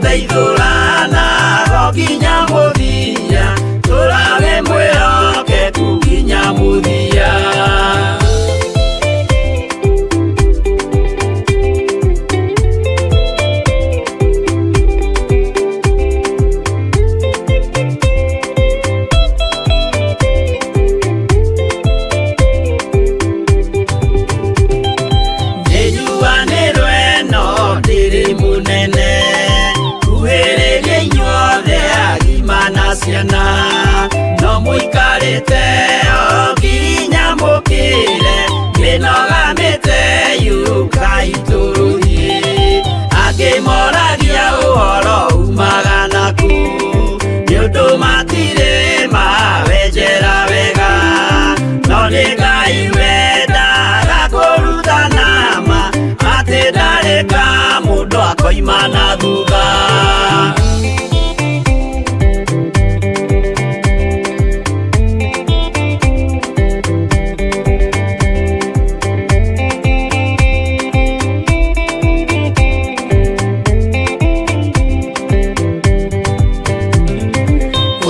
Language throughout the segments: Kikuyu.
Tũrĩteithũrana nginya mũthia, tũrawe mwĩhokeku nginya mũthia. Nĩnjuanĩrwo ĩno ndĩrĩ mũnene, kuhĩrĩria inyuothe agima na ciana, no mũikarĩte o nginya mũkĩre, mĩnoga mĩte yũkai tũrũthiĩ. Angĩ moragia ũhoro umaga naku, nĩ ũndũ matirĩ mawenjera wega, no nĩ Ngai wendaga kũrutana ma, atĩ ndarĩ ka mũndũ akoima na thutha.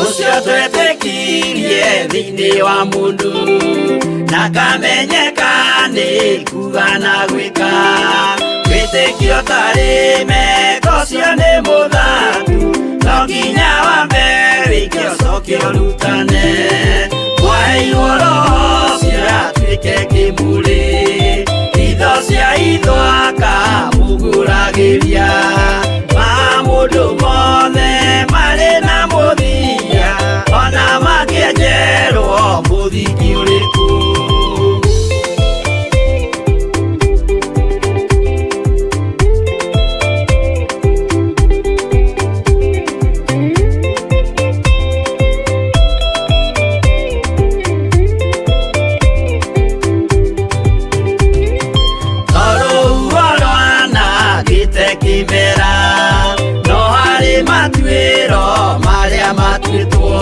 Ũcio twetĩkirie thĩinĩ wa mũndũ na kamenyeka nĩ kuga na gwĩka, wĩtĩkio tarĩ meko ũcio nĩ mũthatu, no nginya wambe wĩke ũcoke ũrutane. Mwaheirwo roho ũcio atuĩke kĩmũrĩ, itho cia itho akamũgũragĩria, ma mũndũ mothe marĩ na mũthia, ona mangĩenjerwo mũthingi ũrĩkũ. Tondũ rwanangĩte kĩmera, no harĩ matuĩro marĩa matuĩtwo,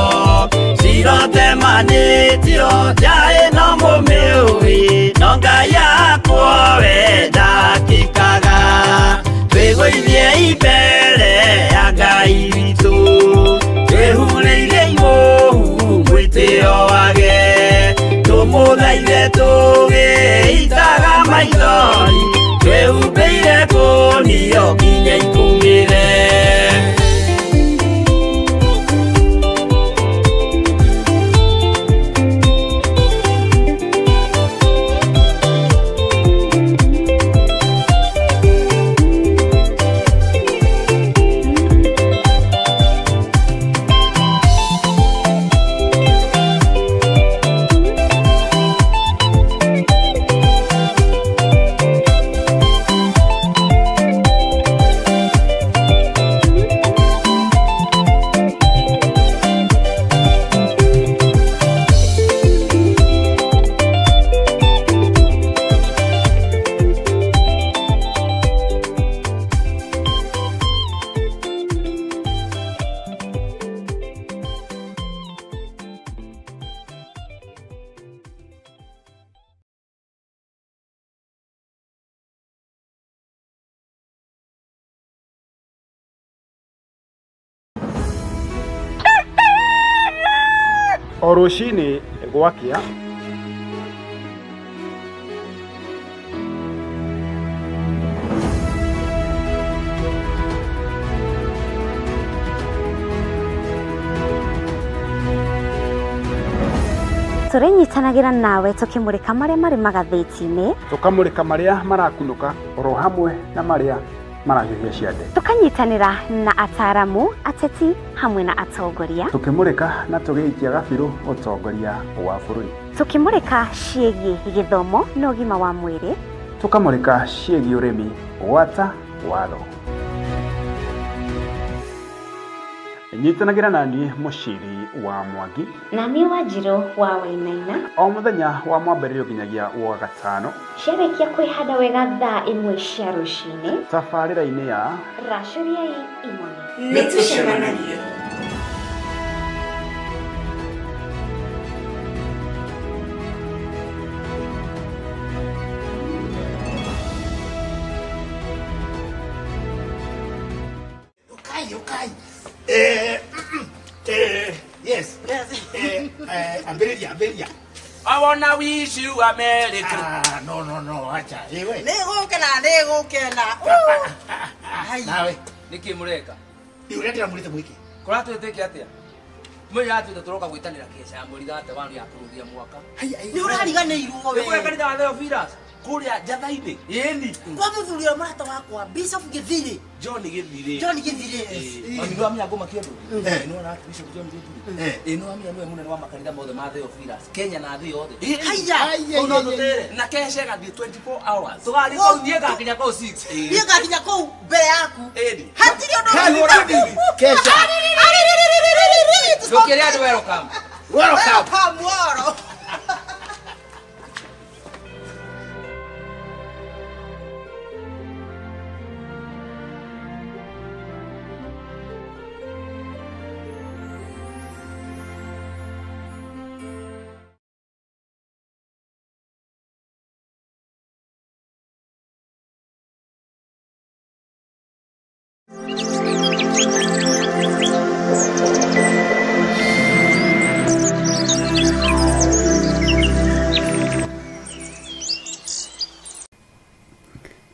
cirotemanĩtio nja ĩno mũmĩũĩ, no Ngai akwo we ndakĩkaga. Twĩgũithie mbere ya Ngai witũ, twĩhurĩire imũhu mwĩtĩo wage, tũmũthaithe tũgĩitaga maithori, twĩhumbĩire kũnio nginya ikũmĩre. O rũcinĩ gwakĩa. Tũrĩnyitanagĩra nawe tũkĩmũrĩka marĩa marĩ magathĩti-inĩ, tũkamũrĩka marĩa marakunũka oro hamwe na marĩa marahiũhia ciande, tũkanyitanĩra na ataramu, ateti hamwe na atongoria, tũkĩmũrĩka na tũgĩikia gabirũ ũtongoria wa bũrũri, tũkĩmũrĩka ciĩgiĩ gĩthomo na ũgima wa mwĩrĩ, tũkamũrĩka ciĩgiĩ ũrĩmi gwata watho. Nyitanagĩra na niĩ Mũciri wa Mwangi na niĩ Wanjirũ wa Wainaina o mũthenya wa mwambĩrĩrio nginyagia wa gatano, ciarĩkia kwĩhanda wega thaa 1 cia rũcinĩ, tabarĩra-inĩ ya Racũriai Imone. Nĩ tũcemanagie. Ũkai. Ũkai, ũkai. Eh, eh, yes. Eh, eh, ambĩrĩria, ambĩrĩria. I wanna wish you a Merry Christmas. Ah, no, no, no, acha. Eh, we. Nĩ gũkena, nĩ gũkena. Nawe. Nĩkĩ mũreka? Rĩu ũrĩa ndĩramwĩrĩte mwĩke. Kũratwĩtĩkia atĩa? Mwĩrĩ atwĩte tũroka gwĩtanĩra kĩeca ya mweri thate wanu ya kũrũgia mwaka. Nĩ ũrariganĩirwo we. Nĩ kũrĩa kanitha wa Theophilus kũrĩa njatha-inĩ. Ĩni. Kwa mũthuri ũrĩa mũrata wakwa Bishop Gĩthirĩ. John Gĩthirĩ. John Gĩthirĩ. Mami nĩ wamenya ngũma kĩndũ? Eh. Nĩ wona Bishop John Gĩthirĩ. Eh. Ĩ nĩ wamenya nĩwe mũnene wa makanitha mothe ma Theophilus Kenya na thĩ yothe. Haiya. Kũu no tũtere. Na kesha ĩgathiĩ 24 hours. Tũgathiĩ kũu niĩ ngakinya kũu 6. Niĩ ngakinya kũu mbere yaku. Ĩni. Hatirĩ ũndũ Hey, Kesha. Ndũkĩre andũ welcome. Welcome. Welcome, woro.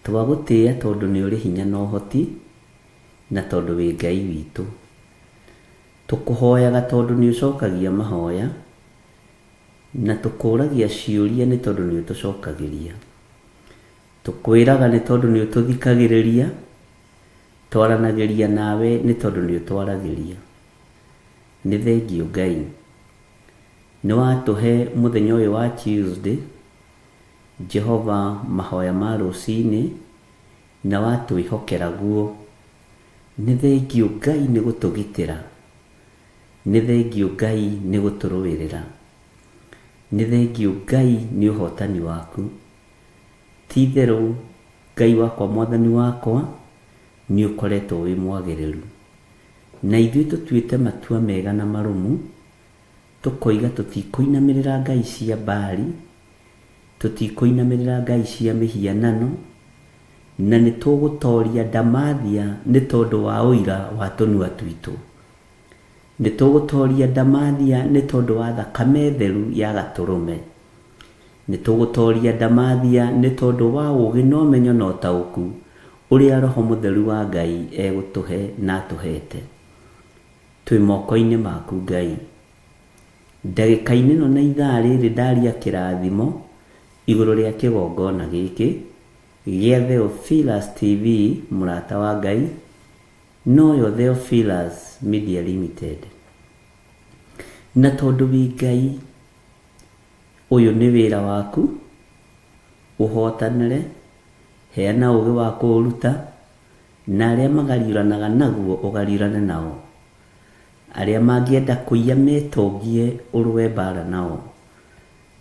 Twagũtĩĩa tondũ nĩ ũrĩ hinya na ũhoti, na tondũ wĩ Ngai witũ. Tũkũhoyaga tondũ nĩ ũcokagia mahoya, na tũkũragia ciũria nĩ tondũ nĩ ũtũcokagĩria. Tũkwĩraga nĩ tondũ nĩ ũtũthikagĩrĩria, twaranagĩria nawe nĩ tondũ nĩ ũtwaragĩria. Nĩ thengiũ Ngai. Nĩ watũhe mũthenya ũyũ wa Tuesday, Jehova mahoya ma rũcinĩ, na watwĩhokera guo. Nĩ thengiũ Ngai nĩ gũtũgitĩra. Nĩ thengiũ Ngai nĩ gũtũrũĩrĩra. Nĩ thengiũ Ngai nĩ ũhotani waku. Ti itherũ Ngai wakwa mwathani wakwa nĩ ũkoretwo wĩ mwagĩrĩru. Na ithuĩ tũtuĩte matua mega na marũmu, tũkoiga tũtikũinamĩrĩra ngai cia Baali, tũtikũinamĩrĩra ngai cia mĩhianano, na nĩ tũgũtoria ndamathia nĩ tondũ wa ũira wa tũnua twitũ. Nĩ tũgũtoria ndamathia nĩ tondũ wa thakame theru ya gatũrũme. Nĩ tũgũtoria ndamathia nĩ tondũ wa ũũgĩ na ũmenyo na ũtaũku ũrĩa Roho Mũtheru wa Ngai egũtũhe na atũhete. Twĩ moko-inĩ maku Ngai. Ndagĩka-inĩ ĩno na ithaa rĩrĩ ndaria kĩrathimo igũrũ rĩa kĩgongona gĩkĩ gĩa Theophilus TV mũrata wa Ngai, noyo Theophilus Media Limited. Na tondũ wĩ Ngai, ũyũ nĩ wĩra waku, ũhotanĩre, heana ũũgĩ wa kũũruta, na arĩa magariũranaga naguo ũgariũrane nao. Arĩa mangĩenda kũiya metongie ũrũe mbara nao.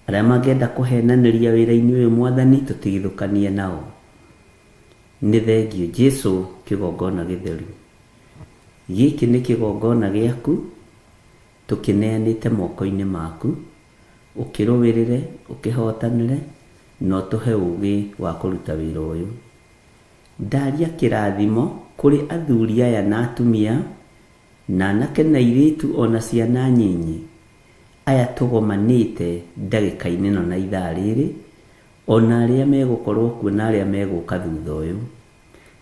Arĩa mangĩenda kũhenanĩria wĩra-inĩ ũyũ mwathani tũtigithũkanie nao. Nĩ thengiũ Jesu kĩgongona gĩtheru. Gĩkĩ nĩ kĩgongona gĩaku, tũkĩneanĩte moko-inĩ maku, ũkĩrũĩrĩre, ũkĩhotanĩre, na ũtũhe ũũgĩ wa kũruta wĩra ũyũ. Ndaria kĩrathimo kũrĩ athuri aya na atumia, na anake na airĩtu ona ciana nyinyi, aya tũgomanĩte ndagĩka-inĩ ĩno na ithaa rĩrĩ, ona arĩa megũkorwo kuo na arĩa megũka thutha ũyũ.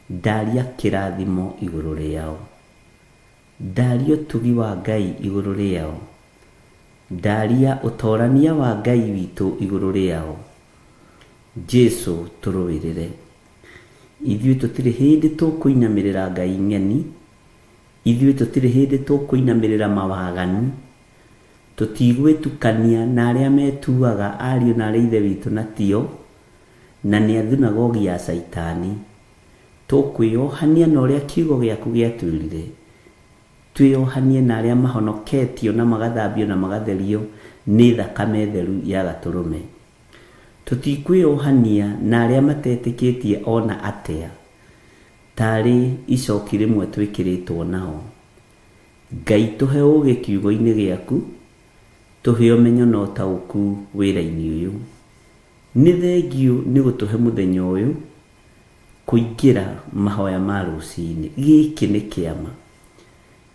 Ndaria kĩrathimo igũrũ rĩao. Ndaria ũtugi wa Ngai igũrũ rĩao. Ndaria ũtorania wa Ngai witũ igũrũ rĩao. Jesu tũrũĩrĩre. Ithuĩ tũtirĩ hĩndĩ tũkũinamĩrĩra Ngai ng'eni, ithuĩ tũtirĩ hĩndĩ tũkũinamĩrĩra mawaganu, tũtigwĩtukania na arĩa metuaga ariũ na arĩa ithe witũ na tio, na nĩ a thunagogi ya Caitani. Tũkwĩyohania na ũrĩa kiugo gĩaku gĩatwĩrire. Twĩyohanie na arĩa mahonoketio na magathambio na magatherio nĩ thakame theru ya gatũrũme. Tũtikwĩyohania na arĩa matetĩkĩtie ona atĩa, tarĩ icoki rĩmwe twĩkĩrĩtwo nao. Ngai tũhe ũũgĩ kiugo-inĩ gĩaku, tũhe ũmenyo na ũtaũku wĩra-inĩ ũyũ. Nĩ thengiũ nĩ gũtũhe mũthenya ũyũ kũingĩra mahoya ma rũcinĩ. Gĩkĩ nĩ kĩama.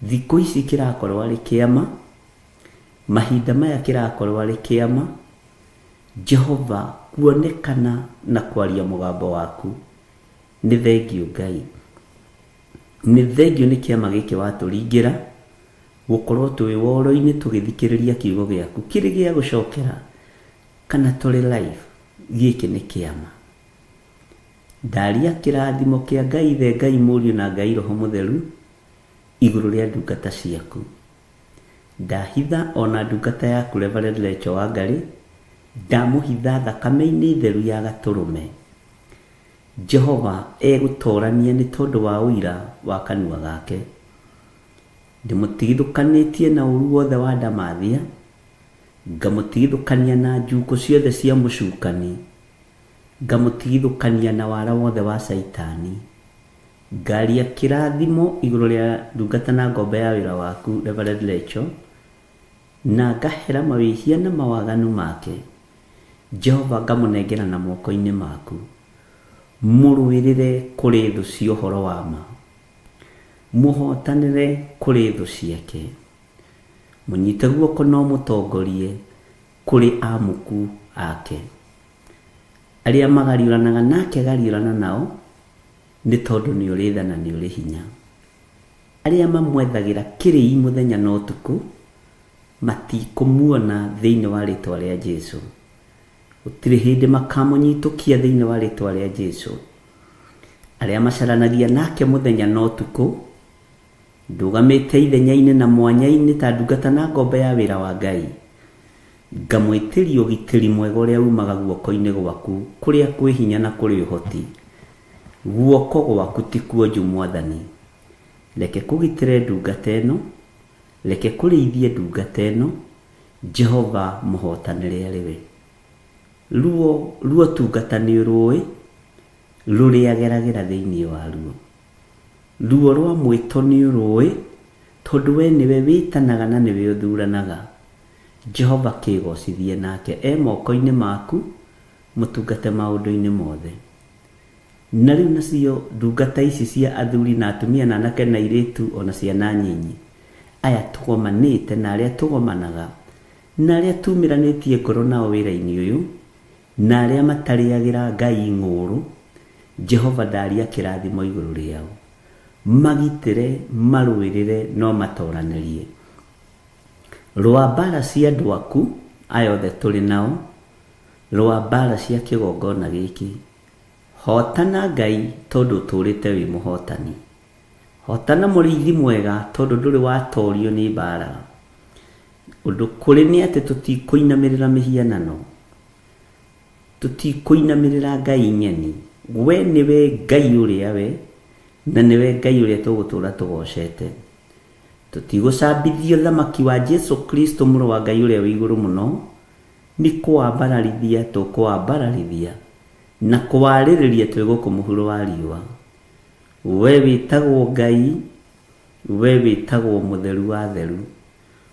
Thikũ ici kĩrakorwo arĩ kĩama, mahinda maya kĩrakorwo arĩ kĩama, Jehova kuonekana na kwaria mũgambo waku. Nĩ thengiũ Ngai. Nĩ thengiũ nĩ kĩama gĩkĩ watũringĩra, gũkorwo twĩ woro-inĩ tũgĩthikĩrĩria kiugo gĩaku kĩrĩ gĩa gũcokera kana tũrĩ live. Gĩkĩ nĩ kĩama. Ndaria kĩrathimo kĩa Ngai Ithe, Ngai Mũriũ na Ngai Roho Mũtheru igũrũ rĩa ndungata ciaku. Ndahitha ona ndungata yaku Reverend Rachel Wangari, ndamũhitha thakame-inĩ theru ya gatũrũme. Jehova egũtorania nĩ tondũ wa ũira wa kanua gake. Ndĩmũtigithũkanĩtie na ũru wothe wa ndamathia, ngamũtigithũkania na njukũ ciothe cia mũcukani, ngamũtigithũkania na wara wothe wa Caitani. Ngaria kĩrathimo igũrũ rĩa ndungata na ngombo ya wĩra waku Reverend Rachel, na ngahera mawĩhia na mawaganu make. Jehova ngamũnengera na moko-inĩ maku. Mũrũĩrĩre kũrĩ thũ cia ũhoro wa ma. Mũhotanĩre kũrĩ thũ ciake. Mũnyite guoko no mũtongorie kũrĩ amuku ake. Arĩa magariũranaga nake gariũrana nao, nĩ tondũ nĩ ũrĩ tha na nĩ ũrĩ hinya. Arĩa mamwethagĩra kĩrĩi mũthenya na ũtukũ, matikũmuona thĩinĩ wa rĩtwa rĩa Jesu. Gũtirĩ hĩndĩ makamũnyitũkia thĩinĩ wa rĩtwa rĩa Jesu. Arĩa macaranagia nake mũthenya na ũtukũ, ndũgamĩte ithenya-inĩ na mwanya-inĩ ta ndungata na ngombo ya wĩra wa Ngai. Ngamwĩtĩria ũgitĩri mwega ũrĩa umaga guoko-inĩ gwaku, kũrĩa kwĩ hinya na kũrĩ ũhoti. Guoko gwaku ti kuonju Mwathani. Reke kũgitĩre ndungata ĩno, reke kũrĩithie ndungata ĩno, Jehova mũhotanĩre arĩ we. Ruo ruo tungata nĩ ũrũĩ, rũrĩa geragĩra thĩinĩ wa ruo. Ruo rwa mwĩto nĩ ũrũĩ, tondũ we nĩwe wĩtanaga na nĩwe ũthuranaga. Jehova kĩgocithie nake e moko-inĩ maku, mũtungate maũndũ-inĩ mothe. Na rĩu nacio ndungata ici cia athuri na atumia na anake na airĩtu ona ciana nyinyi, aya tũgomanĩte na arĩa tũgomanaga, na arĩa tumĩranĩtie ngoro nao wĩra-inĩ ũyũ, na arĩa matarĩagĩra Ngai ng'ũũrũ, Jehova ndaria kĩrathimo igũrũ rĩao. Magitĩre, marũĩrĩre, no matoranĩrie. Rũa mbara cia andũ aku, aya othe tũrĩ nao, rũa mbara cia kĩgongona gĩkĩ. Hotana Ngai tondũ ũtũũrĩte wĩ mũhotani. Hotana mũrĩithi mwega tondũ ndũrĩ watorio nĩ mbara. Ũndũ kũrĩ nĩ atĩ tũtikũinamĩrĩra mĩhianano. Tũtikũinamĩrĩra Ngai ng'eni. We nĩwe Ngai ũrĩa we, na nĩwe Ngai ũrĩa tũgũtũũra tũgocete. Tũtigũcambithio thamaki wa Jesu Kristo mũrũ wa Ngai ũrĩa wĩ igũrũ mũno, nĩ kũwambararithia tũkũwambararithia na kũwarĩrĩria twĩ gũkũ mũhuro wa riũa. We wĩtagwo Ngai, we wĩtagwo mũtheru wa theru,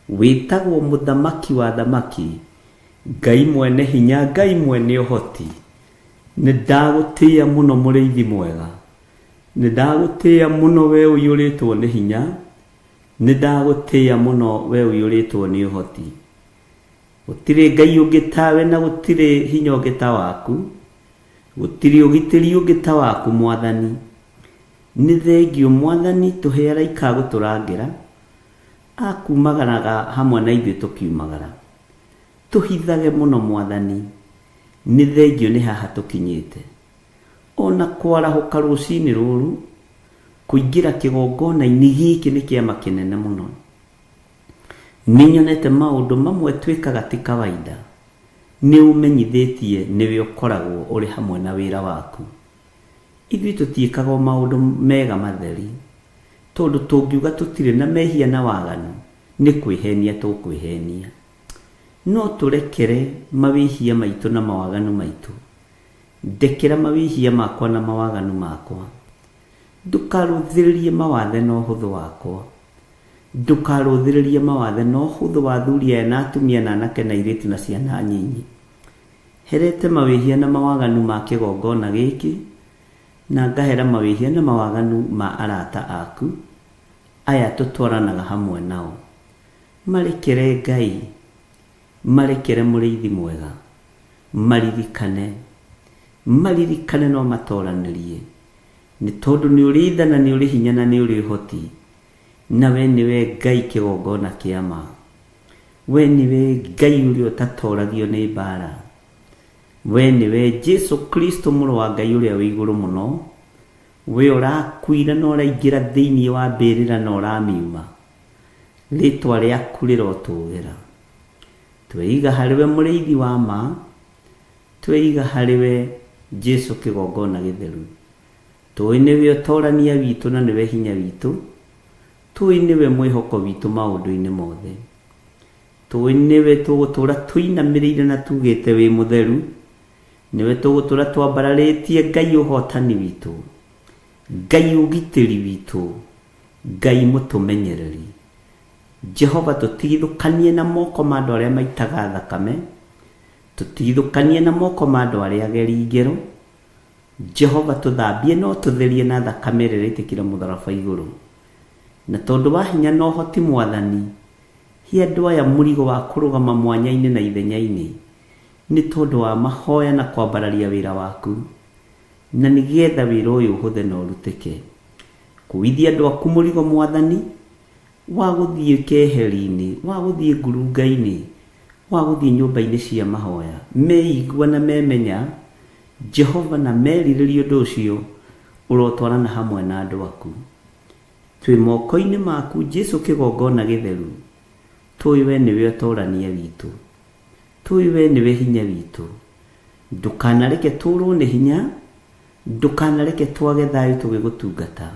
wĩtagwo mũthamaki wa thamaki, Ngai mwene hinya, Ngai mwene ũhoti. Nĩ ndagũtĩĩa mũno mũrĩithi mwega. Nĩ ndagũtĩĩa mũno we ũiyũrĩtwo nĩ hinya. Nĩ ndagũtĩĩa mũno we ũiyũrĩtwo nĩ ũhoti. Gũtirĩ Ngai ũngĩ tawe na gũtirĩ hinya ũngĩ ta waku. Gũtirĩ ũgitĩri ũngĩ ta waku Mwathani. Nĩ thengiũ Mwathani tũhe araika a gũtũrangĩra, a kumagaraga hamwe na ithuĩ tũkiumagara. Tũhithage mũno Mwathani, nĩ thengiũ nĩ haha tũkinyĩte. Ona kwarahũka rũcinĩ rũrũ, kũingĩra kĩgongona-inĩ gĩkĩ nĩ kĩama kĩnene mũno. Nĩ nyonete maũndũ mamwe twĩkaga ti kawaida. Nĩ ũmenyithĩtie nĩwe ũkoragwo ũrĩ hamwe na wĩra waku. Ithuĩ tũtiĩkaga o maũndũ mega matheri, tondũ tũngiuga tũtirĩ na mehia na waganu, nĩ kwĩhenia tũkwĩhenia. No tũrekere mawĩhia maitũ na mawaganu maitũ. Ndekera mawĩhia makwa na mawaganu makwa. Ndũkarũthĩrĩrie mawathe na ũhũthũ wakwa. Ndũkarũthĩrĩrie mawathe na ũhũthũ wa athuri aya na atumia na anake na airĩtu na ciana nyinyi. Herete mawĩhia na mawaganu ma kĩgongona gĩkĩ, na ngahera mawĩhia na mawaganu ma arata aku, Aya tũtwaranaga hamwe nao. Marekere Ngai, marekere mũrĩithi mwega, maririkane, maririkane no matoranĩrie, nĩ tondũ nĩ ũrĩ tha na nĩ ũrĩ hinya na nĩ ũrĩ ũhoti, na we nĩwe Ngai kĩgongona kĩa ma. We nĩwe Ngai ũrĩa ũtatoragio nĩ mbara. We nĩwe Jesu Kristo mũrũ wa Ngai ũrĩa wĩ igũrũ mũno, we ũrakuire na ũraingĩra thĩinĩ wa mbĩrĩra na ũramiuma. Rĩtwa rĩaku rĩrotũgĩra. Tweiga harĩ we mũrĩithi wa ma, tweiga harĩ we Jesu kĩgongona gĩtheru. Tũĩ nĩwe ũtorania witũ na nĩwe hinya witũ, tũĩ nĩwe mwĩhoko witũ maũndũ-inĩ mothe. Tũĩ nĩwe tũgũtũra tũinamĩrĩire na tugĩte wĩ mũtheru, nĩwe tũgũtũra twambararĩtie Ngai ũhotani witũ, Ngai ũgitĩri witũ, Ngai mũtũmenyereri. Jehova tũtigithũkanie na moko ma andũ arĩa maitaga thakame, tũtigithũkanie na moko ma andũ arĩa ageri ngero. Jehova tũthambie no tũtherie na thakame ĩrĩa ĩraitĩkĩra mũtharaba igũrũ. Na tondũ wa hinya na ũhoti mwathani, he andũ aya mũrigo wa kũrũgama mwanya-inĩ na ithenya-inĩ, nĩ tondũ wa mahoya na kwambararia wĩra waku, na nĩgetha wĩra ũyũ ũhũthe na ũrutĩke. Kũithia andũ aku mũrigo mwathani, wa gũthiĩ keheri-inĩ, wa gũthiĩ ngurunga-inĩ, wa gũthiĩ nyũmba-inĩ cia mahoya, meigua na memenya Jehova na merirĩria ũndũ ũcio, ũrotwarana hamwe na andũ aku. Twĩ moko-inĩ maku Jesu kĩgongona gĩtheru, tũĩ we nĩwe ũtorania witũ, tũĩ we nĩwe hinya witũ. Ndũkanareke tũrwo nĩ hinya, ndũkanareke twage thayũ tũgĩgũtungata,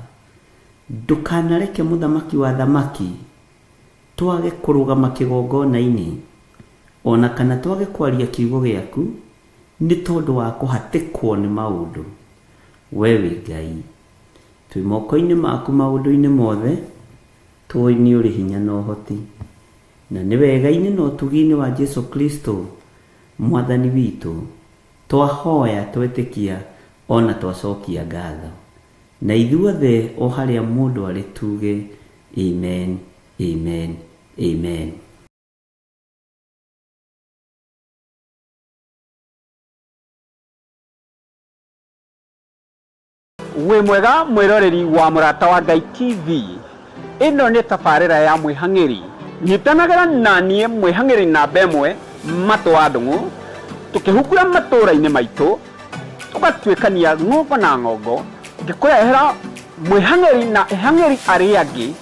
ndũkanareke mũthamaki wa thamaki twage kũrũgama kĩgongona-inĩ, ona kana twage kwaria kiugo gĩaku, nĩ tondũ wa kũhatĩkwo nĩ maũndũ. We wĩ Ngai, twĩ moko-inĩ maku maũndũ-inĩ mothe, tũĩ nĩ ũrĩ hinya na ũhoti, na nĩ wega-inĩ na ũtugi-inĩ wa Jesu Kristo mwathani witũ, twahoya twetĩkia ona twacokia ngatho. Na ithuothe o harĩa mũndũ arĩ tuge amen, amen, amen. Wĩ mwega mwĩroreri wa Mũrata wa Ngai TV. Ĩno nĩ tabarĩra ya mwĩhang'ĩri. Nyitanagĩra na niĩ mwĩhang'ĩri namba ĩmwe Matũ wa Ndũng'ũ, tũkĩhungura matũũra-inĩ maitũ, tũgatuĩkania ng'ongo na ng'ongo, ngĩkũrehera mwĩhang'ĩri na ehang'ĩri arĩa angĩ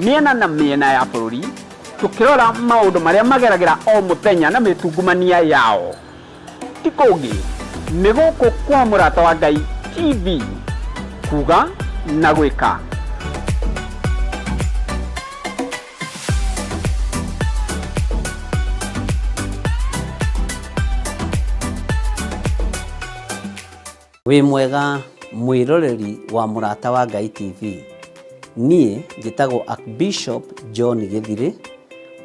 mĩena na mĩena ya bũrũri, tũkĩrora maũndũ marĩa mageragĩra o mũthenya na mĩtungumania yao. Ti kũngĩ, nĩ gũkũ kwa Mũrata wa Ngai TV, kuga na gwĩka. Wĩ mwega mwĩroreri wa Mũrata wa Ngai TV. Niĩ njĩtagwo Archbishop John Gĩthirĩ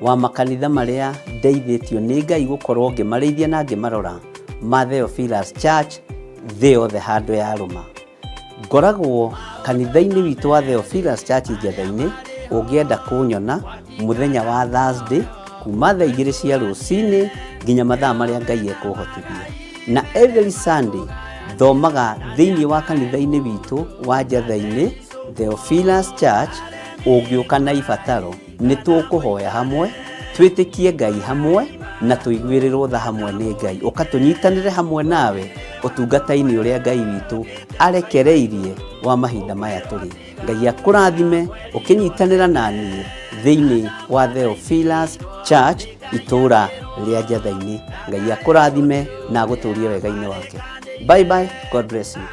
wa makanitha marĩa ndeithĩtio nĩ Ngai gũkorwo ngĩmarĩithia na ngĩmarora ma Theophilus Church thĩ yothe handũ yarũma. Ngoragwo kanitha-inĩ witũ wa Theophilus Church Njetha-inĩ, ũngĩenda kũnyona mũthenya wa Thursday kuma thaa 2 cia rũcinĩ nginya mathaa marĩa Ngai ekũhotithia. Na every Sunday thomaga thĩinĩ wa kanitha-inĩ witũ wa Njetha-inĩ Theophilus Church, ũngĩũka na ibataro nĩ tũkũhoya hamwe, twĩtĩkie Ngai hamwe na tũiguĩrĩrwo tha hamwe nĩ Ngai. Ũka tũnyitanĩre hamwe nawe ũtungata-inĩ ũrĩa Ngai witũ arekereirie wa mahinda maya tũrĩ. Ngai akũrathime ũkĩnyitanĩra na niĩ thĩinĩ wa Theophilus Church itũũra rĩa Njetha-inĩ. Ngai akũrathime na agũtũrie wega-inĩ wake. Bye bye, God bless you.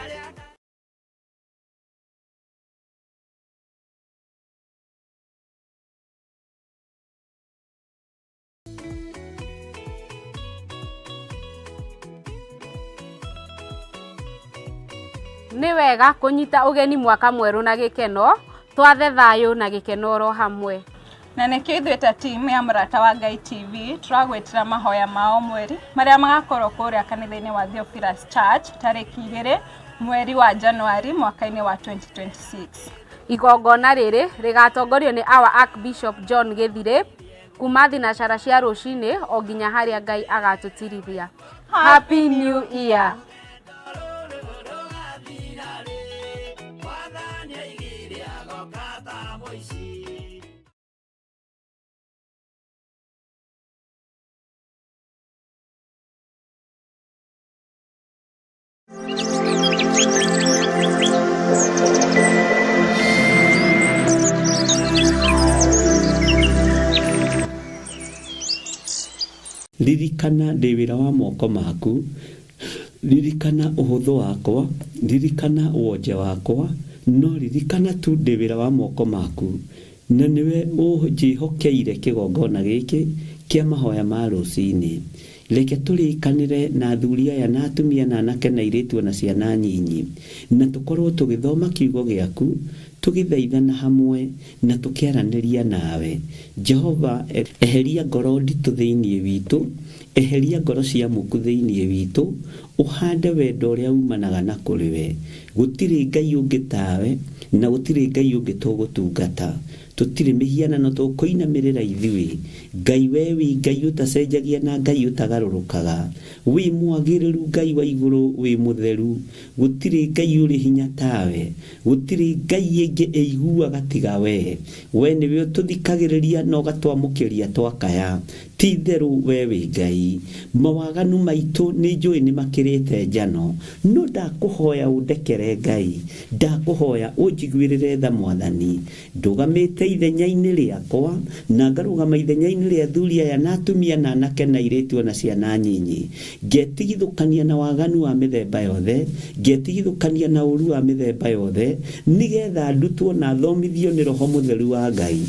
Nĩ wega kũnyita ũgeni mwaka mwerũ na gĩkeno, twathe thayũ na gĩkeno oro hamwe. Na nĩkĩo ithuĩ ta team ya Mũrata wa Ngai TV tũragwĩtĩra mahoya ma o mweri marĩa magakorwo kũrĩa kanitha-inĩ wa Theophilus Church tarĩki 2 mweri wa Januari mwaka-inĩ wa 2026. Igongona rĩrĩ rĩgatongorio nĩ our Archbishop John Gĩthirĩ kuma thinacara cia rũcinĩ o nginya harĩa Ngai agatũtirithia. Happy New Year! Ririkana ndĩ wĩra wa moko maku, ririkana ũhũthũ wakwa, ririkana wonje wakwa, no ririkana tu ndĩ wĩra wa moko maku, na nĩwe ũnjĩhokeire kĩgongona gĩkĩ kĩa mahoya ma rũcinĩ. Reke tũrĩkanĩre na athuri aya na atumia na anake na airĩtu na ciana nyinyi, na tũkorwo tũgĩthoma kiugo gĩaku, tũgĩthaithana hamwe na tũkĩaranĩria nawe. Jehova, eheria ngoro nditũ thĩinĩ witũ, eheria ngoro cia muku thĩinĩ witũ, ũhande wendo ũrĩa umanaga na kũrĩ we. Gũtirĩ Ngai ũngĩ tawe, na gũtirĩ Ngai ũngĩ tũgũtungata. Tũtirĩ mĩhianano tũkũinamĩrĩra ithuĩ. Ngai we wĩ Ngai ũtacenjagia na Ngai ũtagarũrũkaga. Wĩ mwagĩrĩru Ngai wa igũrũ, wĩ mũtheru. Gũtirĩ Ngai ũrĩ hinya tawe. Gũtirĩ Ngai ĩngĩ ĩiguaga tiga we. We nĩwe ũtũthikagĩrĩria na ũgatwamũkĩria twakaya. Ti itherũ we wĩ Ngai. Mawaganu maitũ nĩ njũĩ nĩ makĩrĩte njano, no ndakũhoya ũndekere Ngai. Ndakũhoya ũnjiguĩrĩre tha Mwathani. Ndũgamĩte ithenya-inĩ rĩakwa, na ngarũgama ithenya-inĩ rĩa athuri aya na atumia na anake na airĩtu ona ciana nyinyi. Ngetigithũkania na waganu wa mĩthemba yothe, ngetigithũkania na ũru wa mĩthemba yothe, nĩgetha ndutwo na thomithio nĩ Roho Mũtheru wa Ngai.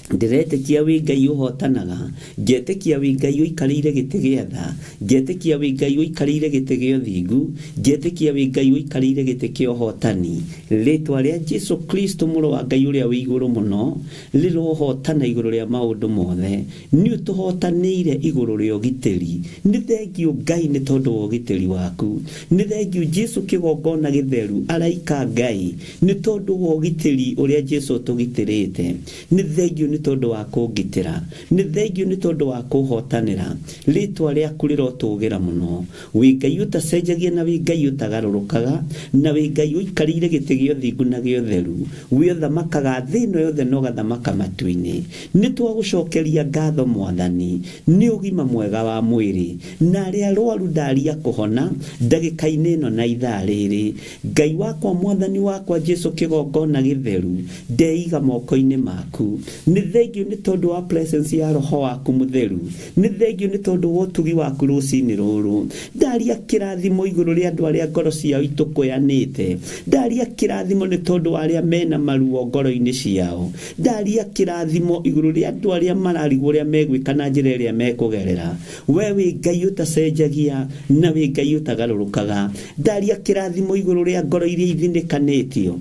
Ndĩretĩkia wĩ Ngai ũhotanaga, ngetĩkia wĩ Ngai ũikarĩire gĩtĩ gĩa tha, ngetĩkia wĩ Ngai ũikarĩire gĩtĩ gĩa ũthingu, ngetĩkia wĩ Ngai ũikarĩire gĩtĩ kĩa ũhotani. Rĩtwa rĩa Jesu Kristo mũrũ wa Ngai ũrĩa wĩ igũrũ mũno rĩrohotana igũrũ rĩa maũndũ mothe. Nĩ ũtũhotanĩire igũrũ rĩa ũgitĩri. Nĩ thengiũ Ngai nĩ tondũ wa ũgitĩri waku. Nĩ thengiũ Jesu kĩgongona gĩtheru, araika Ngai, nĩ tondũ wa ũgitĩri ũrĩa Jesu ũtũgitĩrĩte. Nĩ thengiũ nĩ tondũ wa kũngitĩra. Nĩ thengiũ nĩ tondũ wa kũhotanĩra. Rĩtwa rĩaku rĩrotũgĩra mũno. Wĩ Ngai ũtacenjagia na wĩ Ngai ũtagarũrũkaga, na wĩ Ngai ũikarĩire gĩtĩ gĩa ũthingu na gĩa ũtheru. Wĩ ũthamakaga thĩ ĩno yothe na ũgathamaka matu-inĩ. Nĩ twagũcokeria ngatho Mwathani nĩ ũgima mwega wa mwĩrĩ, na arĩa arwaru ndaria kũhona ndagĩka-inĩ ĩno na ithaa rĩrĩ. Ngai wakwa, Mwathani wakwa Jesu kĩgongona gĩtheru, ndeiga moko-inĩ maku. Nĩ thengiũ nĩ tondũ wa presence ya Roho waku mũtheru. Nĩ thengiũ nĩ tondũ wa ũtugi waku rũcinĩ rũrũ. Ndaria kĩrathimo igũrũ rĩa andũ arĩa ngoro ciao itũkũyanĩte. Ndaria kĩrathimo nĩ tondũ wa arĩa mena maruo ngoro-inĩ ciao. Ndaria kĩrathimo igũrũ rĩa andũ arĩa mararigwo ũrĩa megwĩka na njĩra ĩrĩa mekũgerera. We wĩ Ngai ũtacenjagia na wĩ Ngai ũtagarũrũkaga. Ndaria kĩrathimo igũrũ rĩa ngoro iria ithinĩkanĩtio.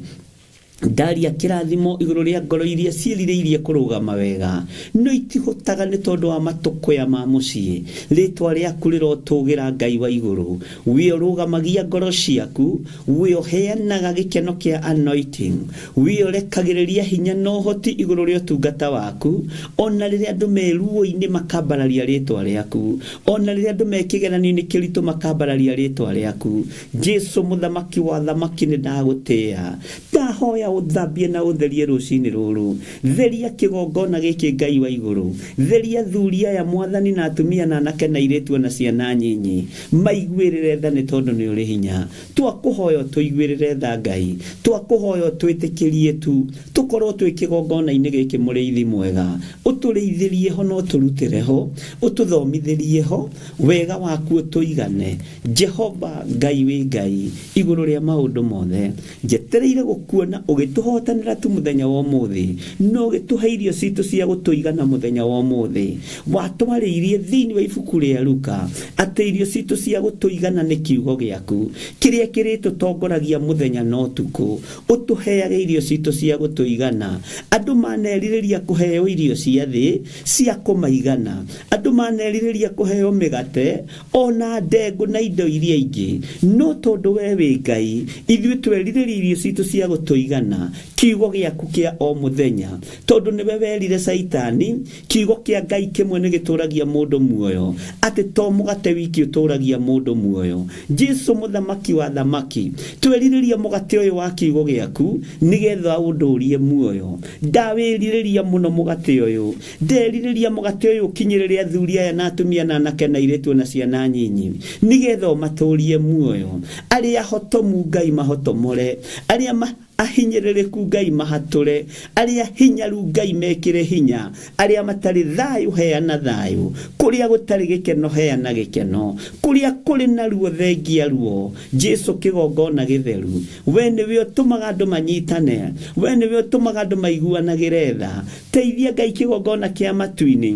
Ndaria kĩrathimo igũrũ rĩa ngoro iria ciĩrirĩirie kũrũgama wega, no itihotaga nĩ tondũ wa matũkũya ma mũciĩ. Rĩtwa rĩaku rĩrotũgĩra Ngai wa igũrũ. Wĩ ũrũgamagia ngoro ciaku, wĩ ũheanaga gĩkeno kĩa anointing, wĩ ũrekagĩrĩria hinya na ũhoti igũrũ rĩa ũtungata waku, ona rĩrĩa andũ me ruo-inĩ makambararia rĩtwa rĩaku, ona rĩrĩa andũ me kĩgeranio-inĩ kĩritũ makambararia rĩtwa rĩaku. Jesu mũthamaki wa thamaki nĩ ndagũtĩĩa. Ndahoya ũthambie na ũtherie rũcinĩ rũrũ. Theria kĩgongona gĩkĩ Ngai wa igũrũ. Theria athuri aya Mwathani na atumia na anake na airĩtu ona ciana nyinyi. Maiguĩrĩre tha nĩ tondũ nĩ ũrĩ hinya. Twakũhoya ũtũiguĩrĩre tha Ngai. Twakũhoya ũtwĩtĩkĩrie tu tũkorwo twĩ kĩgongona-inĩ gĩkĩ mũrĩithi mwega. Ũtũrĩithĩrie ho na ũtũrutĩre ho, ũtũthomithĩrie ho, wega waku ũtũigane. Jehova Ngai wĩ Ngai igũrũ rĩa maũndũ mothe. Njetereire gũkuona ũgĩtũhotanĩra tu mũthenya wa ũmũthĩ, na ũgĩtũhe irio citũ cia gũtũigana mũthenya wa ũmũthĩ. Watwarĩirie thĩinĩ wa ibuku rĩa Luka atĩ irio citũ cia gũtũigana nĩ kiugo gĩaku kĩrĩa kĩrĩtũtongoragia mũthenya na ũtukũ. Ũtũheage irio citũ cia gũtũigana. Andũ manerirĩria kũheo irio cia thĩ cia kũmaigana. Andũ manerirĩria kũheo mĩgate ona ndengũ na indo iria ingĩ, no tondũ we wĩ Ngai, ithuĩ twerirĩria irio citũ cia gũtũigana. kũheana kiugo gĩaku kĩa o mũthenya tondũ nĩwe werire Caitani kiugo kĩa Ngai kĩmwe nĩ gĩtũragia mũndũ muoyo atĩ to mũgate wiki ũtũragia mũndũ muoyo. Jesu mũthamaki wa thamaki, twerirĩria mũgate ũyũ wa kiugo gĩaku nĩgetha ũndũrie muoyo. Ndawĩrirĩria mũno mũgate ũyũ, nderirĩria mũgate ũyũ ũkinyĩrĩre athuri aya na atumia na anake na airĩtu na ciana nyinyi nĩgetha ũmatũrie muoyo. Arĩa hotomu Ngai mahotomore, arĩa ahinyĩrĩrĩku Ngai mahatũre, arĩa hinyaru Ngai mekĩre hinya, arĩa matarĩ thayũ heana thayũ, kũrĩa gũtarĩ gĩkeno heana gĩkeno, kũrĩa kũrĩ na ruo thengia ruo. Jesu kĩgongona gĩtheru, we nĩwe ũtũmaga andũ manyitane, we nĩwe ũtũmaga andũ maiguanagĩre tha. Teithia Ngai kĩgongona kĩa matu-inĩ,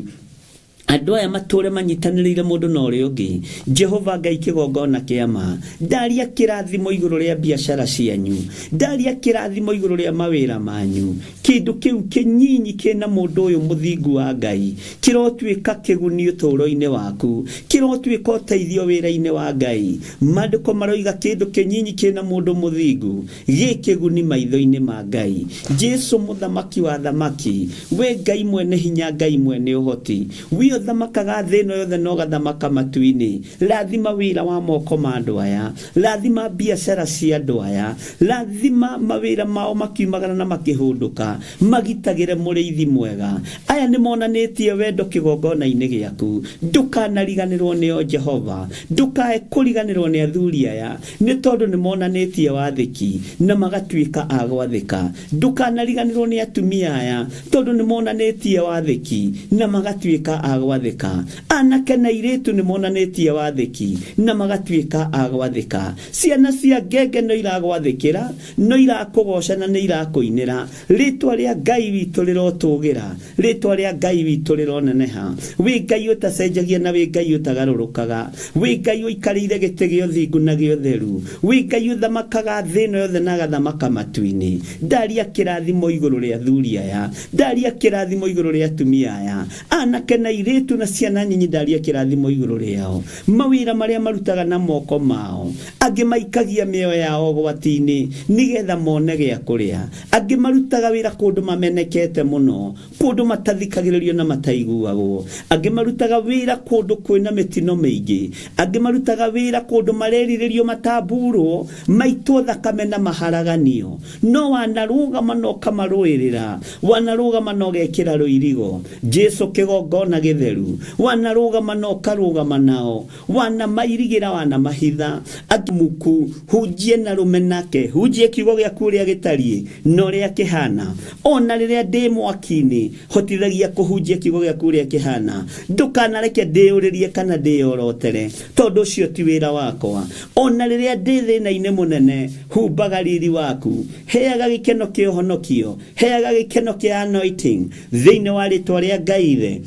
andũ aya matũre manyitanĩrĩire mũndũ na ũrĩa ũngĩ. Jehova Ngai kĩgongona kĩa ma, ndaria kĩrathimo igũrũ rĩa biacara cianyu, ndaria kĩrathimo igũrũ rĩa mawĩra manyu. Kĩndũ kĩu kĩnyinyi kĩna mũndũ ũyũ mũthingu wa Ngai kĩrotuĩka kĩguni ũtũũro-inĩ waku, kĩrotuĩka ũteithio wĩra-inĩ wa Ngai. Maandĩko maroiga kĩndũ kĩnyinyi kĩna mũndũ mũthingu gĩ kĩguni maitho-inĩ ma Ngai. Jesu mũthamaki wa thamaki, we Ngai mwene hinya, Ngai mwene ũhoti, we ũthamakaga thĩ ĩno yothe na ũgathamaka matu-inĩ, rathima wĩra wa moko ma andũ aya, rathima biacara cia andũ aya, rathima mawĩra mao makiumagara na makĩhũndũka, magitagĩre mũrĩithi mwega. Aya nĩ monanĩtie wendo kĩgongona-inĩ gĩaku, ndũkanariganĩrwo nĩo Jehova, ndũkae kũriganĩrwo nĩ athuri aya, nĩ tondũ nĩ monanĩtie wathĩki na magatuĩka a gwathĩka. Ndũkanariganĩrwo nĩ atumia aya, tondũ nĩ monanĩtie wathĩki na magatuĩka a gwathĩka. Anake na airĩtu nĩ monanĩtie wathĩki na magatuĩka a gwathĩka. Ciana cia ngenge no iragwathĩkĩra, no irakũgoca na nĩ irakũinĩra. Rĩtwa rĩa Ngai witũ rĩrotũgĩra, rĩtwa rĩa Ngai witũ rĩroneneha. Wĩ Ngai ũtacenjagia na wĩ Ngai ũtagarũrũkaga, wĩ Ngai ũikarĩire gĩtĩ gĩa ũthingu na gĩa ũtheru, wĩ Ngai ũthamakaga thĩ ĩno yothe na agathamaka matu-inĩ. Ndaria kĩrathimo igũrũ rĩa athuri aya, ndaria kĩrathimo igũrũ rĩa atumia aya, anake na airĩtu na ciana nyinyi, ndaria kĩrathimo igũrũ rĩao. Mawĩra marĩa marutaga na moko mao, angĩ maikagia mĩoyo yao ũgwati-inĩ nĩgetha mone gĩa kũrĩa, angĩ marutaga wĩra kũndũ mamenekete mũno, kũndũ matathikagĩrĩrio na mataiguagwo, angĩ marutaga wĩra kũndũ kwĩna mĩtino mĩingĩ, angĩ marutaga wĩra kũndũ marerirĩrio matamburwo, maitwo thakame na maharaganio. No wanarũgama na ũkamarũĩrĩra, wanarũgama na ũgekĩra rũirigo. Jesu kĩgongona gĩtheru, wanarũgama na ũkarũgama nao, wanamairigĩra wanamahitha. Atumuku hunjie na rũmenake, hunjie kiugo gĩaku ũrĩa gĩtariĩ na ũrĩa kĩhana. Ona rĩrĩa ndĩ mwaki-inĩ, hotithagia kũhunjia kiugo gĩaku ũrĩa kĩhana. Ndũkanareke ndĩyũrĩrie kana ndĩyorotere, tondũ ũcio ti wĩra wakwa. Ona rĩrĩa ndĩ thĩna-inĩ mũnene, humbaga riri waku, heaga gĩkeno kĩa ũhonokio, heaga gĩkeno kĩa anointing thĩinĩ wa rĩtwa rĩa Ngai Ithe,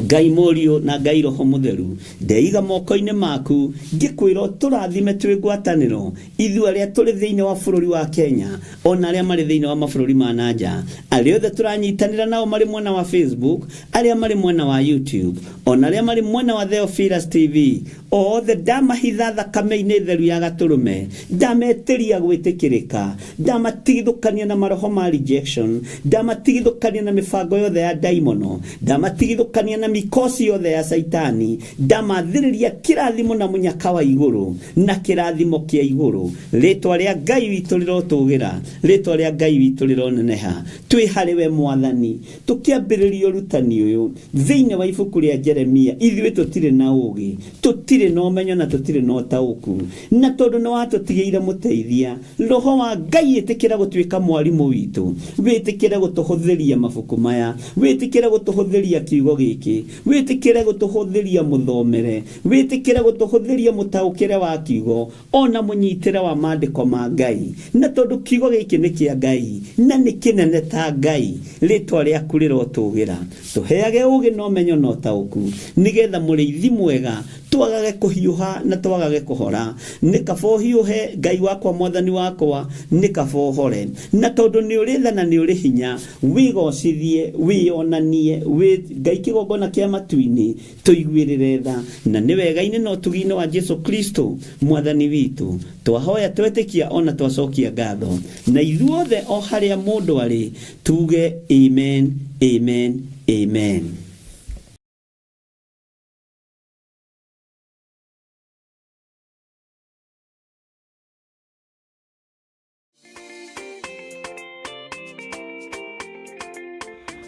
Ngai Mũriũ na Ngai Roho Mũtheru. Ndeiga moko-inĩ maku ngĩkwĩra ũtũrathime twĩ ngwatanĩro, ithuĩ arĩa tũrĩ thĩinĩ wa bũrũri wa Kenya, ona arĩa marĩ thĩinĩ wa mabũrũri ma na nja, arĩa othe tũranyitanĩra nao marĩ mwena wa Facebook, arĩa marĩ mwena wa YouTube, ona arĩa marĩ mwena wa Theophilus TV, othe ndamahitha thakame-inĩ theru ya gatũrũme, ndametĩria gwĩtĩkĩrĩka, ndamatigithũkania na maroho ma rejection, ndamatigithũkania na mĩbango yothe ya ndaimono, ndamatigithũkania na mikosi yothe ya Caitani, ndamathĩrĩria kĩrathimo na mũnyaka wa igũrũ na kĩrathimo kĩa igũrũ. Rĩtwa rĩa Ngai witũ rĩrotũgĩra, rĩtwa rĩa Ngai witũ rĩroneneha. Twĩ harĩ we Mwathani, tũkĩambĩrĩria ũrutani ũyũ thĩinĩ wa ibuku rĩa Jeremia. Ithuĩ tũtirĩ na ũũgĩ, tũtirĩ na ũmenyo na tũtirĩ na ũtaũku, na tondũ nĩ watũtigĩire mũteithia, Roho wa Ngai, ĩtĩkĩra gũtuĩka mwarimũ witũ, wĩtĩkĩre gũtũhũthĩria mabuku maya, wĩtĩkĩre gũtũhũthĩria kiugo gĩkĩ, wĩtĩkĩre gũtũhũthĩria mũthomere, wĩtĩkĩre gũtũhũthĩria mũtaũkĩre wa kiugo, ona mũnyitĩre wa maandĩko ma Ngai. Na tondũ kiugo gĩkĩ nĩ kĩa Ngai na nĩ kĩnene ta Ngai, rĩtwa rĩaku rĩrotũgĩra. Tũheage ũũgĩ na ũmenyo na ũtaũku, nĩgetha mũrĩithi mwega twagage Kũhiũha na twagage kũhora. Nĩ kaba ũhiũhe, Ngai wakwa, mwathani wakwa, nĩ kaba ũhore, na tondũ nĩ ũrĩ tha na nĩ ũrĩ hinya, wĩgocithie, wĩyonanie wĩ Ngai kĩgongona kĩa matu-inĩ, tũiguĩrĩre tha, na nĩ wega-inĩ na ũtugi-inĩ wa Jesu Kristo mwathani witũ twahoya, twetĩkia ona twacokia ngatho, na ithuothe o harĩa mũndũ arĩ tuge amen, amen, amen.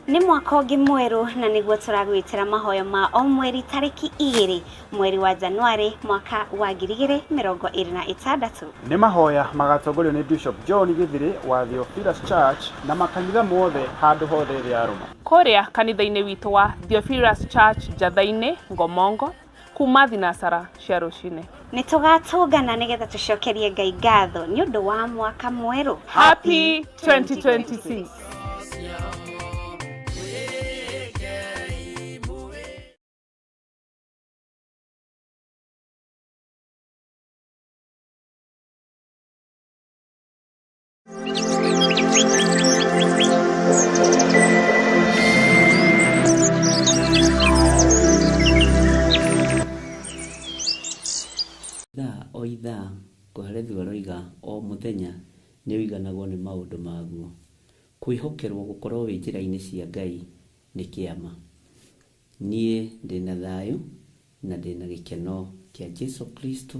Nĩ mwaka ũngĩ mwerũ, na nĩguo tũragwĩtĩra mahoyo ma o mweri tarĩki 2 mweri wa Januarĩ mwaka wa 2026. Nĩ mahoya magatongorio nĩ Bishop John Githiri wa Theophilus Church na makanitha mothe handũ hothe thĩ ya Roma. Kũrĩa kanitha-inĩ witũ wa Theophilus Church, Njatha-inĩ, Ngomongo, kuma thinacara cia rũcinĩ. Nĩ tũgatũngana nĩgetha tũcokerie Ngai ngatho nĩ ũndũ wa mwaka mwerũ. Happy 2026. Ithaa o ithaa, Kohelethu aroiga, o mũthenya nĩ ũiganagwo nĩ maũndũ maguo. Kwĩhokerwo gũkorwo wĩ njĩra-inĩ cia Ngai nĩ kĩama. Niĩ ndĩna thayũ na ndĩna gĩkeno kĩa Jesu Kristo,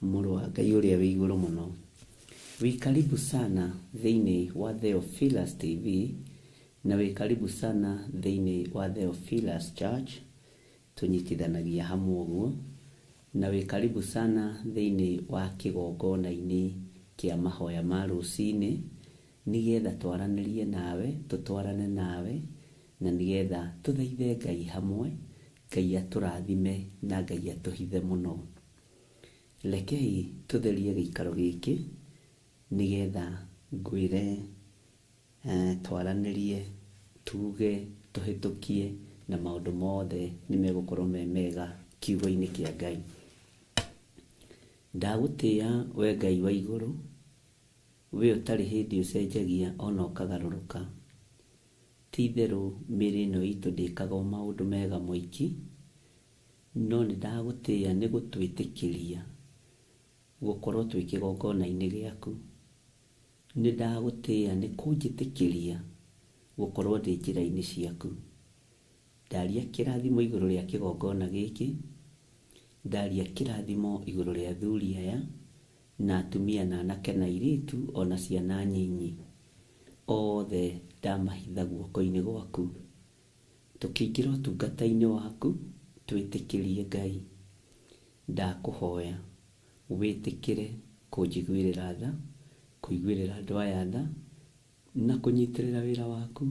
mũrũ wa Ngai ũrĩa wĩ igũrũ mũno. Wĩ karibu sana thĩinĩ wa Theophilus TV, na wĩ karibu sana thĩinĩ wa Theophilus Church, tũnyitithanagia hamwe ũguo, na wĩ karibu sana thĩinĩ wa kĩgongona-inĩ kĩa mahoya ma rũcinĩ, nĩgetha twaranĩrie nawe, tũtwarane nawe, na nĩgetha tũthaithe Ngai hamwe, Ngai atũrathime na Ngai atũhithe mũno. Rekei tũtherie gĩikaro gĩkĩ nĩgetha ngwĩre, twaranĩrie, tuge, tũhĩtũkie, na maũndũ mothe nĩ megũkorwo me mega kiugo-inĩ kĩa Ngai. Ndagũtĩĩa we Ngai wa igũrũ, we ũtarĩ hĩndĩ ũcenjagia ona ũkagarũrũka. Ti itherũ mĩĩrĩ ĩno itũ ndĩkaga o maũndũ mega moiki, no nĩ ndagũtĩĩa nĩ gũtwĩtĩkĩria gũkorwo twĩ kĩgongona-inĩ gĩaku. Nĩ ndagũtĩĩa nĩ kũnjĩtĩkĩria gũkorwo ndĩ njĩra-inĩ ciaku. Ndaria kĩrathimo igũrũ rĩa kĩgongona gĩkĩ, ndaria kĩrathimo igũrũ rĩa athuri aya na atumia na anake na airĩtu ona ciana nyinyi, othe ndamahitha guoko-inĩ gwaku. Tũkĩingĩra ũtungata-inĩ waku, twĩtĩkĩrie Ngai. Ndakũhoya wĩtĩkĩre kũnjiguĩrĩra tha, kũiguĩrĩra andũ aya tha, na kũnyitĩrĩra wĩra waku,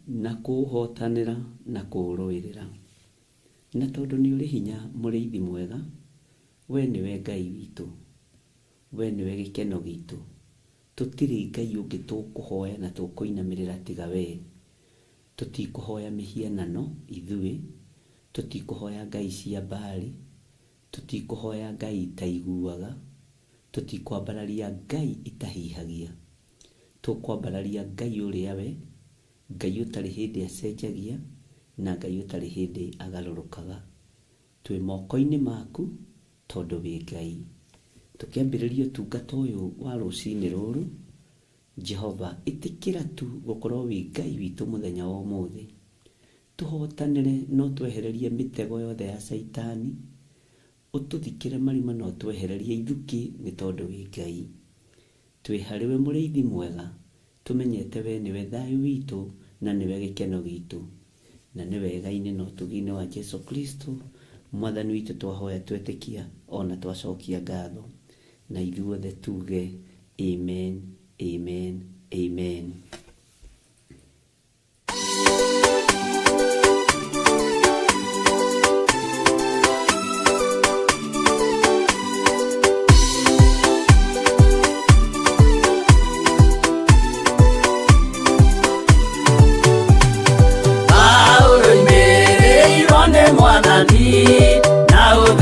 na kũũhotanĩra na kũũrũĩrĩra. Na tondũ nĩ ũrĩ hinya, mũrĩithi mwega, we nĩwe Ngai witũ, we nĩwe gĩkeno gitũ. Tũtirĩ Ngai ũngĩ tũkũhoya na tũkũinamĩrĩra tiga we. Tũtikũhoya mĩhianano ithuĩ, tũtikũhoya ngai cia Baali, tũtikũhoya ngai itaiguaga, tũtikwambararia ngai itahihagia. Tũkwambararia Ngai ũrĩa we, Ngai ũtarĩ hĩndĩ acenjagia, na Ngai ũtarĩ hĩndĩ agarũrũkaga. Twĩ moko-inĩ maku tondũ wĩ Ngai. Tũkĩambĩrĩria ũtungata ũyũ wa rũcinĩ rũrũ, Jehova, ĩtĩkĩra tu gũkorwo wĩ Ngai witũ mũthenya wa ũmũthĩ. Tũhotanĩre no twehererie mĩtego yothe ya Caitani, ũtũthikĩre marima no twehererie ithuki nĩ tondũ wĩ Ngai. Twĩ harĩwe mũrĩithi mwega, tũmenyete we nĩwe thayũ witũ na nĩwe gĩkeno gitũ. Na nĩ wega-inĩ na ũtugi-inĩ wa Jesu Kristo mwathani witũ twahoya, twetĩkia ona twacokia ngatho, na ithuothe tuge amen, amen, amen. Paulo imĩrĩirwo nĩ mwathani na ũtheru.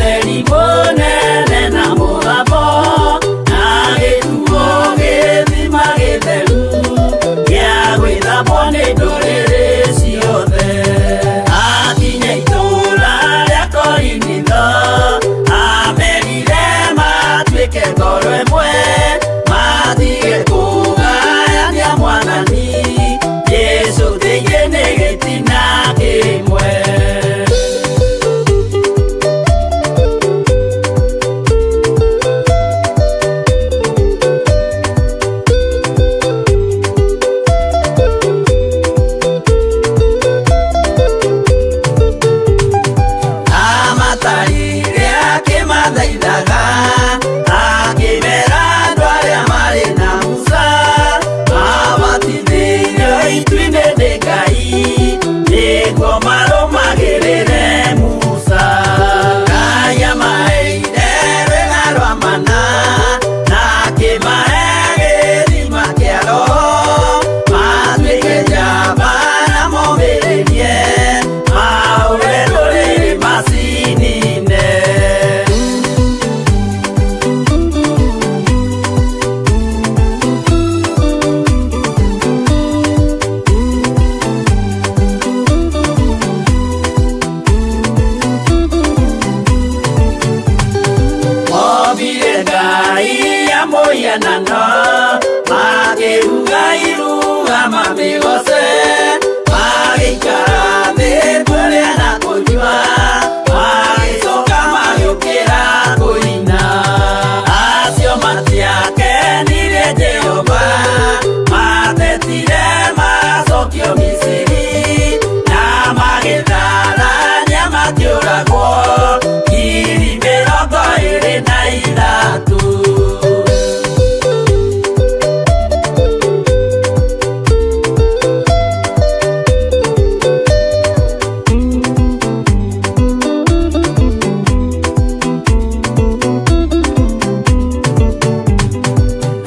mamĩgoce magĩikara thĩ kũrĩa na kũnyua magĩcoka magĩũkĩra kũina acio matiakenirie Jehova matetire macokio Misiri na magĩtharania makĩũragwo 23,000.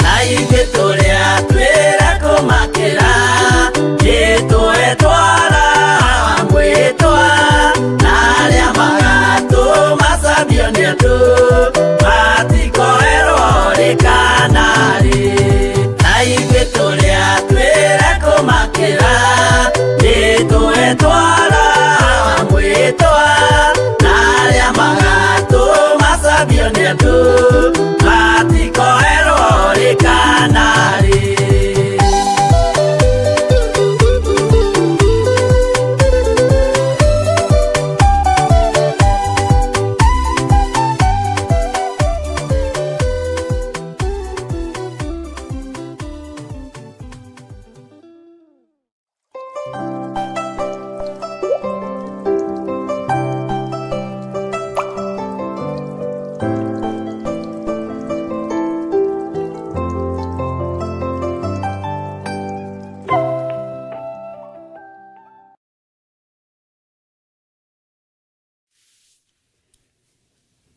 Na ithuĩ tũrĩa twĩra kũmakĩra nĩtũetwara mwĩtwa na arĩa magatũmacambio nĩ andũ matikoerwo rĩ kana rĩ. Na ithuĩ tũrĩa twĩra kũmakĩra nĩtũetwara mwĩtwa na arĩa magatũmacambio nĩ andũ matikoerwo rĩ kana rĩ.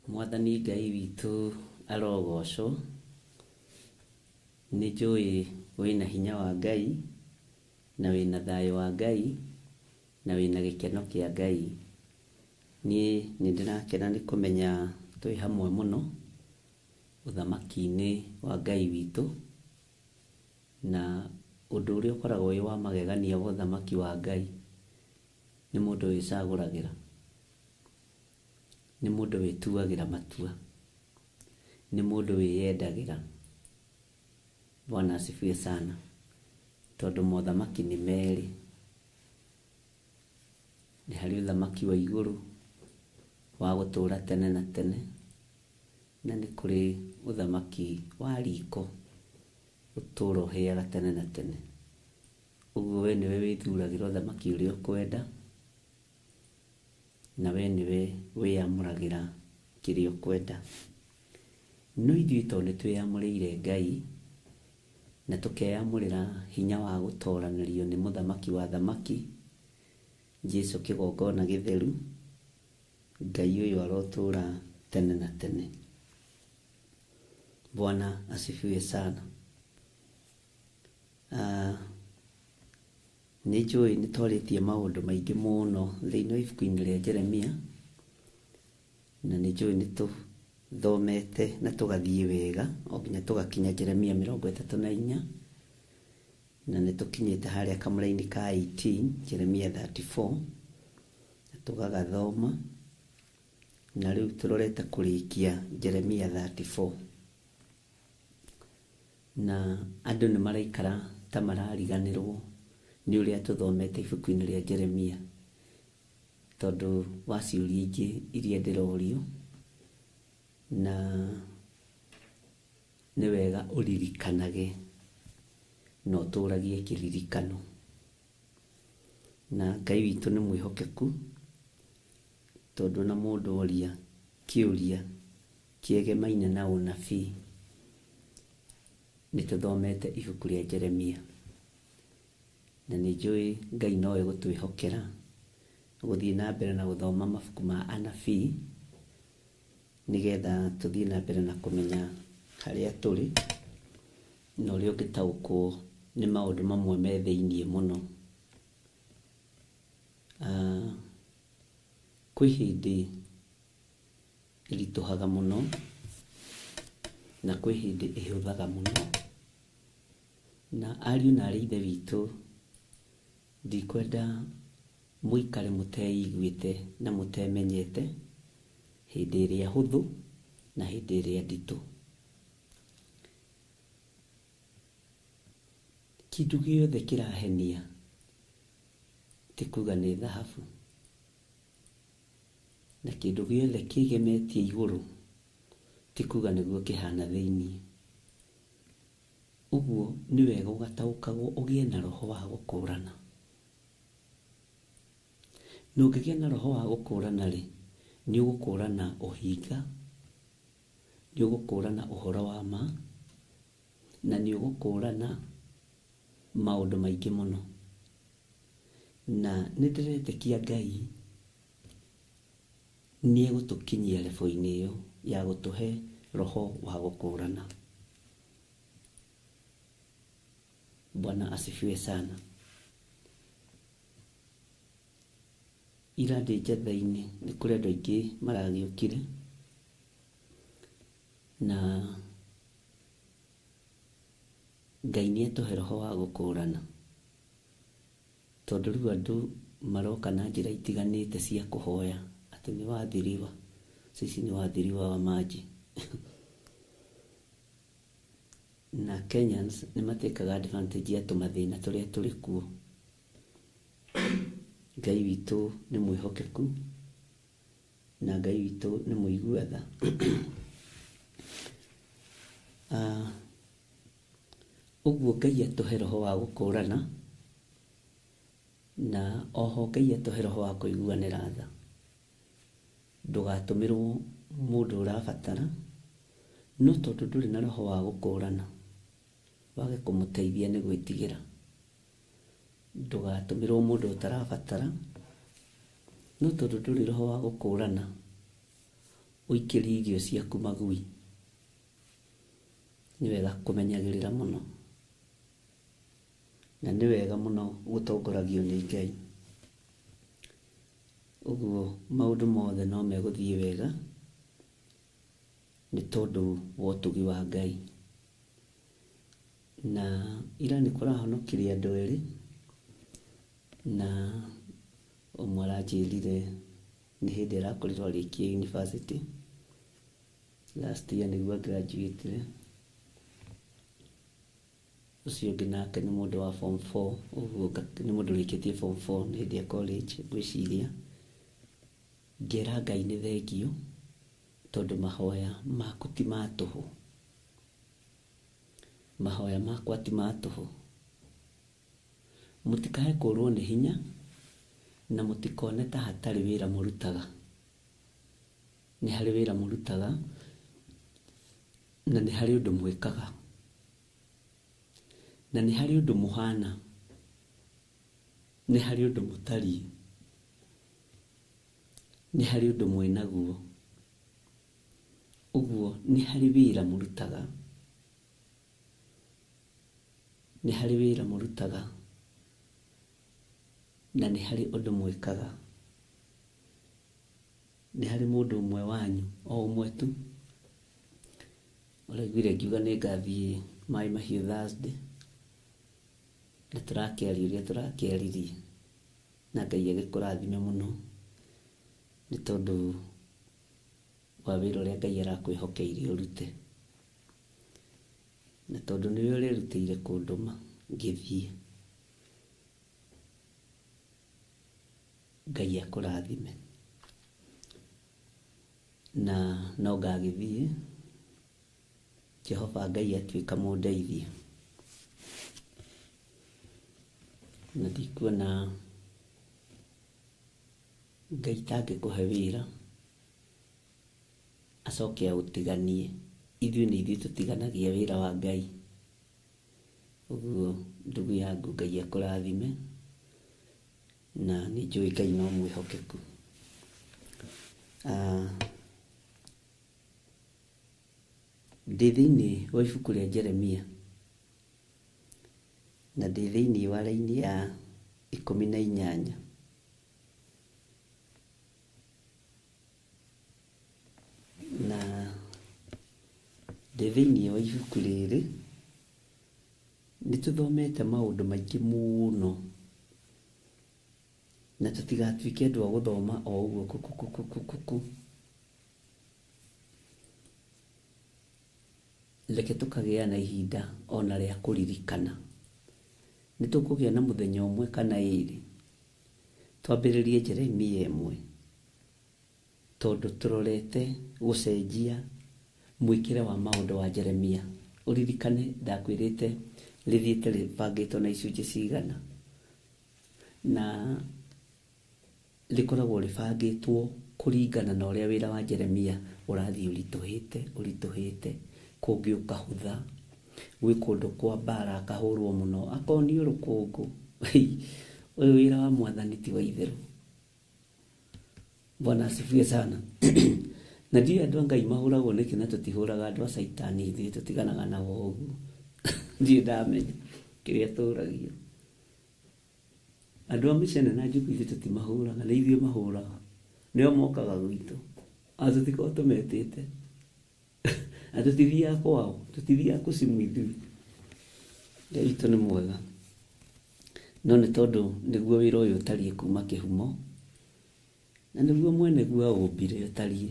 Mwathani Ngai witũ arogocwo. Nĩ njũĩ wĩna hinya wa Ngai na wĩna thayũ wa Ngai na wĩna gĩkeno kĩa Ngai. Niĩ nĩ ndĩrakena nĩ kũmenya twĩ hamwe mũno ũthamaki-inĩ wa Ngai witũ, na ũndũ ũrĩa ũkoragwo wĩ wa magegania wa ũthamaki wa Ngai nĩ mũndũ wĩcagũragĩra, nĩ mũndũ wĩtuagĩra matua, nĩ mũndũ wĩyendagĩra. Bwana asifiwe sana. Tondũ mothamaki nĩ merĩ, nĩ harĩ ũthamaki wa igũrũ wa gũtũũra tene na tene, na nĩ kũrĩ ũthamaki wa riko ũtũũra ũhĩaga tene na tene. Ũguo we nĩwe wĩthuragĩra ũthamaki ũrĩa ũkwenda, na we nĩwe wĩyamũragĩra kĩrĩa ũkwenda. No ithuĩ tondũ nĩ twĩyamũrĩire Ngai na tũkeyamũrĩra hinya wa gũtoranĩrio nĩ mũthamaki wa thamaki Jesu kĩgongona gĩtheru, Ngai ũyũ arotũũra tene na tene. Bwana asifiwe sana. Nĩ njũĩ nĩ twarĩtie maũndũ maingĩ mũno thĩinĩ wa ibuku-inĩ rĩa Jeremia, na nĩ njũĩ nĩ tũthomete na tũgathiĩ wega o nginya tũgakinya Jeremia 34, na nĩ tũkinyĩte harĩa kamũraini ka 18 Jeremia 34 na tũgagathoma, na rĩu tũrorete kũrĩkia Jeremia 34. Na andũ nĩ maraikara ta marariganĩrwo nĩ ũrĩa tũthomete ibuku-inĩ rĩa Jeremia, tondũ wa ciũria ingĩ iria ndĩrorio, na nĩ wega ũririkanage na ũtũragie kĩririkano. Na Ngai witũ nĩ mwĩhokeku, tondũ na mũndũ oria kĩũria kĩegemaine na ũnabii, nĩ tũthomete ibuku rĩa Jeremia, na nĩ njũĩ Ngai no egũtwĩhokera gũthiĩ na mbere na gũthoma mabuku ma anabii, nĩgetha tũthiĩ na mbere na kũmenya harĩa tũrĩ na ũrĩa ũngĩtaũkwo nĩ maũndũ mamwe me thĩiniĩ mũno. Kwĩ hĩndĩ ĩritũhaga mũno na kwĩ hĩndĩ ĩhũthaga mũno, na ariũ na arĩ ithe witũ, ndikwenda mũikare mũteiguĩte na mũtemenyete hĩndĩ ĩrĩa hũthũ na hĩndĩ ĩrĩa nditũ. Kĩndũ gĩothe kĩrahenia ti kuga nĩ thahabu, na kĩndũ gĩothe kĩgemetie igũrũ ti kuga nĩguo kĩhana thĩiniĩ. Ũguo nĩ wega ũgataũkagwo ũgĩe na roho wa gũkũrana. Na ũngĩgĩa na roho wa gũkũrana rĩ, nĩ ũgũkũrana ũhinga, nĩ ũgũkũrana ũhoro wa ma, na nĩ ũgũkũrana maũndũ maingĩ mũno. Na nĩ ndĩretĩkia Ngai nĩ egũtũkinyia level-inĩ ĩyo ya gũtũhe roho wa gũkũrana. Bwana asifiwe sana. Ira ndĩ njatha-inĩ nĩ kũrĩ andũ aingĩ maragĩũkire na Ngai nĩ atũhe roho wa gũkũrana, tondũ rĩu andũ maroka na njĩra itiganĩte cia kũhoya atĩ nĩ wathiriwa, sisi ni waathiriwa wa maji. Na Kenyans nĩ matekaga advantage ya tũmathĩna tũrĩa tũrĩ kuo. Ngai witũ nĩ mwĩhokeku na Ngai witũ nĩ mũigua tha. Ũguo Ngai atũhe roho wa gũkũrana, na oho Ngai atũhe roho wa kũiguanĩra tha. Ndũgatũmĩrwo mũndũ ũrabatara, no tondũ ndũrĩ na roho wa gũkũrana, wage kũmũteithia nĩ gwĩtigĩra. Ndũgatũmĩrwo mũndũ ũtarabatara, no tondũ ndũrĩ roho wa gũkũrana, ũikĩrie irio ciaku magui. Nĩ wega kũmenyagĩrĩra mũno, na nĩ wega mũno gũtongoragio nĩ Ngai. Ũguo maũndũ mothe no megũthiĩ wega nĩ tondũ wa ũtugi wa Ngai. Na ira nĩ kũrahonokirie andũ erĩ, na ũmwe aranjĩrire nĩ hĩndĩ arakorirwo arĩkia university last year nĩguo graduate. Ũcio ũngĩ nake nĩ mũndũ wa form 4, ũguo nĩ mũndũ ũrĩkĩtie form 4 nĩ hĩndĩ ya college ngwĩciria. Ngera Ngai nĩ thengio tondũ mahoya maku ti ma tũhũ, mahoya makwa ti ma tũhũ. Mũtikae kũrwo nĩ hinya na mũtikone ta hatarĩ wĩra mũrutaga. Nĩ harĩ wĩra mũrutaga na nĩ harĩ ũndũ mwĩkaga na nĩ harĩ ũndũ mũhana, nĩ harĩ ũndũ mũtariĩ, nĩ harĩ ũndũ mwĩnaguo. Ũguo nĩ harĩ wĩra mũrutaga, nĩ harĩ wĩra mũrutaga na nĩ harĩ ũndũ mwĩkaga. Nĩ harĩ mũndũ ũmwe wanyu, o ũmwe tu, ũraiguire ngiuga nĩ ngathiĩ Maĩ Mahiũ Thursday, na tũrakĩaria ũrĩa tũrakĩaririe, na Ngai agĩkũrathime mũno nĩ tondũ wa wĩra ũrĩa Ngai arakwĩhokeire ũrute, na tondũ nĩwe ũrerutĩire kũndũma ngĩthiĩ. Ngai akũrathime. Na no ngagĩthiĩ, Jehova Ngai atuĩka mũndeithia. Na ndikuona Ngai tangĩkũhe wĩra acoke aũtiganie. Ithuĩ nĩ ithuĩ tũtiganagia wĩra wa Ngai. Ũguo ndugu yangu Ngai akũrathime, na nĩ njũĩ Ngai no mwĩhokeku. Ndĩ thĩinĩ wa ibuku rĩa Jeremia na ndĩ thĩinĩ wa raini ya 18. Na ndĩ thĩinĩ wa ibuku rĩrĩ nĩ tũthomete maũndũ maingĩ mũno, na tũtigatuĩke andũ a gũthoma o ũguo kukukukukuku. Reke tũkagĩa na ihinda ona rĩa kũririkana. Nĩ tũkũgĩa na mũthenya ũmwe kana ĩrĩ twambĩrĩrie Jeremia ĩmwe, tondũ tũrorete gũcenjia mwĩkĩre wa maũndũ wa Jeremia. Ũririkane ndakwĩrĩte rĩthiĩte rĩbangĩtwo na icunjĩ cigana, na rĩkoragwo rĩbangĩtwo kũringana na ũrĩa wĩra wa Jeremia ũrathiĩ ũritũhĩte ũritũhĩte, kũngĩ ũkahũtha, gwĩ kũndũ kwa mbara akahũrwo mũno, akonio rũkũngũ. Ũyũ wĩra wa mwathani ti wa itherũ. Bwana asifiwe sana. Na ndiũĩ andũ a Ngai mahũragwo nĩkĩ na tũtihũraga andũ a caitani, ithuĩ tũtiganaga nao ũguo. Ndiũĩ ndamenya kĩrĩa tũragio. Andũ a mĩcene na njugu ithuĩ tũtimahũraga, nĩ ithuĩ mahũraga. Nĩo mokaga gwitũ. Na tũtikoragwo tũmetĩte. Na tũtithiaga kwao, tũtithiaga kũcimu ithuĩ. Ngai witũ nĩ mwega. No nĩ tondũ nĩguo wĩra ũyũ ũtariĩ kuma kĩhumo, na nĩguo mwene guo aũmbire ũtariĩ.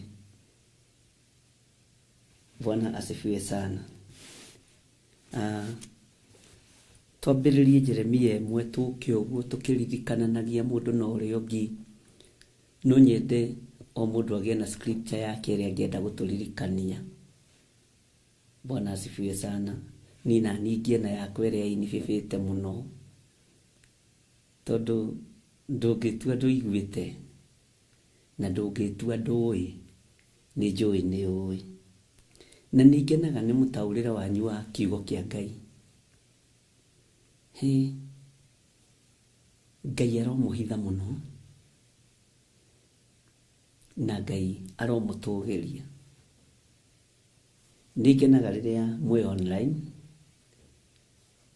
Bwana asifiwe sana. Twambĩrĩrie Jeremia ĩmwe tũke ũguo tũkĩririkananagia mũndũ na ũrĩa ũngĩ. No nyende o mũndũ agĩe na scripture yake ĩrĩa angĩenda gũtũririkania. Bwana asifiwe sana. Niĩ na niĩ ngĩona yakwa ĩrĩa ĩnibĩbĩte mũno, tondũ ndũngĩtua ndũiguĩte na ndũngĩtua ndũĩ, nĩ njũĩ nĩ ũĩ. Na nĩ ngenaga nĩ mũtaũrĩre wanyu wa kiugo kĩa Ngai. Hĩ, Ngai aromũhitha mũno na Ngai aromũtũgĩria. Nĩ ngenaga rĩrĩa mwĩ online,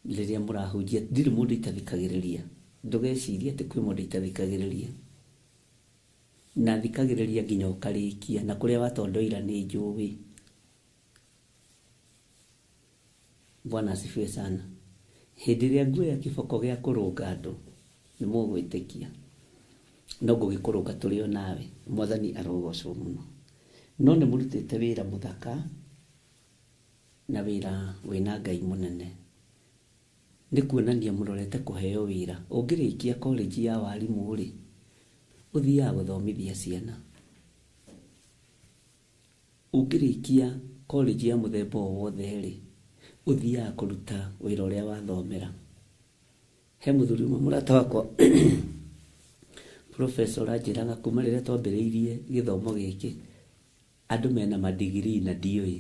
rĩrĩa mũrahunjia, ndirĩ mũndũ itathikagĩrĩria. Ndũgecirie atĩ kwĩ mũndũ itathikagĩrĩria. Na thikagĩrĩria nginya ũkarĩkia, na kũrĩa watondoira nĩ njũĩ. Bwana asifiwe sana. Hĩndĩ ĩrĩa nguoya kĩboko gĩa kũrũnga andũ, nĩ mũgwĩtĩkia. No ngũgĩkũrũnga tũrĩ o nawe. Mwathani arogocwo mũno. No nĩ mũrutĩte wĩra mũthaka na wĩra wĩna Ngai mũnene. Nĩ kuonania mũrorete kũheo wĩra. Ũngĩrĩkia college ya warimũ rĩ, ũthiaga gũthomithia ciana. Ũngĩrĩkia college ya mũthemba o wothe rĩ, ũthiaga kũruta wĩra ũrĩa wathomera. He mũthuri ũmwe mũrata wakwa professor anjĩraga kuma rĩrĩa twambĩrĩirie gĩthomo gĩkĩ, andũ mena madigiri na ndiũĩ,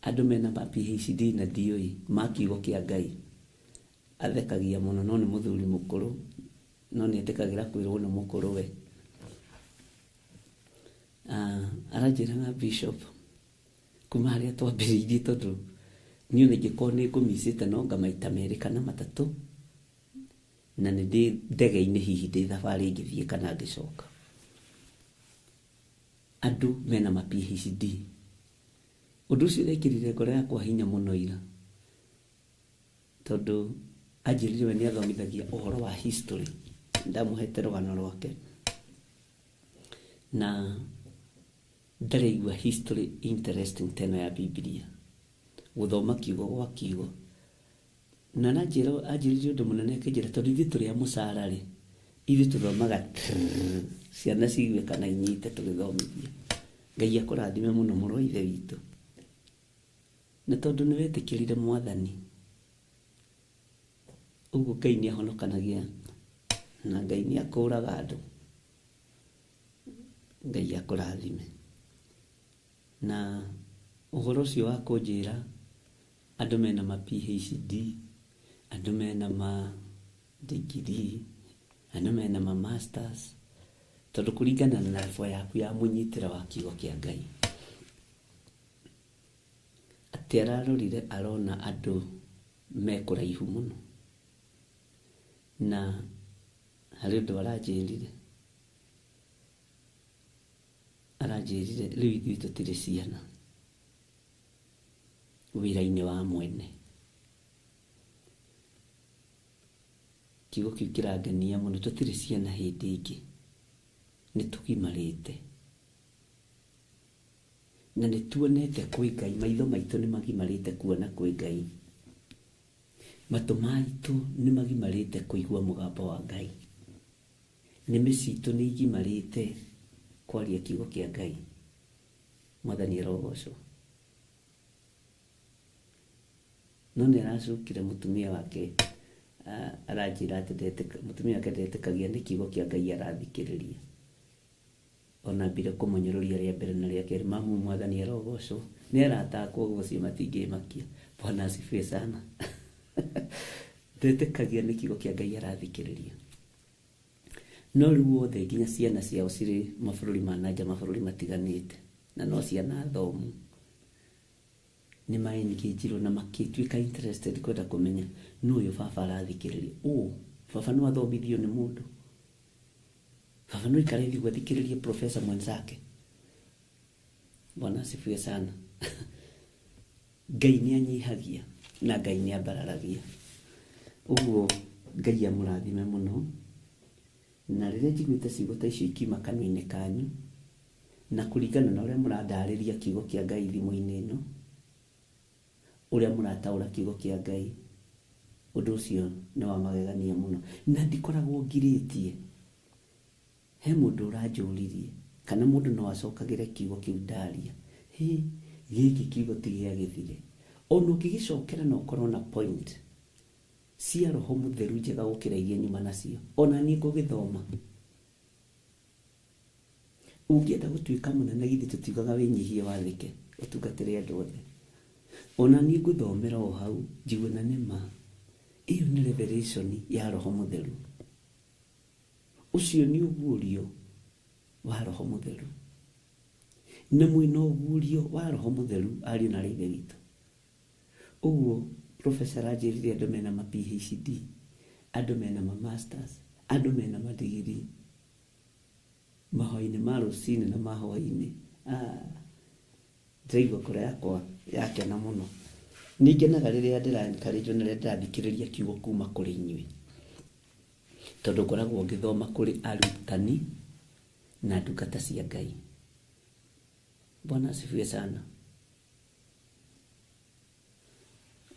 andũ mena ma PhD na ndiũĩ, ma kiugo kĩa Ngai. Athekagia mũno, no nĩ mũthuri mũkũrũ, no nĩ etĩkagĩra kwĩrwo nĩ mũkũrũ we. Aranjĩraga bishop, kuma harĩa twambĩrĩirie, tondũ niĩ ona ingĩkorwo nĩ ngũmicĩte no nga maita merĩ kana matatũ, na nĩ ndĩ ndege-inĩ hihi ndĩ thabarĩ ngĩthiĩ kana ngĩcoka. Andũ mena ma PhD. Ũndũ ũcio ũrekĩrire ngoro yakwa hinya mũno ira, tondũ anjĩrire we nĩ athomithagia ũhoro wa history. Ndamũhete rũgano rwake, na ndaraigua history interesting teno ya Bibilia, gũthoma kiugo gwa kiugo. Na anjĩrire ũndũ mũnene, akĩnjĩra tondũ ithuĩ tũrĩ a mũcara rĩ, ithuĩ tũthomaga ciana ciigue kana inyite tũgĩthomithia. Ngai akũrathime mũno mũrũ wa ithe witũ, na tondũ nĩ wetĩkĩrire mwathani, ũguo Ngai nĩ ahonokanagia na Ngai nĩ akũraga andũ. Ngai akũrathime. Na ũhoro ũcio wa kũnjĩra andũ mena ma PhD, andũ mena ma degree, andũ mena ma masters, tondũ kũringana na level yaku ya mũnyitĩre wa kiugo kĩa Ngai, atĩ ararorire arona andũ me kũraihu mũno. Na harĩ ũndũ aranjĩrire, rĩu ithuĩ tũtirĩ ciana wĩra-inĩ wa mwene. Kiugo kĩu kĩrangenia mũno, tũtirĩ ciana hĩndĩ ĩngĩ, nĩ tũgimarĩte na nĩ tuonete kwĩ Ngai, maitho maitũ nĩ magimarĩte kuona kwĩ Ngai. Matũ maitũ nĩ magimarĩte kũigua mũgambo wa Ngai. Nĩmĩ citũ nĩ igimarĩte kwaria kiugo kĩa Ngai. Mwathani arogocwo. No nĩ aracukire mũtumia wake, aranjĩra atĩ mũtumia wake ndetĩkagia nĩ kiugo kĩa Ngai arathikĩrĩria. Ona ambire kũmũnyũrũria rĩa mbere na rĩa kerĩ, mamu mwathani arogocwo. Nĩ arata akwa ũguo acio matingĩmakia. Bwana asifiwe sana. Ndetĩkagia nĩ kiugo kĩa Ngai arathikĩrĩria. No rĩu othe nginya ciana ciao cirĩ mabũrũri ma nanja, mabũrũri matiganĩte, na no ciana thomu, nĩ ma-engage-irwo na makĩtuĩka interested kwenda kũmenya nũ ũyũ baba arathikĩrĩria. Ũ baba no athomithio nĩ mũndũ, baba no ikare thĩ ũguo athikĩrĩrie professor mwenzake. Bwana asifiwe sana. Ngai nĩ anyihagia na Ngai nĩ ambararagia. Ũguo Ngai amũrathime mũno. Na rĩrĩa njiguĩte ciugo ta icio ikiuma kanua-inĩ kanyu, na kũringana na ũrĩa mũrandarĩria kiugo kĩa Ngai thimũ-inĩ ĩno, ũrĩa mũrataũra kiugo kĩa Ngai, ũndũ ũcio nĩ wa magegania mũno. Na ndikoragwo ngirĩtie. He mũndũ ũranjũririe, kana mũndũ no acokagĩre kiugo kĩu ndaria. Hĩ, gĩkĩ kiugo ti gĩa gĩthire. Ona ũngĩgĩcokera na ũkorwo na point cia roho mũtheru njega gũkĩra iria nyuma nacio, ona niĩ ngũgĩthoma. Ũngĩenda gũtuĩka mũnene githĩ tũtiugaga wĩnyihie wathĩke, ũtungatĩre andũ othe. Ona niĩ ngũthomera o hau njigue na nĩ ma. Ĩyo nĩ revelation ya roho mũtheru. Ũcio nĩ ũguũrio wa roho mũtheru. Na mwĩna ũguũrio wa roho mũtheru ariũ na aarĩ a Ithe witũ. Ũguo professor aranjĩrire andũ mena ma PhD, andũ mena ma masters, andũ mena ma degree, mahoya-inĩ ma rũcinĩ na ma hwaĩ-inĩ. Ndĩraigua ngoro yakwa yakena mũno. Nĩ ngenaga rĩrĩa ndĩra encourage na rĩrĩa ndĩrathikĩrĩria kiugo kuma kũrĩ inyuĩ. Tondũ ngoragwo ngĩthoma kũrĩ arutani na ndungata cia Ngai. Bwana asifiwe sana.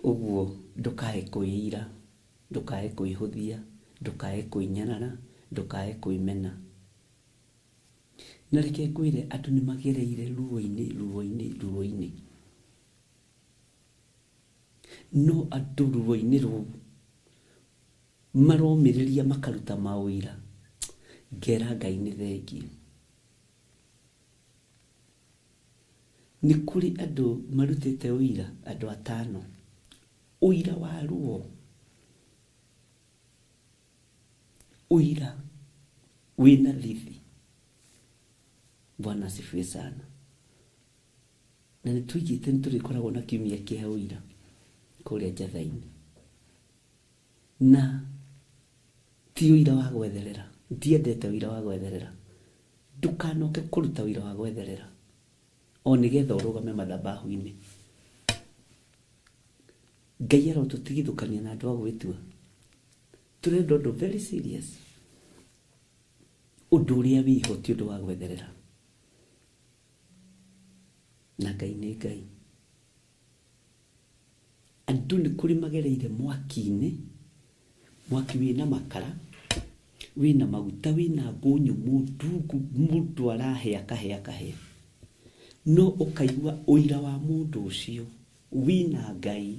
Ũguo ndũkae kwĩira, ndũkae kwĩhũthia, ndũkae kwĩnyarara, ndũkae kwĩmena. Na reke ngwĩre andũ nĩ magereire ruo-inĩ, ruo-inĩ, ruo-inĩ. No andũ ruo-inĩ rũu maromĩrĩria makaruta maũira. Ngera Ngai nĩ thengiũ. Nĩ kũrĩ andũ marutĩte ũira, andũ atano. Ũira wa ruo. Ũira wĩna thithi. Bwana asifiwe sana. Na nĩ tũigĩte nĩ tũrĩkoragwo na kiumia kĩa ũira kũrĩa njatha-inĩ. Na ti ũira wa gwetherera. Ndiendete ũira wa gwetherera. Ndũkanoke kũruta ũira wa gwetherera o nĩgetha ũrũgame mathabahu-inĩ. Ngai arotũtigithũkania na andũ a gwĩtua. Tũrenda ũndũ very serious. Ũndũ ũrĩa wĩho ti ũndũ wa gwetherera. Na Ngai nĩ Ngai. Andũ nĩ kũrĩ magereire mwaki-inĩ, mwaki wĩna makara, wĩna maguta, wĩna ngũ nyũmũ ndungu, mũndũ arahĩa akahĩa akahĩa. No ũkaigua ũira wa mũndũ ũcio wĩna Ngai,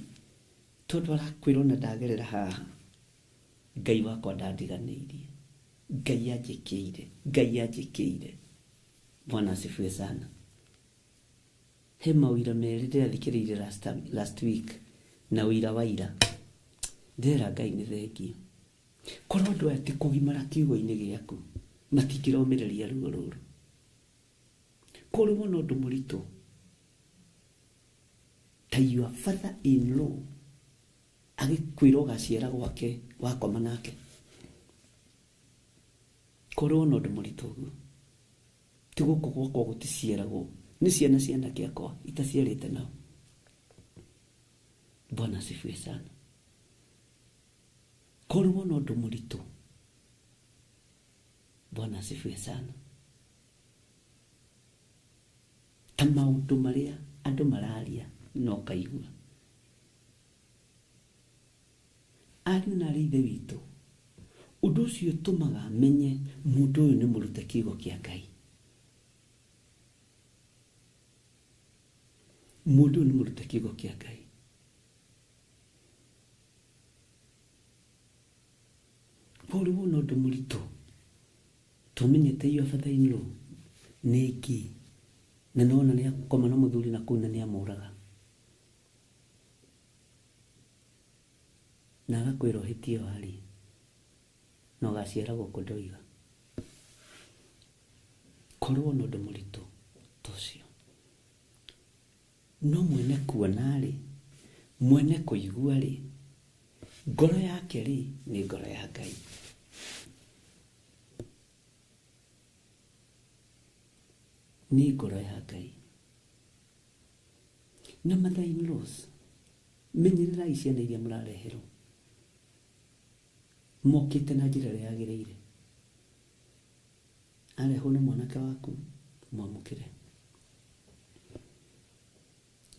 tondũ arakwĩra ona ndagerera haha, Ngai wakwa ndandiganĩirie. Ngai anjĩkĩire, Ngai anjĩkĩire. Bwana asifiwe sana. He mawĩra merĩ ndĩrathikĩrĩirie last week na ũira wa ira. Ndĩrera Ngai nĩ thengiũ. Korwo andũ aya ti kũgimara kiugo-inĩ gĩaku, matingĩromĩrĩria ruo rũrũ. Korwo wona ũndũ mũritũ ta your father in law agĩkwĩra ũgaciara gwake wakoma nake. Korwo wona ũndũ mũritũ ũguo, ti gũkũ gwakwa gũticiaragwo, nĩ ciana cia anake akwa itaciarĩte nao. Bwana asifiwe sana. Korwo wona ũndũ mũritũ, Bwana asifiwe sana. Ta maũndũ marĩa andũ mararia no kaigua. Ariũ na arĩ ithe witũ, ũndũ ũcio ũtũmaga menye mũndũ ũyũ nĩ mũrute kiugo kĩa Ngai. Mũndũ ũyũ nĩ mũrute kiugo kĩa Ngai. Ũrĩ wona ũndũ mũritũ tomenyete your father in law nĩ kĩ na nĩwona nĩ akoma na mũthuri na kũu na nĩ amũraga na agakwĩra ũhĩtie warie na ũgaciara gũkũ ndoiga. Korwo na ũndũ mũritũ ta ũcio, no mwene kuona rĩ, mwene kũigua rĩ, ngoro yake rĩ nĩ ngoro ya Ngai. Nĩ ngoro ya Ngai. Na mother in laws, menyererai ciana iria mũrareherwo mokĩte na njĩra ĩrĩa yagĩrĩire. Arehwo nĩ mwanake waku, mwamũkĩre.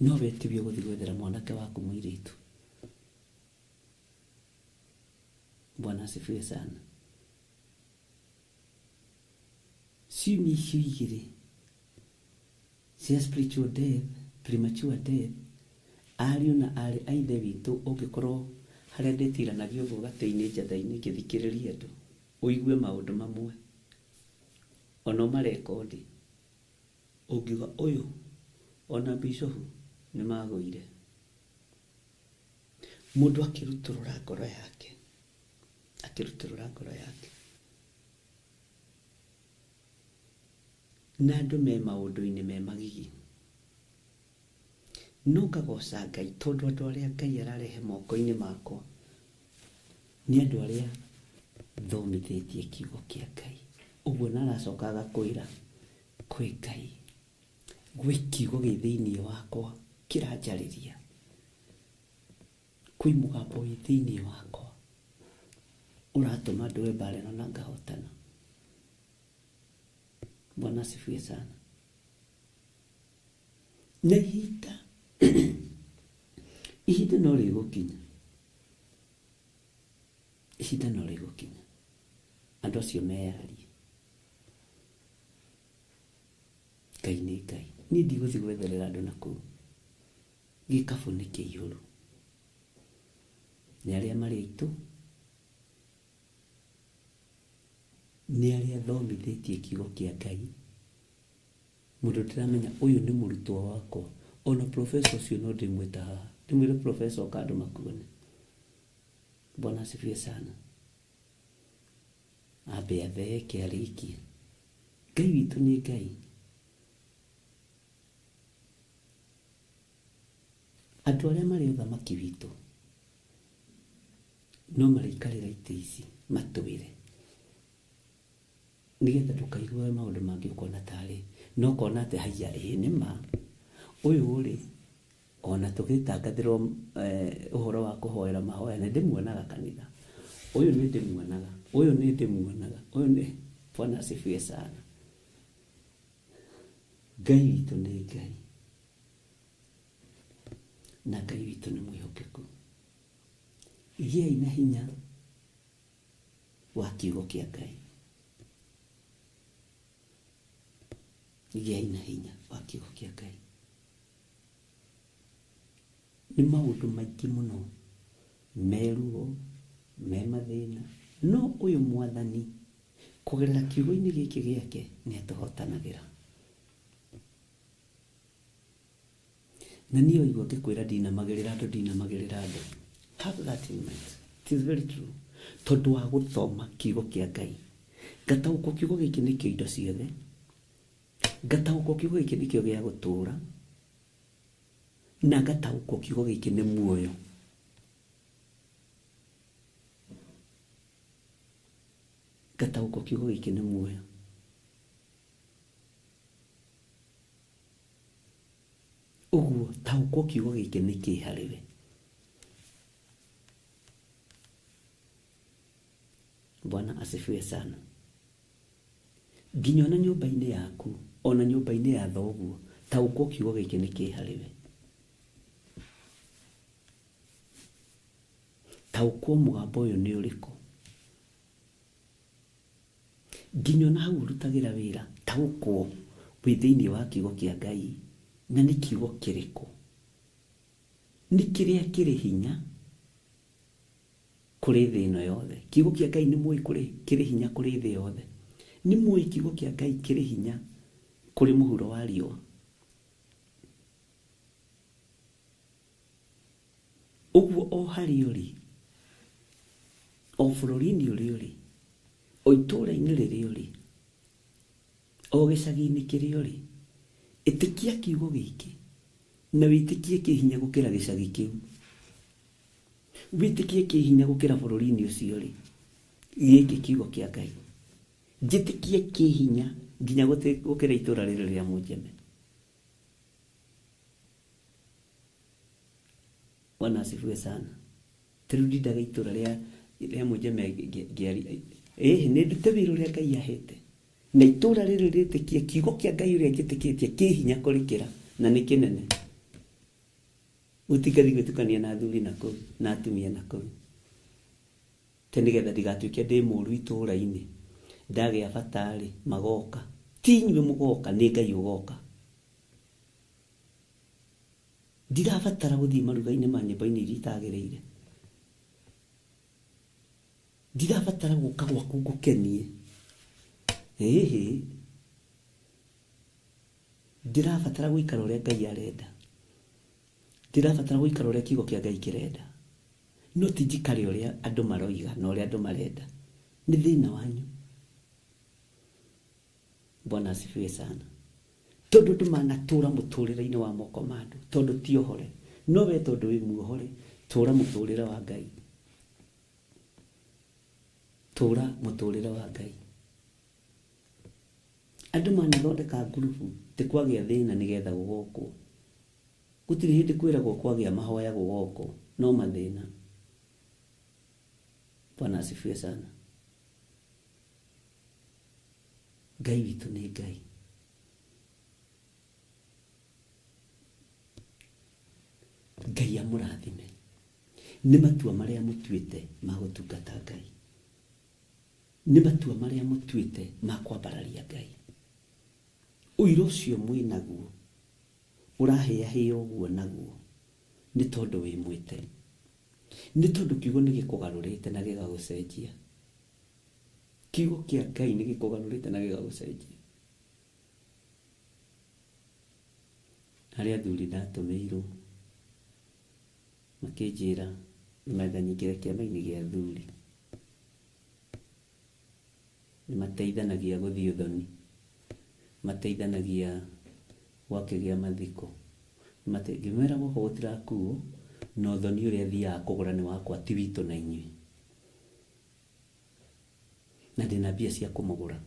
No we tiwe ũgũthiĩ gwethera mwanake waku mũirĩtu. Bwana asifiwe sana. Ciumia icio igĩrĩ cia spiritual death, premature death, ariũ na aarĩ a ithe witũ, ũngĩkorwo harĩa ndĩtiranagia ũguo gatĩ-inĩ njatha-inĩ ngĩthikĩrĩria andũ, ũigue maũndũ mamwe ona ũmarekondi, ũngiuga ũyũ ona bishofu nĩ magũire. Mũndũ akĩrutũrũra ngoro yake, akĩrutũrũra ngoro yake. Na andũ me maũndũ-inĩ me magigi. No ngagoca Ngai tondũ andũ arĩa Ngai ararehe moko-inĩ makwa nĩ andũ arĩa thomithĩtie kiugo kĩa Ngai. Ũguo na aracoka agakwĩra kwĩ Ngai, gwĩ kiugo gĩ thĩinĩ wakwa kĩranjarĩria, kwĩ mũgambo wĩ thĩinĩ wakwa ũratũma ndũe mbara ĩno na ngahotana. Bwana asifiwe sana. Na ihinda ihinda no rĩgũkinya, ihinda no rĩgũkinya andũ acio meyarie. Ngai nĩ Ngai. Niĩ ndigũthiĩ gwetherera andũ na kũu, gĩkabũ nĩ kĩihũru. Nĩ arĩa marĩ aitũ, nĩ arĩa thomithĩtie kiugo kĩa Ngai. Mũndũ ndĩramenya ũyũ nĩ mũrutwo wakwa, ona professor ũcio no ndĩmwĩta haha, ndĩmwĩre professor ũka andũ makuone. Bwana asifiwe sana. Ambe atheke arĩkie. Ngai witũ nĩ Ngai. Andũ arĩa marĩ ũthamaki witũ no marĩikarĩra itĩ ici matwĩre, nĩgetha ndũkaigue maũndũ mangĩ ũkona tarĩ no ũkona atĩ haiya, ĩĩ nĩ ma ũyũ rĩ, ona tũgĩtangathĩrwo ũhoro wa kũhoera mahoya nĩ ndĩmuonaga kanitha, ũyũ nĩ ndĩmuonaga, ũyũ nĩ ndĩmuonaga, ũyũ nĩ. Bwana asifiwe sana. Ngai witũ nĩ Ngai, na Ngai witũ nĩ mwĩhokeku. Gĩai na hinya wa kiugo kĩa Ngai. Gĩai na hinya wa kiugo kĩa Ngai. Nĩ maũndũ maingĩ mũno me ruo, me mathĩna, no ũyũ Mwathani kũgerera kiugo-inĩ gĩkĩ gĩake nĩ atũhotanagĩra. Na niĩ waigua ngĩkwĩra ndinamagĩrĩra andũ, ndinamagĩrĩra andũ. Have that in mind. It is very true. Tondũ wa gũthoma kiugo kĩa Ngai, ngataũkwo kiugo gĩkĩ nĩkĩo indo ciothe, ngataũkwo kiugo gĩkĩ nĩkĩo gĩa gũtũũra, na ngataũkwo kiugo gĩkĩ nĩ muoyo. Ngataũkwo kiugo gĩkĩ nĩ muoyo. Ũguo taũkwo kiugo gĩkĩ nĩ kĩ harĩ we. Bwana asifiwe sana. Nginya ona nyũmba-inĩ yaku, ona nyũmba-inĩ ya thoguo, taũkwo kiugo gĩkĩ nĩ kĩ harĩ we. Taũkwo mũgambo ũyũ nĩ ũrĩkũ. Nginya ona hau ũrutagĩra wĩra, taũkwo wĩ thĩinĩ wa kiugo kĩa Ngai, na nĩ kiugo kĩrĩkũ. Nĩ kĩrĩa kĩrĩ hinya kũrĩ thĩ ĩno yothe. Kiugo kĩa Ngai nĩ mũĩ kĩrĩ hinya kũrĩ thĩ yothe. Nĩ mũĩ kiugo kĩa Ngai kĩrĩ hinya kũrĩ mũhuro wa riũa. Ũguo o harĩa ũrĩ, o bũrũri-inĩ ũrĩa ũrĩ, o itũũra-inĩ rĩrĩa ũrĩ, o gĩcagi-inĩ kĩrĩa ũrĩ, ĩtĩkia kiugo gĩkĩ na wĩtĩkie kĩ hinya gũkĩra gĩcagi kĩu. Wĩtĩkie kĩ hinya gũkĩra bũrũri-inĩ ũcio ũrĩ. Gĩkĩ kiugo kĩa Ngai. Njĩtĩkie kĩ hinya nginya gũkĩra itũũra rĩrĩ rĩa Mũnjeme. Bwana asifiwe sana. Ta rĩu ndindaga itũũra rĩa Mũnjeme ngĩaria. Ĩĩ nĩ ndute wĩra ũrĩa Ngai ahete. Na itũũra rĩrĩ rĩtĩkie kiugo kĩa Ngai ũrĩa njĩtĩkĩtie kĩ hinya kũrĩkĩra na nĩ kĩnene. Gũtingathiĩ gwĩtukania na athuri na kũu na atumia na kũu. Te nĩgetha ndigatuĩke ndĩ mũũru itũũra-inĩ. Ndagĩa bata-rĩ, magoka. Ti inyuĩ mũgoka, nĩ Ngai ũgoka. Ndirabatara gũthiĩ maruga-inĩ ma nyĩmbo-inĩ iria itagĩrĩire. Ndirabatara gũka gwaku ngũkenie. Ĩhĩ. Ndirabatara gũikara ũrĩa Ngai arenda. Ndirabatara gũikara ũrĩa kiugo kĩa Ngai kĩrenda. No ti njikare ũrĩa andũ maroiga na ũrĩa andũ marenda. Nĩ thĩna wanyu. Bwana asifiwe sana. Tondũ andũ manatũra mũtũrĩre-inĩ wa moko ma andũ, tondũ ti ohore. No we tondũ wĩ muohore, tũra mũtũrĩre wa Ngai. Tũra mũtũrĩre wa Ngai. Andũ manathondeka ngurubu ti kwagĩa thĩna nĩgetha gũgokwo. Gũtirĩ hĩndĩ kwĩragwo kwagĩa mahoya gũgokwo, no mathĩna. Bwana asifiwe sana. Ngai witũ nĩ Ngai. Ngai amũrathime. Nĩ matua marĩa mũtuĩte ma gũtungata Ngai. Nĩ matua marĩa mũtuĩte ma kwambararia Ngai. Ũira ũcio mwĩnaguo ũrahĩahĩa ũguo naguo nĩ tondũ wĩ mwĩte. Nĩ tondũ kiugo nĩ gĩkũgarũrĩte na gĩgagũcenjia. Kiugo kĩa Ngai nĩ gĩkũgarũrĩte na gĩgagũcenjia. Harĩ athuri ndatũmĩirwo makĩnjĩra nĩmetha nyingĩre kĩama-inĩ gĩa athuri. Nĩ mateithanagia gũthiĩ ũthoni, mateithanagia gwakĩgĩa mathiko. Ngĩmera gwakwa gũtirakuo, na ũthoni ũrĩa thiaga kũgũra nĩ wakwa ti witũ na inyuĩ. Na ndĩna mbia cia kũmũgũra.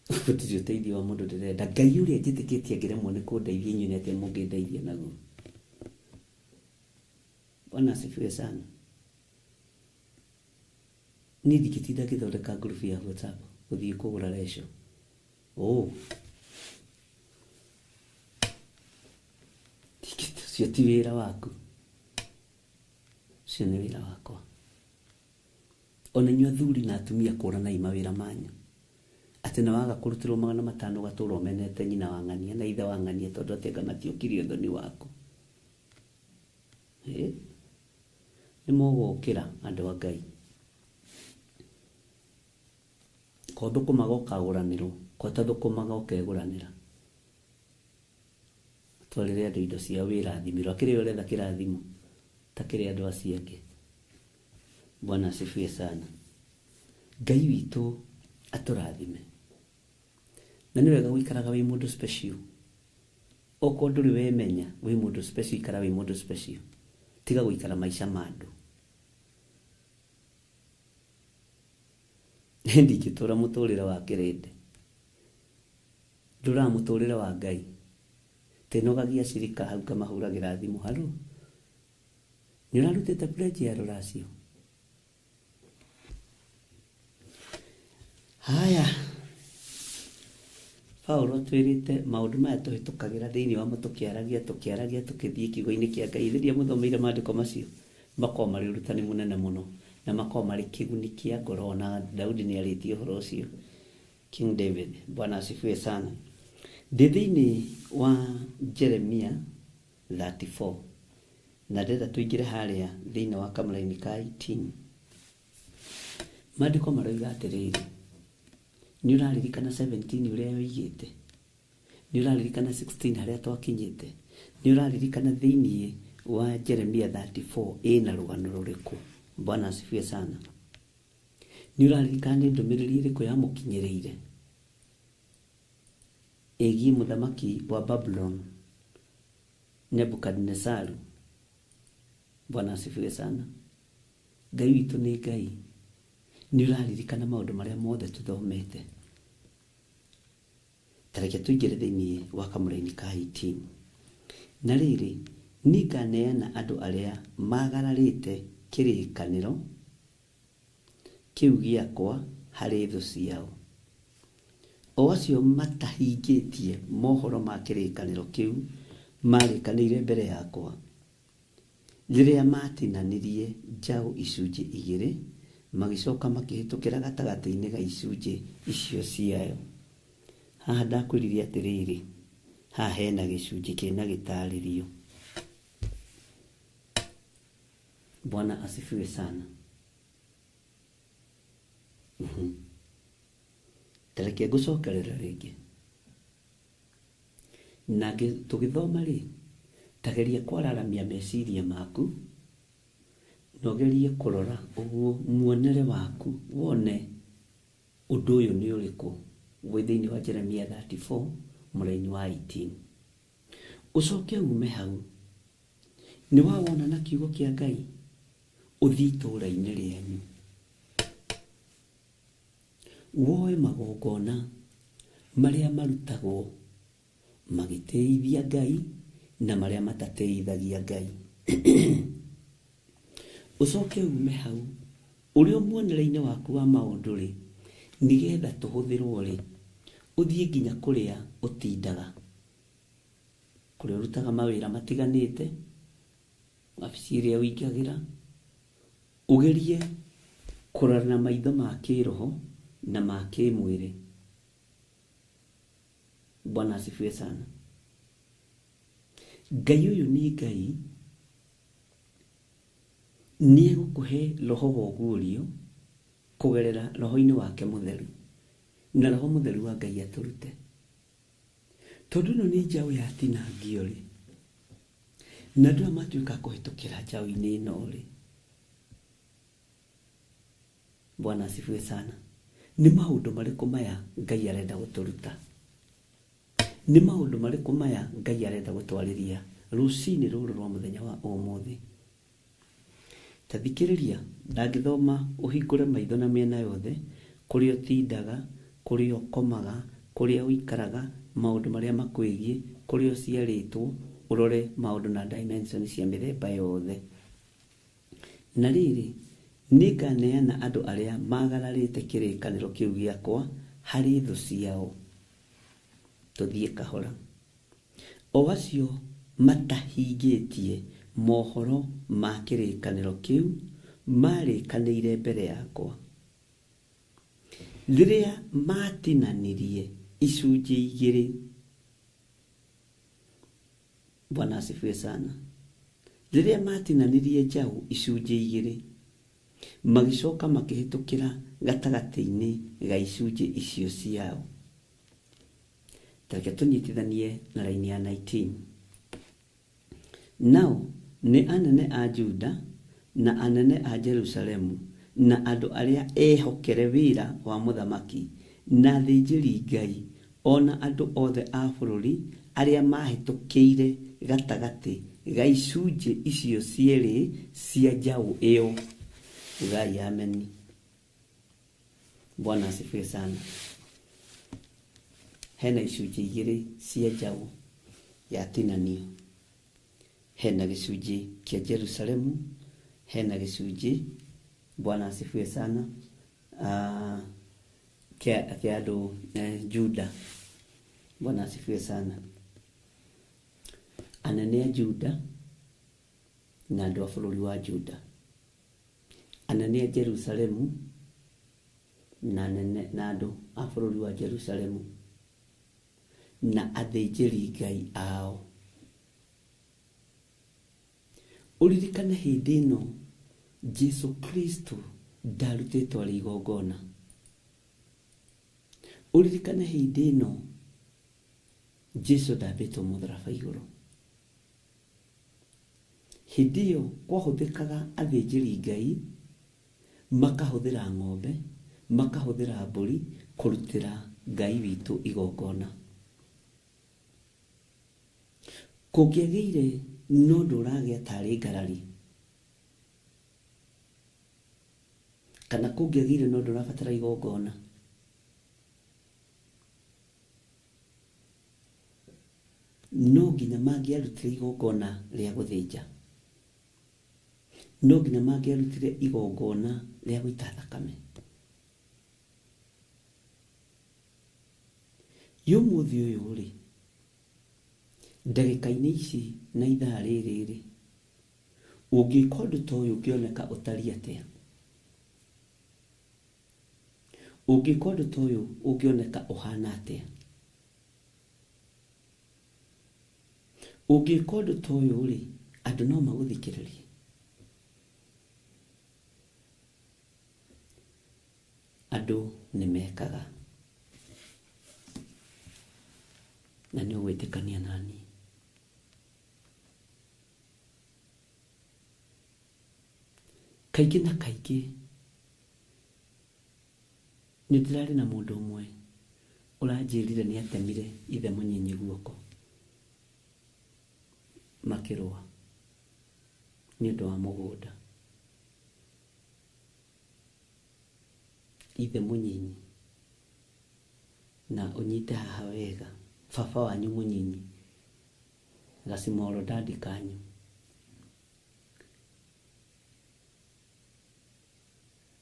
Gũtirĩ ũteithio wa mũndũ ndĩrenda. Ngai ũrĩa njĩtĩkĩtie angĩremwo nĩ kũndeithia inyuĩ nĩ atĩa mũngĩndeithia naguo. Bwana asifiwe sana. Niĩ ndingĩtinda ngĩthondeka ngurubu ya WhatsApp gũthiĩ kũgũra leco. Oh. Ũcio ti wĩra waku. Ũcio nĩ wĩra wakwa. Ona inyuĩ athuri na atumia kũranai mawĩra manyu. Atĩ na waga kũrutĩrwo 500 ũgatũra ũmenete nyina wa ng'ania na ithe wa ng'ania tondũ atĩ anga matiũkirie ũthoni waku. Nĩ mũgũkĩra andũ a Ngai. Ko thũkũmaga ũkagũranĩrwo, ko ũtathũkũmaga ũkegũranĩra. Twarĩre andũ indo ciao wĩrathimĩrwo. Akĩrĩ we ũretha kĩrathimo ta kĩrĩa andũ acio angĩ. Bwana asifiwe sana. Ngai witũ atũrathime. Na nĩ wega gũikaraga wĩ mũndũ special. Okorwo ndũrĩ wemenya wĩ mũndũ special, ikara wĩ mũndũ special. Tiga gũikara maica ma andũ. Ndingĩtũra mũtũrĩre wa kĩrĩndĩ. Ndũraga mũtũrĩre wa Ngai. Tĩnogagia cirika hau ngamahũragĩra thimũ. Haro, nĩ ũrarutĩte pledge ya rũracio? Haya. Paulo atwĩrĩte maũndũ maya tũhĩtũkagĩra thĩinĩ wamo tũkĩaragia tũkĩaragia tũkĩthiĩ kiugo-inĩ kĩa Ngai. Rĩrĩa mũthomeire maandĩko macio makoragwo marĩ ũrutani mũnene mũno na makoragwo marĩ kĩguni kĩa ngoro. Na Daudi nĩ arĩtie ũhoro ũcio, King David. Bwana asifiwe sana. Ndĩ thĩinĩ wa Jeremia 34 na ndĩrenda tũingĩre harĩa thĩinĩ wa kamũraini ka 18. Maandĩko maroiga atĩrĩrĩ, nĩ ũraririkana 17 ũrĩa yoigĩte? Nĩ ũraririkana 16 harĩa twakinyĩte? Nĩ ũraririkana thĩinĩ wa Jeremia 34 ĩna rũgano rũrĩkũ? Bwana asifiwe sana. Nĩ ũraririkana nĩ ndũmĩrĩri ĩrĩkũ yamũkinyĩrĩire ĩgiĩ mũthamaki wa Babulon Nebukadnezaru? Bwana asifiwe sana. Ngai witũ nĩ Ngai. Nĩ ũraririkana maũndũ marĩa mothe tũthomete? Ta reke tũingĩre thĩinĩ wa kamũraini ka 18. Na rĩrĩ, nĩnganeana andũ arĩa magararĩte kĩrĩkanĩro kĩu gĩakwa harĩ thũ ciao, o acio matahingĩtie mohoro ma kĩrĩkanĩro kĩu marĩkanĩire mbere yakwa, rĩrĩa matinanirie njaũ icunjĩ igĩrĩ, magĩcoka makĩhĩtũkĩra gatagatĩ-inĩ ga icunjĩ icio ciayo. Haha ndakwĩrire atĩrĩrĩ, haha hena gĩcunjĩ kĩna gĩtarĩrio. Bwana asifiwe sana. Ta reke ngũcokerera rĩngĩ. Na tũgĩthoma rĩ, ta geria kwararamia meciria maku, na ũgerie kũrora ũguo muonere waku wone ũndũ ũyũ nĩ ũrĩkũ wĩ thĩinĩ wa Jeremia 34 mũraini wa 18. Ũcoke ume hau, nĩ wawona na kiugo kĩa Ngai, ũthiĩ itũũra-inĩ rĩanyu, woe magongona marĩa marutagwo magĩtĩithia Ngai na marĩa matatĩithagia Ngai. Ũcoke ume hau, ũrĩa muonere-inĩ waku wa maũndũ rĩ, nĩgetha tũhũthĩrwo rĩ, ũthiĩ nginya kũrĩa ũtindaga, kũrĩa ũrutaga mawĩra matiganĩte, wabici ĩrĩa ũingagĩra, ũgerie kũrora na maitho ma kĩroho na ma kĩmwĩrĩ. Bwana asifiwe sana. Ngai ũyũ nĩ Ngai, nĩ egũkũhe roho wa ũguũrio kũgerera roho-inĩ wake mũtheru, na roho mũtheru wa Ngai atũrute. Tondũ ĩno nĩ njaũ yatinangio rĩ, na andũ aya matuĩka kũhĩtũkĩra njaũ-inĩ ĩno rĩ, Bwana asifiwe sana. Nĩ maũndũ marĩkũ maya Ngai arenda gũtũruta? Nĩ maũndũ marĩkũ maya Ngai arenda gũtwarĩria rũcinĩ rũrũ rwa mũthenya wa ũmũthĩ? Ta thikĩrĩria, ndangĩthoma ũhingũre maitho na mĩena yothe, kũrĩa ũtindaga, kũrĩa ũkomaga, kũrĩa ũikaraga, maũndũ marĩa makwĩgiĩ, kũrĩa ũciarĩtwo, ũrore maũndũ na dimension cia mĩthemba yothe. Na rĩrĩ, nĩnganeana andũ arĩa magararĩte kĩrĩkanĩro kĩu gĩakwa harĩ thũ ciao. Tũthiĩ kahora. O acio matahingĩtie mohoro ma kĩrĩkanĩro kĩu marĩkanĩire mbere yakwa, rĩrĩa matinanirie icunjĩ igĩrĩ. Bwana asifiwe sana. Rĩrĩa matinanirie njaũ icunjĩ igĩrĩ, magĩcoka makĩhĩtũkĩra gatagatĩ-inĩ ga icunjĩ icio ciao. Ta reke tũnyitithanie na raini ya 19. Nao nĩ anene a Juda na anene a Jerusalemu na andũ arĩa ehokere wĩra wa mũthamaki na athĩnjĩri Ngai o na andũ othe a bũrũri arĩa mahĩtũkĩire gatagatĩ ga icunjĩ icio cierĩ cia njaũ ĩyo. Ugai ameni. Bwana asifiwe sana. Hena icunjĩ igĩrĩ cia njaũ yatinanio. Hena gĩcunjĩ kĩa Jerusalemu, hena gĩcunjĩ, Bwana asifiwe sana, kĩa andũ Juda. Bwana asifiwe sana. Anene a Juda na andũ a bũrũri wa Juda, anene a Jerusalemu na anene na andũ a bũrũri wa Jerusalemu na athĩnjĩri Ngai ao. Ũririkane hĩndĩ ĩno Jesu Kristo ndarutĩtwo arĩ igongona. Ũririkane hĩndĩ ĩno Jesu ndambĩtwo mũtharaba igũrũ. Hĩndĩ ĩyo kwahũthĩkaga athĩnjĩri Ngai makahũthĩra ng'ombe, makahũthĩra mbũri kũrutĩra Ngai witũ igongona. Kũngĩagĩire na ũndũ ũragĩa tarĩ ngarari, kana kũngĩagĩire na ũndũ ũrabatara igongona, no nginya mangĩarutire igongona rĩa gũthĩnja, no nginya mangĩarutire igongona rĩa gũita thakame. Ũmũthĩ ũyũ rĩ, ndagĩka-inĩ ici na ithaa rĩrĩ rĩ, ũngĩka ũndũ ta ũyũ ũngĩoneka ũtariĩ atĩa? Ũngĩka ũndũ ta ũyũ ũngĩoneka ũhana atĩa? Ũngĩka ũndũ ta ũyũ rĩ, andũ no magũthikĩrĩrie? Andũ nĩ mekaga, na nĩ ũgwĩtĩkania naniĩ. Kaingĩ na kaingĩ nĩ ndĩrarĩ na mũndũ ũmwe ũranjĩrire nĩ atemire ithe mũnyinyi guoko makĩrũa nĩ ũndũ wa mũgũnda. Ithe mũnyinyi, na ũnyite haha wega, baba wanyu mũnyinyi, gacimoro dadi kanyu.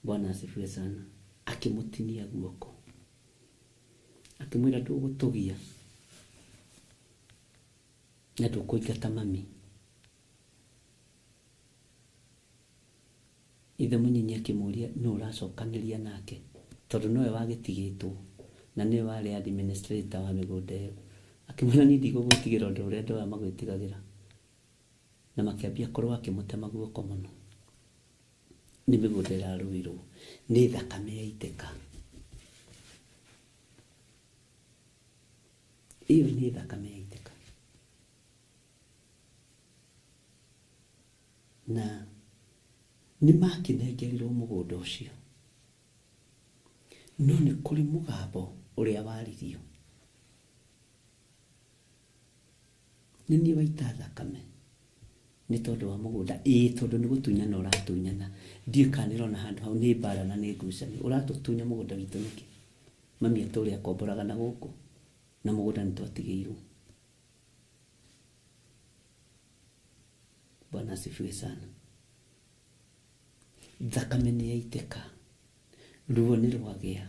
Bwana asifiwe sana. Akĩmũtinia guoko, akĩmwĩra ndũgũtũgia na ndũkũingata mami. Ithe mũnyinyi akĩmũria nũ ũracokanĩria nake, tondũ nowe wagĩtigĩtwo na nĩwe warĩ administrator wa mĩgũnda ĩyo. Akĩmwĩra niĩ ndigũgwĩtigĩra ũndũ ũrĩa andũ aya magwĩtigagĩra. Na makĩambia kũrũa akĩmũtema guoko mũno. Nĩ mĩgũnda ĩrarũĩrwo, nĩ thakame yaitĩka. Ĩyo nĩ thakame yaitĩka. Na nĩ makĩnengerirwo mũgũnda ũcio, no nĩ kũrĩ mũgambo ũrĩa waririo. Nĩ niĩ waita thakame nĩ tondũ wa mũgũnda, ĩĩ tondũ nĩ gũtunyana ũratunyana. Ndiũĩ kana nĩũrona handũ hau nĩ mbara na nĩ ngucanio. Ũratũtunya mũgũnda witũ nĩkĩ? Mami atũrĩa akomboraga na gũkũ, na mũgũnda nĩ twatigĩirwo. Bwana asifiwe sana. Thakame nĩ yaitĩka, ruo nĩ rwagĩa.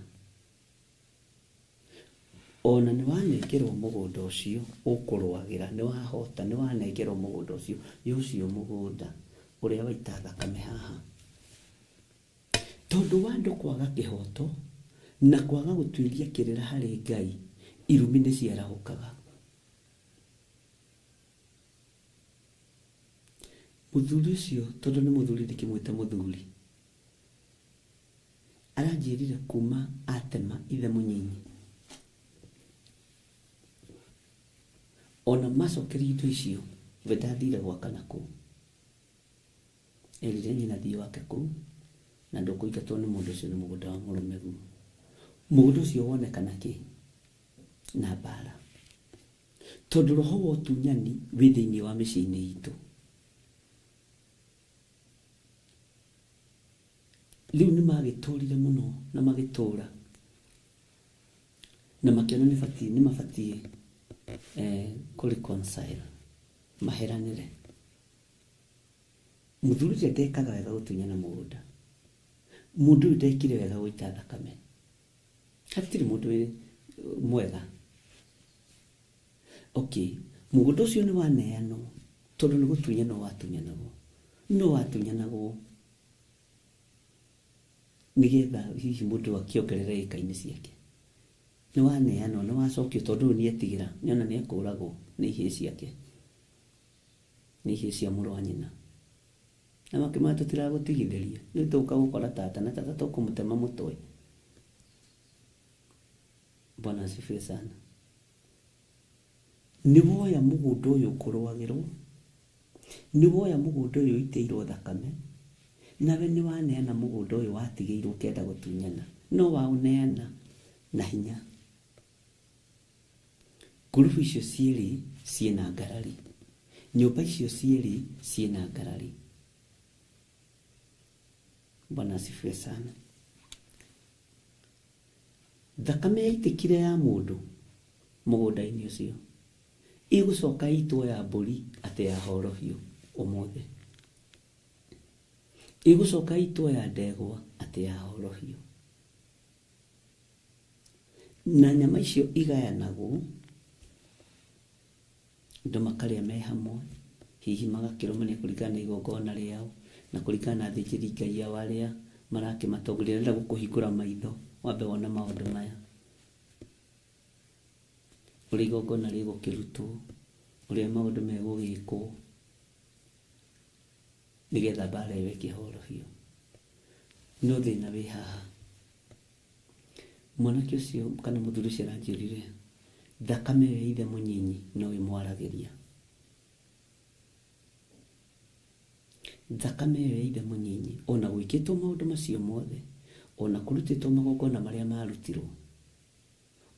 Ona nĩ wanengerwo mũgũnda ũcio ũkũrũagĩra, nĩ wahota, nĩ wanengerwo mũgũnda ũcio, nĩ ũcio mũgũnda ũrĩa waita thakame haha. Tondũ wa andũ kwaga kĩhoto na kwaga gũtuĩria kĩrĩra harĩ Ngai, irumi nĩ ciarahũkaga. Mũthuri ũcio, tondũ nĩ mũthuri ndĩkĩmwĩte mũthuri, aranjĩrire kuma atema ithe mũnyinyi. Ona macokeria indo icio, we ndathire gwaka na kũu. Erire nyina thiĩ wake kũu, na ndũkũingatwo nĩ mũndũ ũcio nĩ mũgũnda wa mũrũmeguo. Mũgũnda ũcio wonekana kĩ? Na mbara. Tondũ roho wa ũtunyani wĩ thĩinĩ wa mĩciĩ-inĩ itũ. Rĩu nĩ magĩtũrire mũno na magĩtũra, na makĩona nĩ mabatiĩ kũ reconcile, maheranĩre. Mũthuri ũcio ndekaga wega gũtunyana mũgũnda. Mũndũ ũyũ ndekire wega gũita thakame. Hatirĩ mũndũ wĩ mwega. Okay, mũgũnda ũcio nĩ waneanwo tondũ nĩ gũtunyanwo watunyanagwo, no watunyanagwo nĩgetha hihi mũndũ akĩongerere ĩka-inĩ ciake. Nĩ waneanwo, nĩ wacokio tondũ ũyũ nĩetigĩra, nĩona nĩekũragwo nĩ ihĩĩ ciake, nĩ ihĩĩ cia mũrũ wa nyina. Na makĩmwĩra tũtiragũtigithĩria, rĩu tũgũka gũkora tata na tata tũkũmũtema mũtwe. Bwana asifiwe sana. Nĩ woya mũgũnda ũyũ ũkũrũagĩrwo, nĩ woya mũgũnda ũyũ ũitĩirwo thakame, nawe nĩ waneana mũgũnda ũyũ watigĩirwo ũkĩenda gũtunyana, no waũneana na hinya. Ngurubu icio cierĩ ciĩna ngarari, nyũmba icio cierĩ ciĩna ngarari. Bwana asifiwe sana. Thakame yaitĩkire ya mũndũ mũgũnda-inĩ ũcio ĩgũcoka ĩitwo ya mbũri atĩ ya horohio ũmũthĩ, ĩgũcoka ĩitwo ya ndegwa atĩ ya horohio. Na nyama icio igayanagwo, andũ makarĩa me hamwe, hihi magakĩrũmania kũringana na igongona rĩao na kũringana na athĩnjĩri Ngai ao arĩa marakĩmatongoria. Ndĩrenda gũkũhingũra maitho wambe wone maũndũ maya, ũrĩa igongona rĩgũkĩrutwo, ũrĩa maũndũ megũgĩkwo nĩgetha mbara ĩyo ĩkĩhorohio. No thĩna wĩ haha, mwanake ũcio kana mũthuri ũcio aranjĩrire thakame ĩyo ya ithe mũnyinyi no ĩmwaragĩria. Thakame ĩyo ya ithe mũnyinyi, ona gwĩkĩtwo maũndũ macio mothe, ona kũrutĩtwo magongona marĩa marutirwo,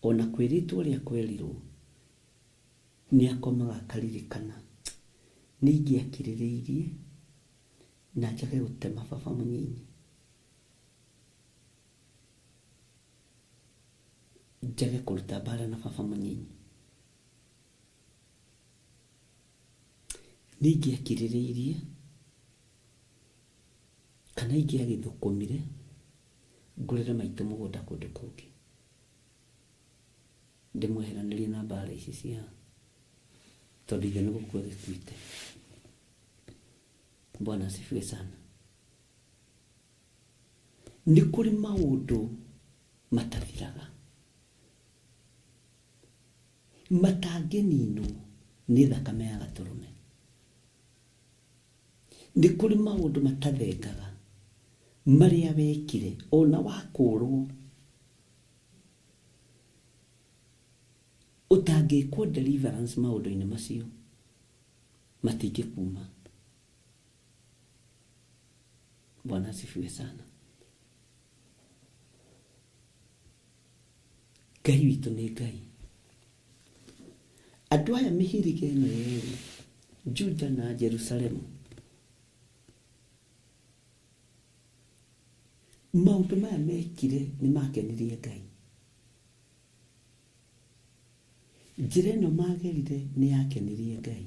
ona kwĩrĩtwo ũrĩa kwerirwo, nĩ akomaga akaririkana nĩ ingĩakirĩrĩirie na njage gũtema baba mũnyinyi, njage kũruta mbara na baba mũnyinyi, nĩ ingĩakirĩrĩirie kana ingĩagĩthũkũmire ngũrĩre maitũ mũgũnda kũndũ kũngĩ, ndĩmweheranĩrie na mbara ici cia tondũ ithe nĩ gũkua gĩkuĩte. Bwana asifiwe sana. Nĩ kũrĩ maũndũ matathiraga, matangĩninwo nĩ thakame ya gatũrũme. Nĩ kũrĩ maũndũ matathengaga marĩa wekire ona wakũrwo ũtangĩkwo deliverance maũndũ-inĩ macio matingĩkuma. Bwana asifiwe sana. Ngai witũ nĩ Ngai. Andũ aya mĩhĩrĩga ĩno yerĩ, Juda na Jerusalemu, maũndũ maya mekire nĩ makenirie Ngai. Njĩra ĩno magerire nĩ yakenirie Ngai.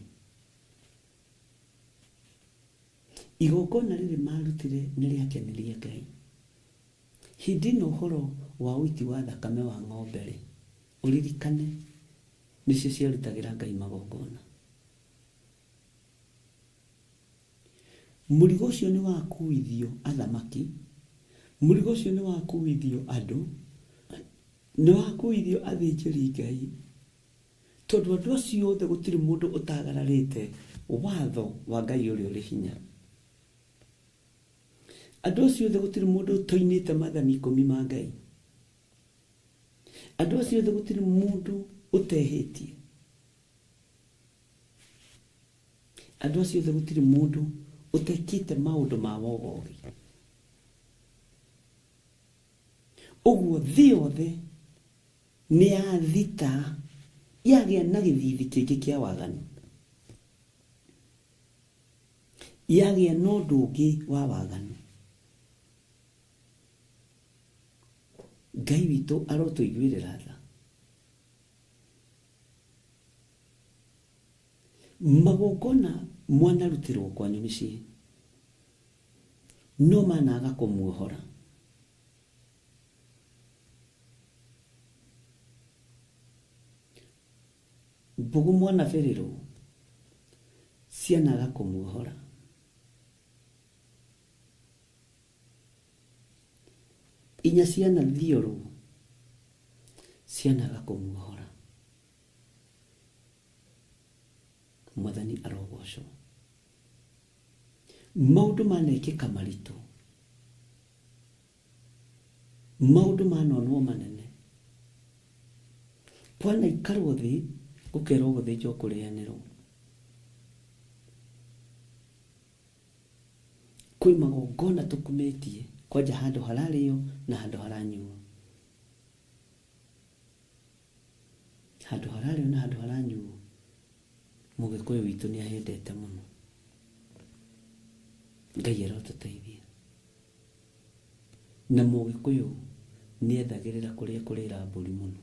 Igongona rĩrĩ marutire nĩ rĩakenirie Ngai. Hĩndĩ ĩno ũhoro wa ũiti wa thakame wa ng'ombe rĩ, ũririkane nĩcio ciarutagĩra Ngai magongona. Mũrigo ũcio nĩ wakuithio athamaki, mũrigo ũcio nĩ wakuithio andũ, nĩ wakuithio athĩnjĩri Ngai, tondũ andũ acio othe gũtirĩ mũndũ ũtagararĩte watho wa Ngai ũrĩa ũrĩ hinya. Andũ acio othe gũtirĩ mũndũ ũtoinĩte maathani 10 ma Ngai. Andũ acio othe gũtirĩ mũndũ ũtehĩtie. Andũ acio othe gũtirĩ mũndũ ũtekĩte maũndũ ma wogogi. Ũguo thĩ yothe nĩ yathita, yagĩa na gĩthithi kĩngĩ kĩa waganu, yagĩa na ũndũ ũngĩ wa waganu. Ngai witũ arotũiguĩrĩra tha. Magongona mwanarutĩrwo kwanyu mĩciĩ no managa kũmuohora. Mbũgũ mwana bĩrĩrũ cianaga kũmuohora. Inya ciana thiorwo cianaga kũmuohora. Mwathani arogocwo. Maũndũ manekĩka maritũ, maũndũ manonwo manene, kwanaikarwo thĩ gũkerwo gũthĩnjwo kũrĩanĩrwo. Kwĩ magongona tũkumĩtie kwanja handũ hararĩo na handũ haranyuo. Handũ hararĩo na handũ haranyuo, Mũgĩkũyũ witũ nĩ ahendete mũno. Ngai arotũteithia. Na Mũgĩkũyũ nĩ ethagĩrĩra kũrĩa kũrĩra mbũri mũno.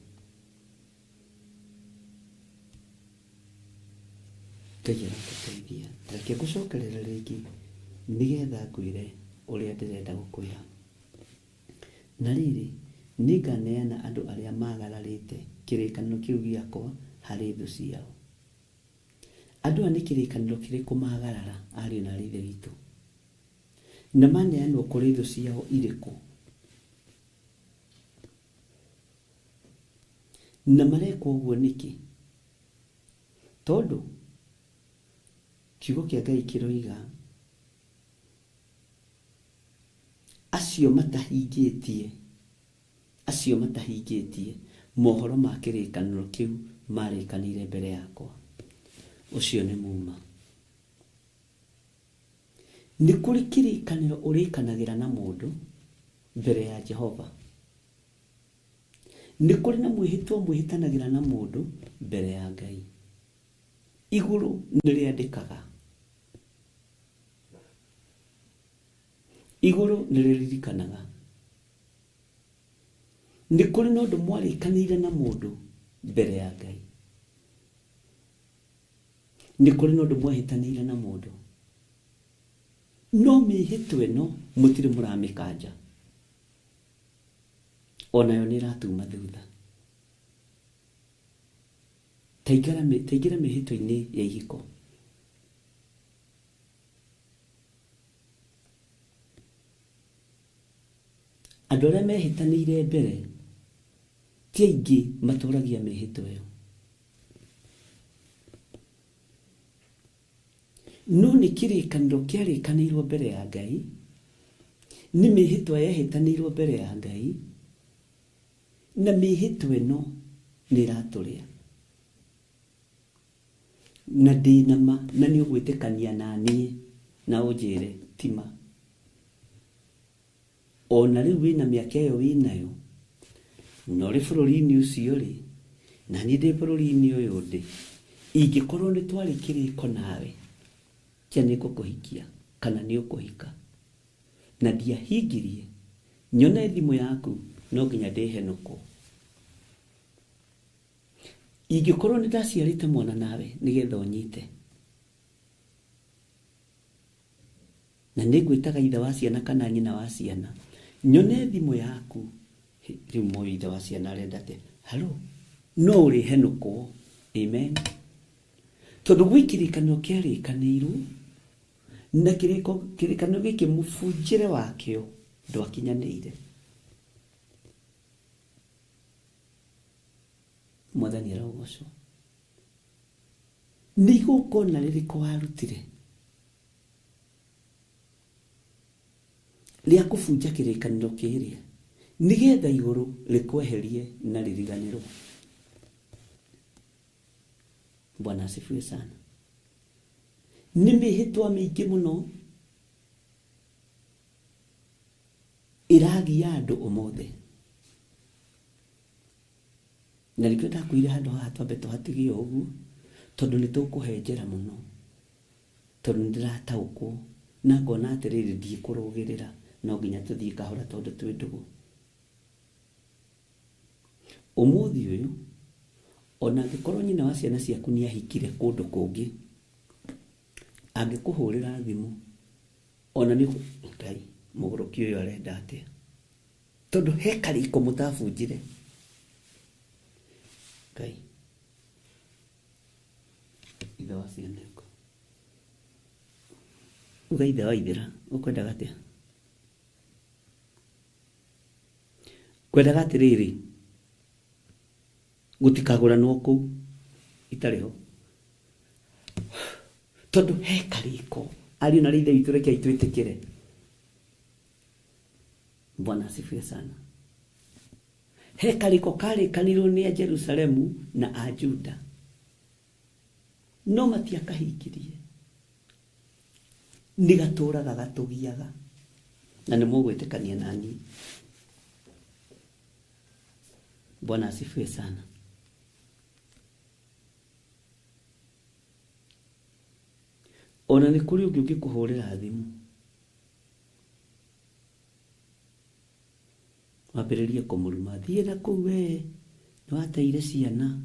Ngai arotũteithia. Reke ngũcokerere rĩngĩ nĩgetha ngwĩre ũrĩa ndĩrenda gũkwĩra. Na rĩrĩ, nĩnganeana andũ arĩa maagararĩte kĩrĩkanĩro kĩu gĩakwa harĩ thũ ciao. Andũ aya nĩ kĩrĩkanĩro kĩrĩkũ maagarara, ariũ na aarĩ a Ithe witũ? Na maneanwo kũrĩ thũ ciao irĩkũ? Na marekwo ũguo nĩkĩ? Tondũ kiugo kĩa Ngai kĩroiga acio matahingĩtie, acio matahingĩtie mohoro ma kĩrĩkanĩro kĩu marĩkanĩire mbere yakwa. Ũcio nĩ muma. Nĩ kũrĩ kĩrĩkanĩro ũrĩkanagĩra na mũndũ mbere ya Jehova. Nĩ kũrĩ na mwĩhĩtwa mwĩhĩtanagĩra na mũndũ mbere ya Ngai. Igũrũ nĩ rĩandĩkaga. Igũrũ nĩ rĩririkanaga. Nĩ kũrĩ na ũndũ mwarĩkanĩire na mũndũ mbere ya Ngai. Nĩ kũrĩ na ũndũ mwehĩtanĩire na mũndũ. No mĩhĩtwa ĩno mũtirĩ mũramĩkanja. Onayo nĩ ĩratuma thutha. Taingĩra mĩhĩtwa-inĩ ya ihiko. Andũ arĩa mehĩtanĩire mbere ti aingĩ matũragia mĩhĩtwa ĩyo. No nĩ kĩrĩkanĩro kĩarĩkanĩirwo mbere ya Ngai, nĩ mĩhĩtwa yehĩtanĩirwo mbere ya Ngai, na mĩhĩtwa ĩno nĩ ĩratũrĩa. Na ndĩ na ma na nĩ ũgwĩtĩkania na niĩ na ũnjĩre ti ma. Ona rĩu wĩna mĩaka ĩyo wĩnayo, na ũrĩ bũrũri-inĩ ũcio rĩ, na niĩ ndĩ bũrũri-inĩ ũyũ ndĩ, ingĩkorwo nĩ twarĩ kĩrĩko nawe kĩa nĩ ngũkũhikia kana nĩ ũkũhika, na ndiahingirie, nyone thimũ yaku no nginya ndĩhenũkwo. Ingĩkorwo nĩ ndaciarĩte mwana nawe nĩgetha ũnyite, na nĩ ngwĩtaga ithe wa ciana kana nyina wa ciana, nyone thimũ yaku, rĩu moĩ ithe wa ciana arenda atĩa? Halo, no ũrĩhenũkwo. Amen. Tondũ gwĩ kĩrĩkanĩro kĩarĩkanĩirwo, na kĩrĩkanĩro gĩkĩ mũbunjĩre wakĩo ndwakinyanĩire. Mwathani arogocwo. Nĩ igongona rĩrĩkũ warutire rĩa kũbunja kĩrĩkanĩro kĩrĩa nĩgetha igũrũ rĩkweherie na rĩriganĩrwo? Bwana asifiwe sana. Nĩ mĩhĩtwa mĩingĩ mũno ĩragia andũ ũmũthĩ. Na nĩkĩo ndakwĩire handũ haha twambe tũhatigie ũguo, tondũ nĩ tũkũhenjera mũno, tondũ nĩ ndĩrataũkwo na ngona atĩrĩrĩ ndiĩkũrũgĩrĩra, no nginya tũthiĩ kahora tondũ twĩ ndũgũ. Ũmũthĩ ũyũ, ona angĩkorwo nyina wa ciana ciaku nĩ ahikire kũndũ kũngĩ, angĩkũhũrĩra thimũ, ona nĩ Ngai, mũgũrũki ũyũ arenda atĩa? Tondũ he karĩko mũtabunjire. Ngai. Ithe wa ciana ũka. Uga ithe wa ithera, ũkwendaga atĩa? Ngwendaga atĩrĩrĩ, gũtikagũranwo kũu itarĩ ho. Tondũ he karĩko, ariũ na aarĩ a Ithe witũ rekei twĩtĩkĩre. Bwana asifiwe sana. He karĩko karĩkanirwo nĩ a Jerusalemu na a Juda, no matiakahingirie. Nĩ gatũraga gatũgiaga, na nĩ mũgwĩtĩkania nani. Bwana asifiwe sana. Ona nĩ kũrĩ ũngĩ ũngĩkũhũrĩra thimũ wambĩrĩrie kũmũruma, thiĩ na kũu we nĩ wateire ciana,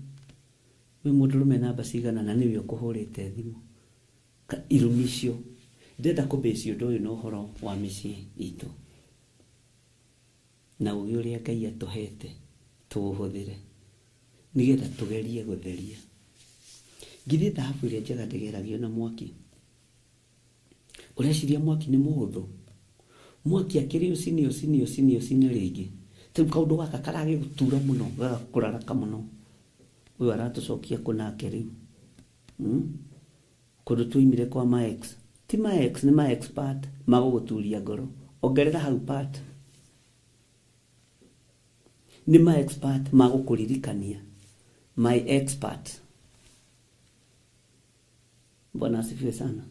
wĩ mũndũrũme namba cigana na nĩwe ũkũhũrĩte thimũ. Irumi icio ndĩrenda kũbĩcia ũndũ ũyũ na ũhoro wa mĩciĩ itũ na ũgĩ ũrĩa Ngai atũhete tũũhũthĩre nĩgetha tũgerie gũtheria. Githĩ thahabu ĩrĩa njega ndĩgeragio na mwaki? Ũreciria mwaki nĩ mũhũthũ? Mwaki akĩrĩ ũcine ũcine ũcine ũcine rĩngĩ. Rĩu kaũndũ gaka karagĩgũtura mũno, gagakũraraka mũno. Ũyũ aratũcokia kũ nake rĩu? Kũndũ twoimire kwa ma ex. Ti ma ex, nĩ ma expert magũgũturia ngoro. Ongerera hau part. Nĩ ma expert magũkũririkania. My expert. Bwana asifiwe sana.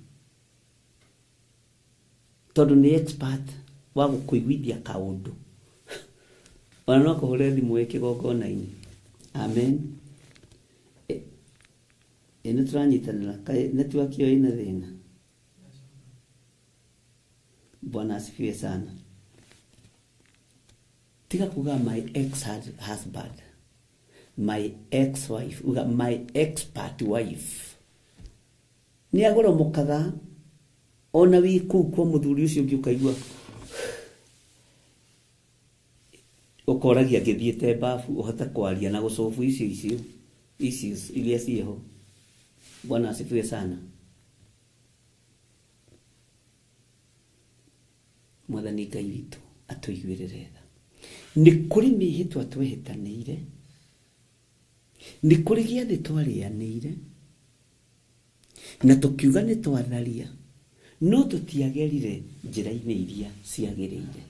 Tondũ nĩ expert wa gũkũiguithia kaũndũ. Ona no akũhũrĩre thimũ wĩ kĩgongona-inĩ. Amen. Ĩ nĩ tũranyitanĩra, kaĩ network ĩyo ĩna thĩna? Bwana asifiwe sana. Tiga kuga my ex husband, my ex wife, uga my expert wife. Nĩ agoromokaga ona wĩ kũu kwa mũthuri ũcio ũngĩ ũkaigua ũkoragia ngĩthiĩte bafu ũhote kwaria na gũcobu icio icio icio iria ciĩho. Bwana asifiwe sana. Mwathani Ngai witũ atũiguĩrĩre tha. Nĩ kũrĩ mĩhĩtwa twehĩtanĩire, nĩ kũrĩ gĩathĩ twarĩanĩire, na tũkiuga nĩ twatharia, no tũtiagerire njĩra-inĩ iria ciagĩrĩire.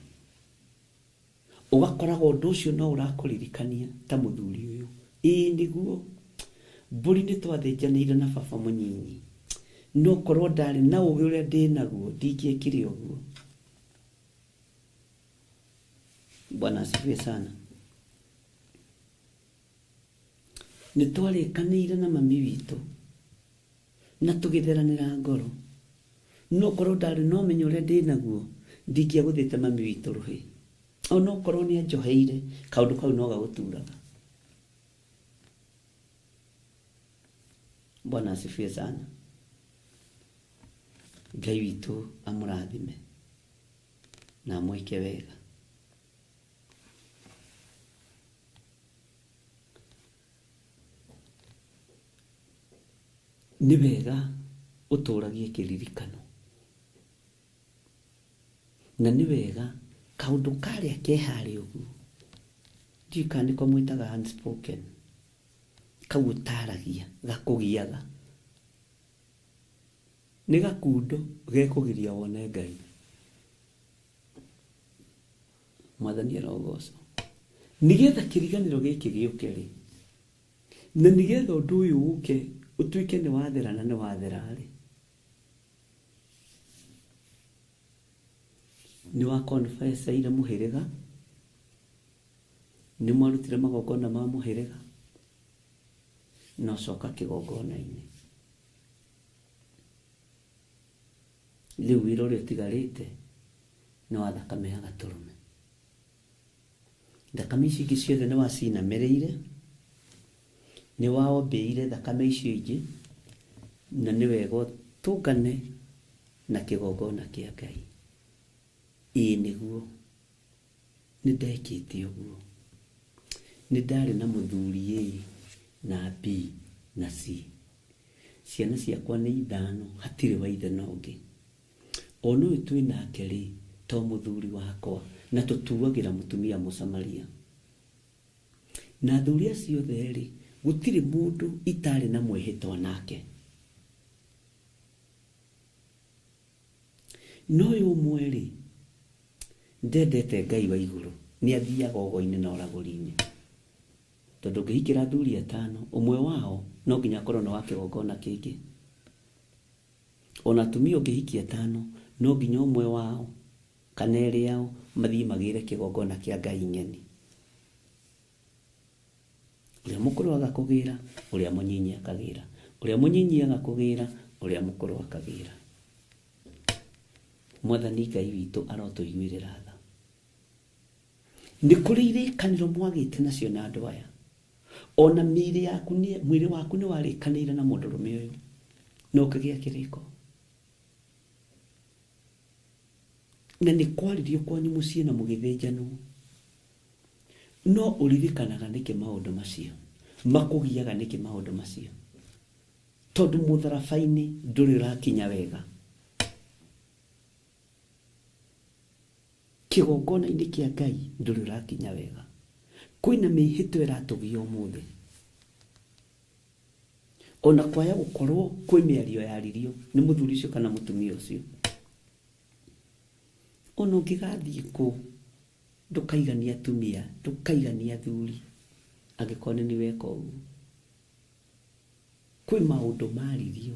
Ũgakoraga ũndũ ũcio no ũrakũririkania ta mũthuri ũyũ. Ĩĩ nĩguo, mbũri nĩ twathĩnjanĩire na baba mũnyinyi, no korwo ndarĩ na ũgĩ ũrĩa ndĩnaguo ndingĩekire ũguo. Bwana asifiwe sana. Nĩ twarĩkanĩire na mami witũ na tũgĩtheranĩra ngoro, no korwo ndarĩ na ũmenyo ũrĩa ndĩnaguo ndingĩagũthĩte mami witũ rũhĩ. Ona korwo nĩ anjoheire, kaũndũ kau no gagũturaga. Bwana asifiwe sana. Ngai witũ amũrathime na amwĩke wega. Nĩ wega ũtũragie kĩririkano, na nĩ wega kaũndũ karĩa ke harĩa ũguo, ndiũĩ kana nĩko mwĩtaga unspoken, kau ũtaragia gakũgiaga, nĩ gakundo gekũgiria wone Ngai. Mwathani arogocwo. Nĩgetha kĩriganĩro gĩkĩ gĩũke rĩ, na nĩgetha ũndũ ũyũ ũke ũtuĩke nĩ wathera na nĩ wathera rĩ, nĩ wa confessaire mũhĩrĩga, nĩ mwarutire magongona ma mũhĩrĩga, na ũcoka kĩgongona-inĩ. Rĩu wĩra ũrĩa ũtigarĩte nĩ wa thakame ya gatũrũme. Thakame ici ingĩ ciothe nĩ wacinamĩrĩire, nĩ waombĩire thakame icio ingĩ, na nĩ wega ũtũngane na kĩgongona kĩa Ngai. Ĩĩ nĩguo, nĩ ndekĩte ũguo. Nĩ ndarĩ na mũthuri A na B na C. Ciana ciakwa nĩ ithano, hatirĩ wa ithe na ũngĩ. Ona ũyũ twĩ nake rĩ, to mũthuri wakwa, na tũtuagĩra mũtumia Mũsamaria. Na athuri acio othe rĩ, gũtirĩ mũndũ itarĩ na mwĩhĩtwa nake. No ũyũ ũmwe rĩ, ndendete Ngai wa igũrũ, nĩ athiaga ũgo-inĩ na ũragũri-inĩ. Tondũ ũngĩhikĩra athuri atano, ũmwe wao no nginya akorwo nĩ wa kĩgongona kĩngĩ. Ona atumia ũngĩhikia atano, no nginya ũmwe wao kana erĩ ao mathiĩ magĩre kĩgongona kĩa Ngai ng'eni. Ũrĩa mũkũrũ agakũgĩra, ũrĩa mũnyinyi akagĩra. Ũrĩa mũnyinyi agakũgĩra, ũrĩa mũkũrũ akagĩra. Mwathani Ngai witũ arotũiguĩrĩra tha. Nĩ kũrĩ irĩkanĩro mwagĩte nacio na andũ aya. Ona mĩĩrĩ yaku nĩ mwĩrĩ waku nĩ warĩkanĩire na mũndũrũme ũyũ na ũkĩgĩa kĩrĩko. Na nĩ kwaririo kwanyu mũciĩ na mũgĩthĩnjanwo. No ũririkanaga nĩkĩ maũndũ macio? Makũgiaga nĩkĩ maũndũ macio? Tondũ mũtharaba-inĩ ndũrĩ ũrakinya wega. Kĩgongona-inĩ kĩa Ngai ndũrĩ ũrakinya wega. Kwĩna mĩhĩtwa ĩratũgia ũmũthĩ. Ona kwaya gũkorwo kwĩ mĩario yaririo nĩ mũthuri ũcio kana mũtumia ũcio. Ona ũngĩgathiĩ kũ, ndũkaigania atumia, ndũkaigania athuri, angĩkorwo nĩ nĩ weka ũguo. Kwĩ maũndũ maririo.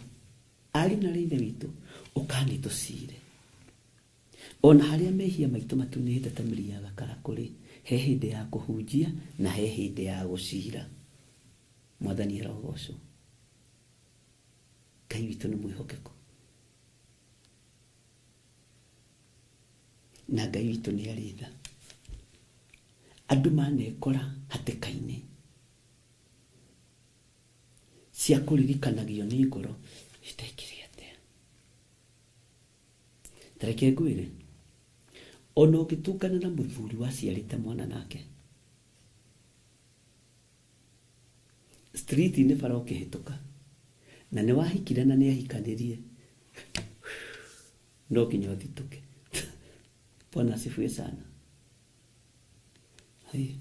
Ariũ na aarĩ a Ithe witũ, ũkani tũcire. Ona harĩa mehia maitũ matunĩhĩte ta mĩri ya gakarakũ-rĩ, he hĩndĩ ya kũhunjia na he hĩndĩ ya gũcira. Mwathani arogocwo. Ngai witũ nĩ mwĩhokeku. Na Ngai witũ nĩ arĩ tha. Andũ manekora hatĩka-inĩ cia kũririkanagio nĩ ngoro, ndekire atĩa? Ta reke ngwĩre, ona ũngĩtũngana na mũthuri waciarĩte mwana nake, street-inĩ bara ũkĩhĩtũka, na nĩ wahikire na nĩ ahikanirie, no nginya ũthitũke. Bwana asifiwe sana. Hey,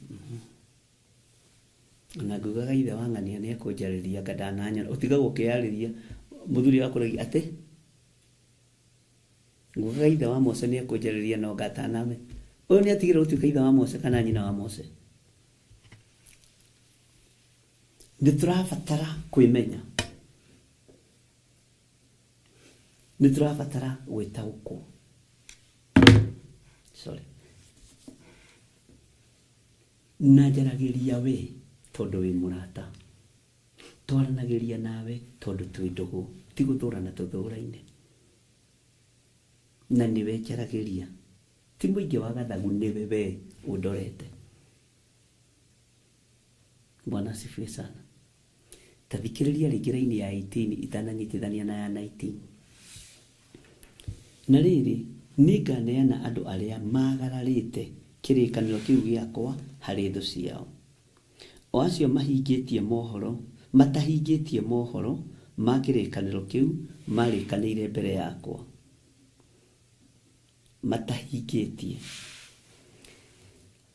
Na ngugaga ithe wa ng'ania nĩ ekũnjarĩria anga ndananyona. Ũtigagwo ũkĩyarĩria mũthuri agakũragia atĩ ngugaga ithe wa Mose nĩ ekũnjarĩria no ngataname. Ũyũ nĩ atigire gũtuĩka ithe wa Mose kana nyina wa Mose. Nĩ tũrabatara kwĩmenya. Nĩ tũrabatara gwĩtaũkwo. Sorry. Na njaragĩria we tondũ wĩ mũrata. Twaranagĩria nawe tondũ twĩ ndũgũ, ti gũthũrana tũthũraine. Na nĩwe njaragĩria. Ti mũingĩ wa gathagu, nĩwe we ũndorete. Bwana asifiwe sana. Ta thikĩrĩria rĩngĩ raini ya 18 itananyitithania na ya 19. Na rĩrĩ, nĩnganeana andũ arĩa maagararĩte kĩrĩkanĩro kĩu gĩakwa harĩ thũ ciao, o acio mahingĩtie mohoro, matahingĩtie mohoro ma kĩrĩkanĩro kĩu maarĩkanĩire mbere yakwa. Matahingĩtie.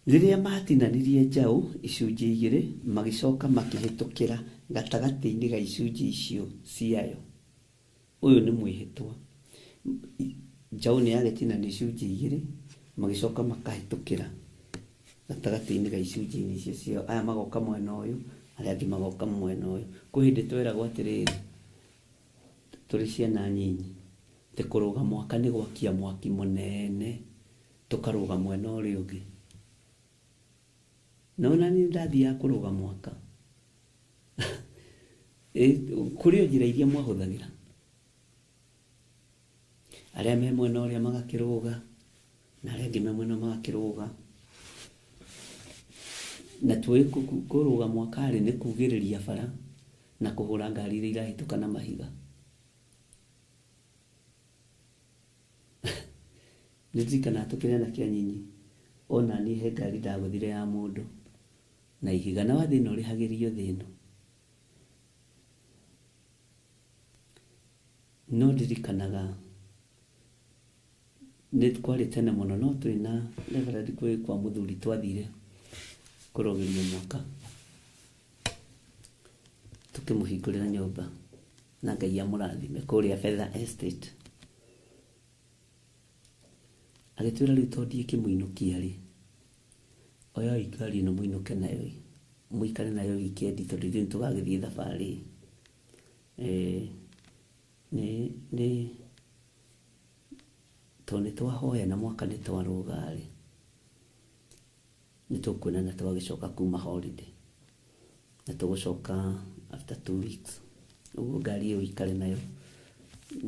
Rĩrĩa maatinanirie njaũ icunjĩ igĩrĩ, magĩcoka makĩhĩtũkĩra gatagatĩ-inĩ ga icunjĩ icio ciayo. Ũyũ nĩ mwĩhĩtwa. Njaũ nĩ yagĩtinanio icunjĩ igĩrĩ, magĩcoka makahĩtũkĩra gatagatĩ-inĩ ga icunjĩ-inĩ icio ciayo. Aya magoka mwena ũyũ, arĩa angĩ magoka mwena ũyũ. Kwĩ hĩndĩ tweragwo atĩrĩrĩ, tũrĩ ciana nyinyi, atĩ kũrũga mwaka nĩ gwakia mwaki mũnene, tũkarũga mwena ũrĩa ũngĩ. Na ona niĩ ndathiaga kũrũga mwaka. Kũrĩ o njĩra iria mwahũthagĩra. Arĩa me mwena ũrĩa magakĩrũga, na arĩa angĩ me mwena magakĩrũga. Na tuoĩ kũrũga mwaka-rĩ nĩ kugĩrĩria bara na kũhũra ngari iria irahĩtũka na mahiga. Nĩ ndirikanaga tũkĩrĩ anake anyinyi, ona niĩ he ngari ndagũthire ya mũndũ na ihiga. Na wa thĩna ũrĩhagĩrio thĩ ĩno. No ndirikanaga nĩ kwarĩ tene mũno, no twĩ na Reverend kwĩ kwa mũthuri twathire kũrũgĩria mwaka, tũkĩmũhingũrĩra nyũmba na Ngai amũrathime kũrĩa Fedha Estate. Agĩtwĩra rĩu tondũ ndiĩkĩmũinũkia rĩ, oyai ngari ĩno mũinũke nayo, mũikare nayo wikendi tondũ ithuĩ nĩtũgagĩthiĩ thabarĩ. Nĩ tondũ nĩtwahoya na mwaka nĩtwarũga rĩ, nĩtũkuonana twagĩcoka kuma holiday na tũgũcoka after 2 weeks. Ũguo ngari ĩyo ikare nayo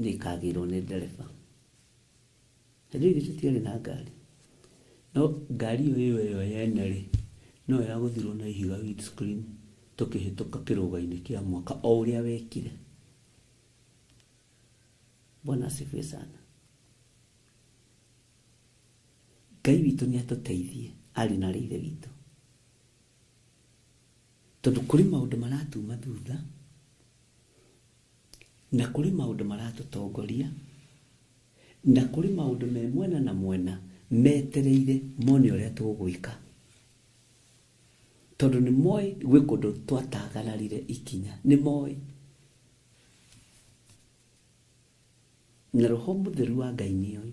nĩĩkagĩrwo nĩ ndereba. Hĩndĩ ĩyo ithuĩ tũtiarĩ na ngari, no ngari ĩyo ĩyo yene rĩ, no yagũthirwo na ihiga windscreen tũkĩhĩtũka kĩrũga-inĩ kĩa mwaka o ũrĩa wekire. Bwana asifiwe sana. Ngai witũ nĩ atũteithie arĩ na arĩ ithe witũ, tondũ kũrĩ maũndũ maratuma thutha na kũrĩ maũndũ maratũtongoria na kũrĩ maũndũ me mwena na mwena metereire mone ũrĩa tũgwĩka, tondũ nĩ moĩ gwĩ kũndũ twatagararire ikinya, nĩ moĩ. Na Roho Mũtheru wa Ngai nĩoĩ.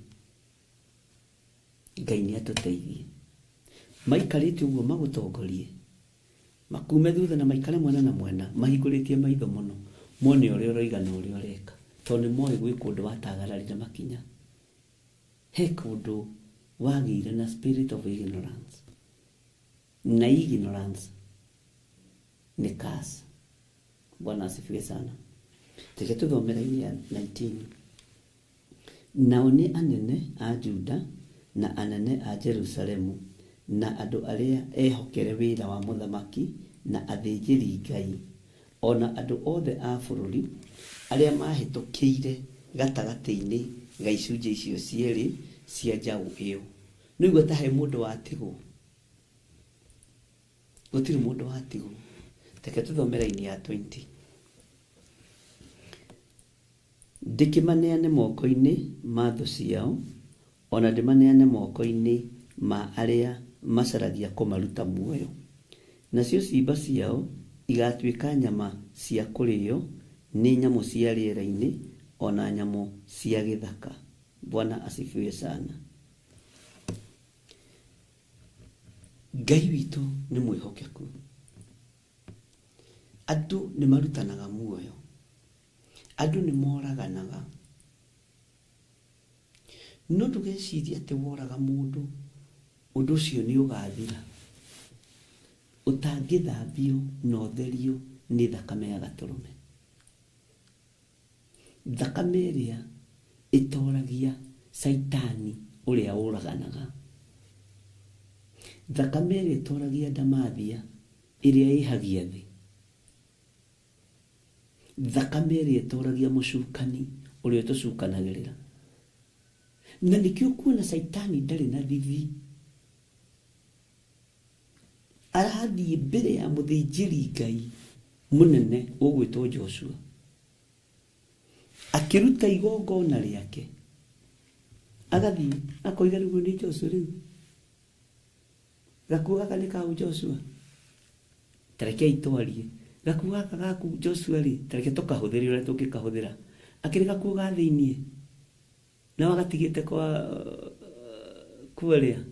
Ngai nĩ atũteithie. Maikarĩte ũguo magũtongorie, makume thutha na maikare mwena na mwena, mahingũrĩtie maitho mũno, mone ũrĩa ũroiga na ũrĩa ũreka, tondũ nĩ moĩ gwĩ kũndũ watagararire makinya. He kũndũ wagĩire na spirit of ignorance, na ignorance nĩ curse. Bwana asifiwe sana. Reke tũthome raini ya 19. Nao nĩ anene a Juda na anene a Jerusalemu na andũ arĩa ehokere wĩra wa mũthamaki na athĩnjĩri Ngai ona andũ othe a bũrũri arĩa mahĩtũkĩire gatagatĩ-inĩ ga icunjĩ icio cierĩ cia njaũ ĩyo. Nĩũigua ta he mũndũ watigwo? Gũtirĩ mũndũ watigwo. Reke tũthome raini ya 20. Ndĩkĩmaneane moko-inĩ ma thũ ciao, ona ndĩmaneane moko-inĩ ma arĩa macaragia kũmaruta muoyo. Nacio ciimba ciao igatuĩka nyama cia kũrĩo nĩ nyamũ cia rĩera-inĩ ona nyamũ cia gĩthaka. Bwana asifiwe sana. Ngai witũ nĩ mwĩhokeku. Andũ nĩ marutanaga muoyo, andũ nĩ moraganaga, no ndũgecirie atĩ woraga mũndũ ũndũ ũcio nĩ ũgathira ũtangĩthambio na ũtherio nĩ thakame ya gatũrũme. Thakame ĩrĩa ĩtoragia Caitani ũrĩa ũraganaga, thakame ĩrĩa ĩtoragia ndamathia ĩrĩa ĩhagia thĩ, thakame ĩrĩa ĩtoragia mũcukani ũrĩa ũtũcukanagĩrĩra. Na nĩkĩo kuona Caitani ndarĩ na thithi, arathiĩ mbere ya mũthĩnjĩri Ngai mũnene ũgwĩtwo Joshua akĩruta igongona rĩake, agathiĩ akoiga rĩu nĩ Joshua, rĩu gakuo gaka nĩ kau Joshua, tarekei twarie gakuo gaka gaku Joshua rĩ, tareke tũkahũthĩre ũrĩa tũngĩkahũthĩra. Akĩrĩ gakuo ga thĩiniĩ na wagatigĩte kwa kuoria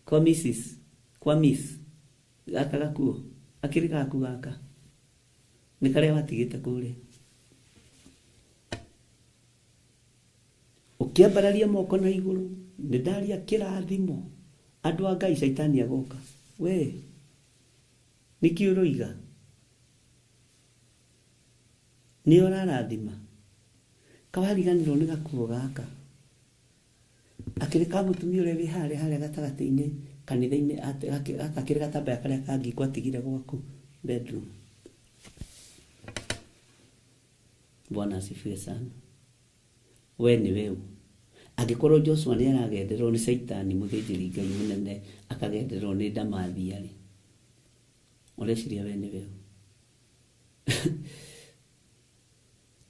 kwa Mrs kwa Miss gaka gakuo akĩrĩ gaku gaka nĩ karĩa watigĩte kũrĩa. Ũkĩambararia moko na igũrũ, nĩ ndaria kĩrathimo andũ a Ngai, Caitani agoka, we nĩkĩ ũroiga? Nĩ ũrarathima kawariganĩrwo nĩ gakuo gaka akĩrĩ ka mũtumia ũrĩa wĩ harĩa harĩa gatagatĩ-inĩ kanitha-inĩ, gaka kĩrĩ gatambaya karĩa kangĩ gwatigire gwaku bedroom. Bwana asifiwe sana. We nĩ weũ. Angĩkorwo Joshua nĩ aragendererwo nĩ Caitani mũthĩnjĩri Ngai mũnene, akagendererwo nĩ ndamathia rĩ, ũreciria we nĩ weũ?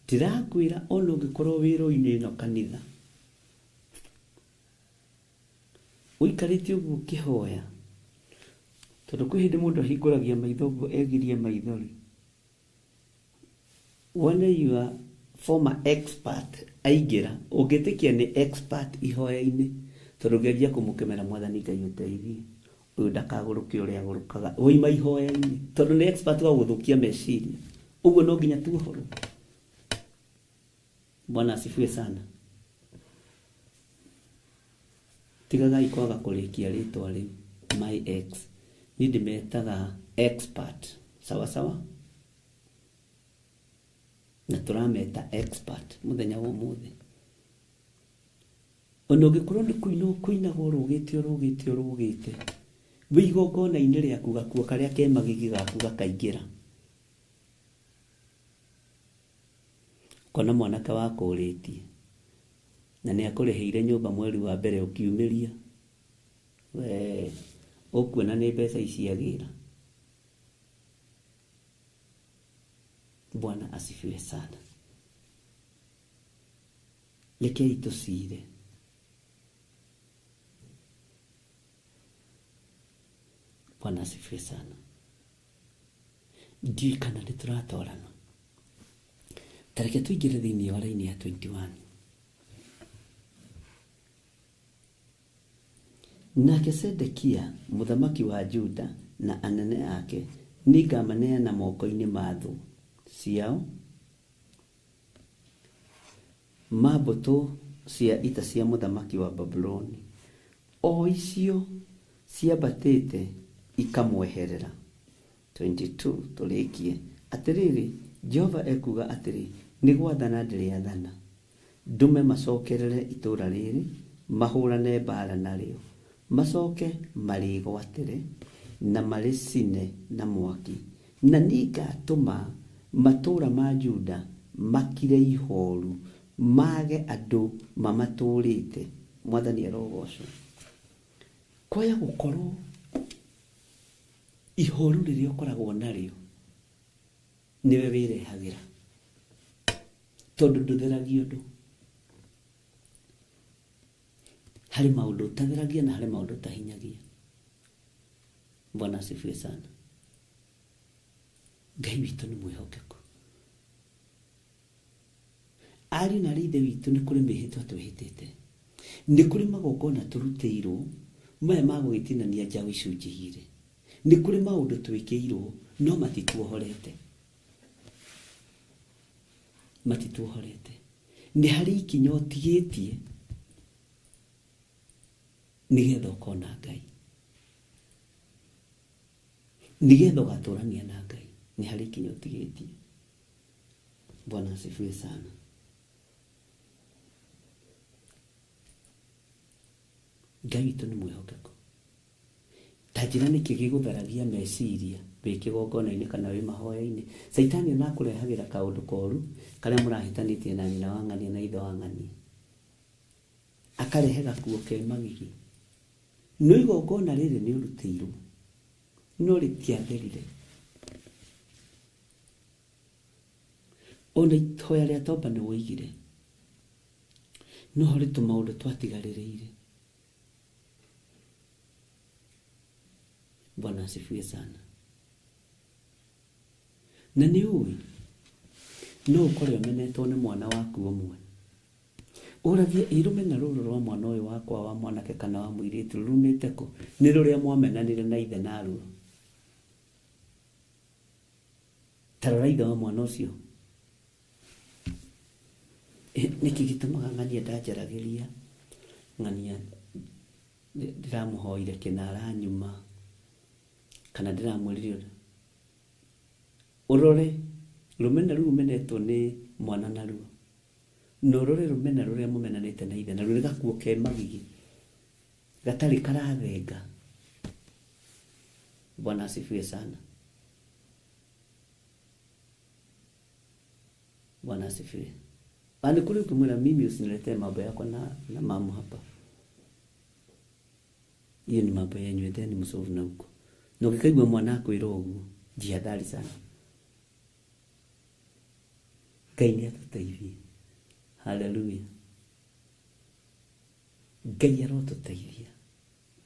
Ndĩrakwĩra ona ũngĩkorwo wĩra-inĩ ĩno kanitha ũikarĩte ũguo ũkĩhoya, tondũ kwĩ hĩndĩ mũndũ ahingũragia maitho ũguo egirie maithori. Wone your former expert aingĩra, ũngĩtĩkia nĩ expert ihoya-inĩ, tondũ ũngĩanjia kũmũkemera Mwathani Ngai ũteithie, ũyũ ndakagũrũke ũrĩa agũrũkaga, waima ihoya-inĩ, tondũ nĩ expert wa gũthũkia meciria. Ũguo no nginya tuohorwo. Bwana asifiwe sana. Tigagai kwaga kũrĩkia rĩtwa rĩu my ex. Niĩ ndĩmetaga expert. Sawa sawa? Na tũrameta expert mũthenya wa ũmũthĩ. Ona ũngĩkorwo nĩ kũina ũkũinaga ũrũgĩte ũrũgĩte ũrũgĩte, wĩ igongona-inĩ rĩaku gakuo karĩa ke magigi gaku gakaingĩra. Ũkona mwanake wakũrĩtie na nĩ akũrĩhĩire nyũmba mweri wa mbere ũkiumĩria, we ũkuona nĩ mbeca ici agĩra. Bwana asifiwe sana. Rekei tũcire. Bwana asifiwe sana. Ndiũĩ kana nĩ tũratwarana. Ta reke tũingĩre thĩinĩ wa raini ya 21. Nake Sedekia mũthamaki wa Juda na anene ake nĩngamaneana moko-inĩ ma thũ ciao, ma mbũtũ cia ita cia mũthamaki wa Babuloni, o icio ciambatĩte ikamweherera. 22 tũrĩkie. Atĩrĩrĩ, Jehova ekuuga atĩrĩ, nĩ gwathana ndĩrĩathana, ndũme macokerere itũũra rĩrĩ, mahũrane mbaara narĩo, macoke marĩgwatĩre na marĩcine na mwaki, na nĩngatũma matũũra ma Juda makire ihooru, mage andũ mamatũũrĩte. Mwathani arogocwo. Kwaya gũkorwo ihoru rĩrĩa ũkoragwo narĩo nĩwe wĩrehagĩra, tondũ ndũtheragia ũndũ. Harĩ maũndũ ũtatheragia na harĩ maũndũ ũtahinyagia. Bwana asifiwe sana. Ngai witũ nĩ mwĩhokeku. Ariũ na arĩ ithe witũ nĩ kũrĩ mĩhĩtwa twĩhĩtĩte, nĩ kũrĩ magongona tũrutĩirwo maya ma gũgĩtinania njaũ icunjĩ igĩrĩ, nĩ kũrĩ maũndũ twĩkĩirwo no matituohorete. Matituohorete. Nĩ harĩ ikinya ũtigĩtie nĩgetha ũkona Ngai, nĩgetha ũgatũrania na Ngai, nĩ harĩ ikinya ũtigĩtie. Bwana asifiwe sana. Ngai witũ nĩ mwĩhokeku. Ta njĩra nĩkĩ gĩgũtharagia meciria wĩ kĩgongona-inĩ kana wĩ mahoya-inĩ. Caitani ona akũrehagĩra kaũndũ koru karĩa mũrahĩtanĩtie na nyina wa ng'ania na ithe wa ng'ania, akarehe gakuo ke magigi. No igongona rĩrĩ nĩ ũrutĩirwo, no rĩtiatherire. Ona ihoya rĩa tomba nĩ woigire, no harĩ tũmaũndũ twatigarĩrĩire. Bwana asifiwe sana. Na nĩ ũĩ no ũkore ũmenetwo nĩ mwana waku ũmwe, ũragie ĩrũmena rũrũ rwa mwana ũyũ wakwa wa mwanake kana wa mũirĩtu rũrumĩte kũ? Nĩ rũrĩa mwamenanire na ithe naruo. Ta rora ithe wa mwana ũcio. Nĩkĩ gĩtũmaga ng'ania ndanjaragĩria, ng'ania ndĩramũhoire kĩnara nyuma, kana ndĩramwĩrire ũndũ. Ũrore rũmena rũu rũmenetwo nĩ mwana naruo, na ũrore rũmena rũrĩa mũmenanĩte na ithe naruo, nĩ gakuo ke magigi gatarĩ karathenga. Bwana asifiwe sana. Bwana asifiwe. Ani kule ukimwona mimi usiniletee mambo yako na mamu hapa. Hiyo ni mambo yenyu, endeni msovu na huko. Na ukikaigua mwana akwĩra ũguo, jihadhari sana. Ngai nĩ atũteithie. Haleluya. Ngai arotũteithia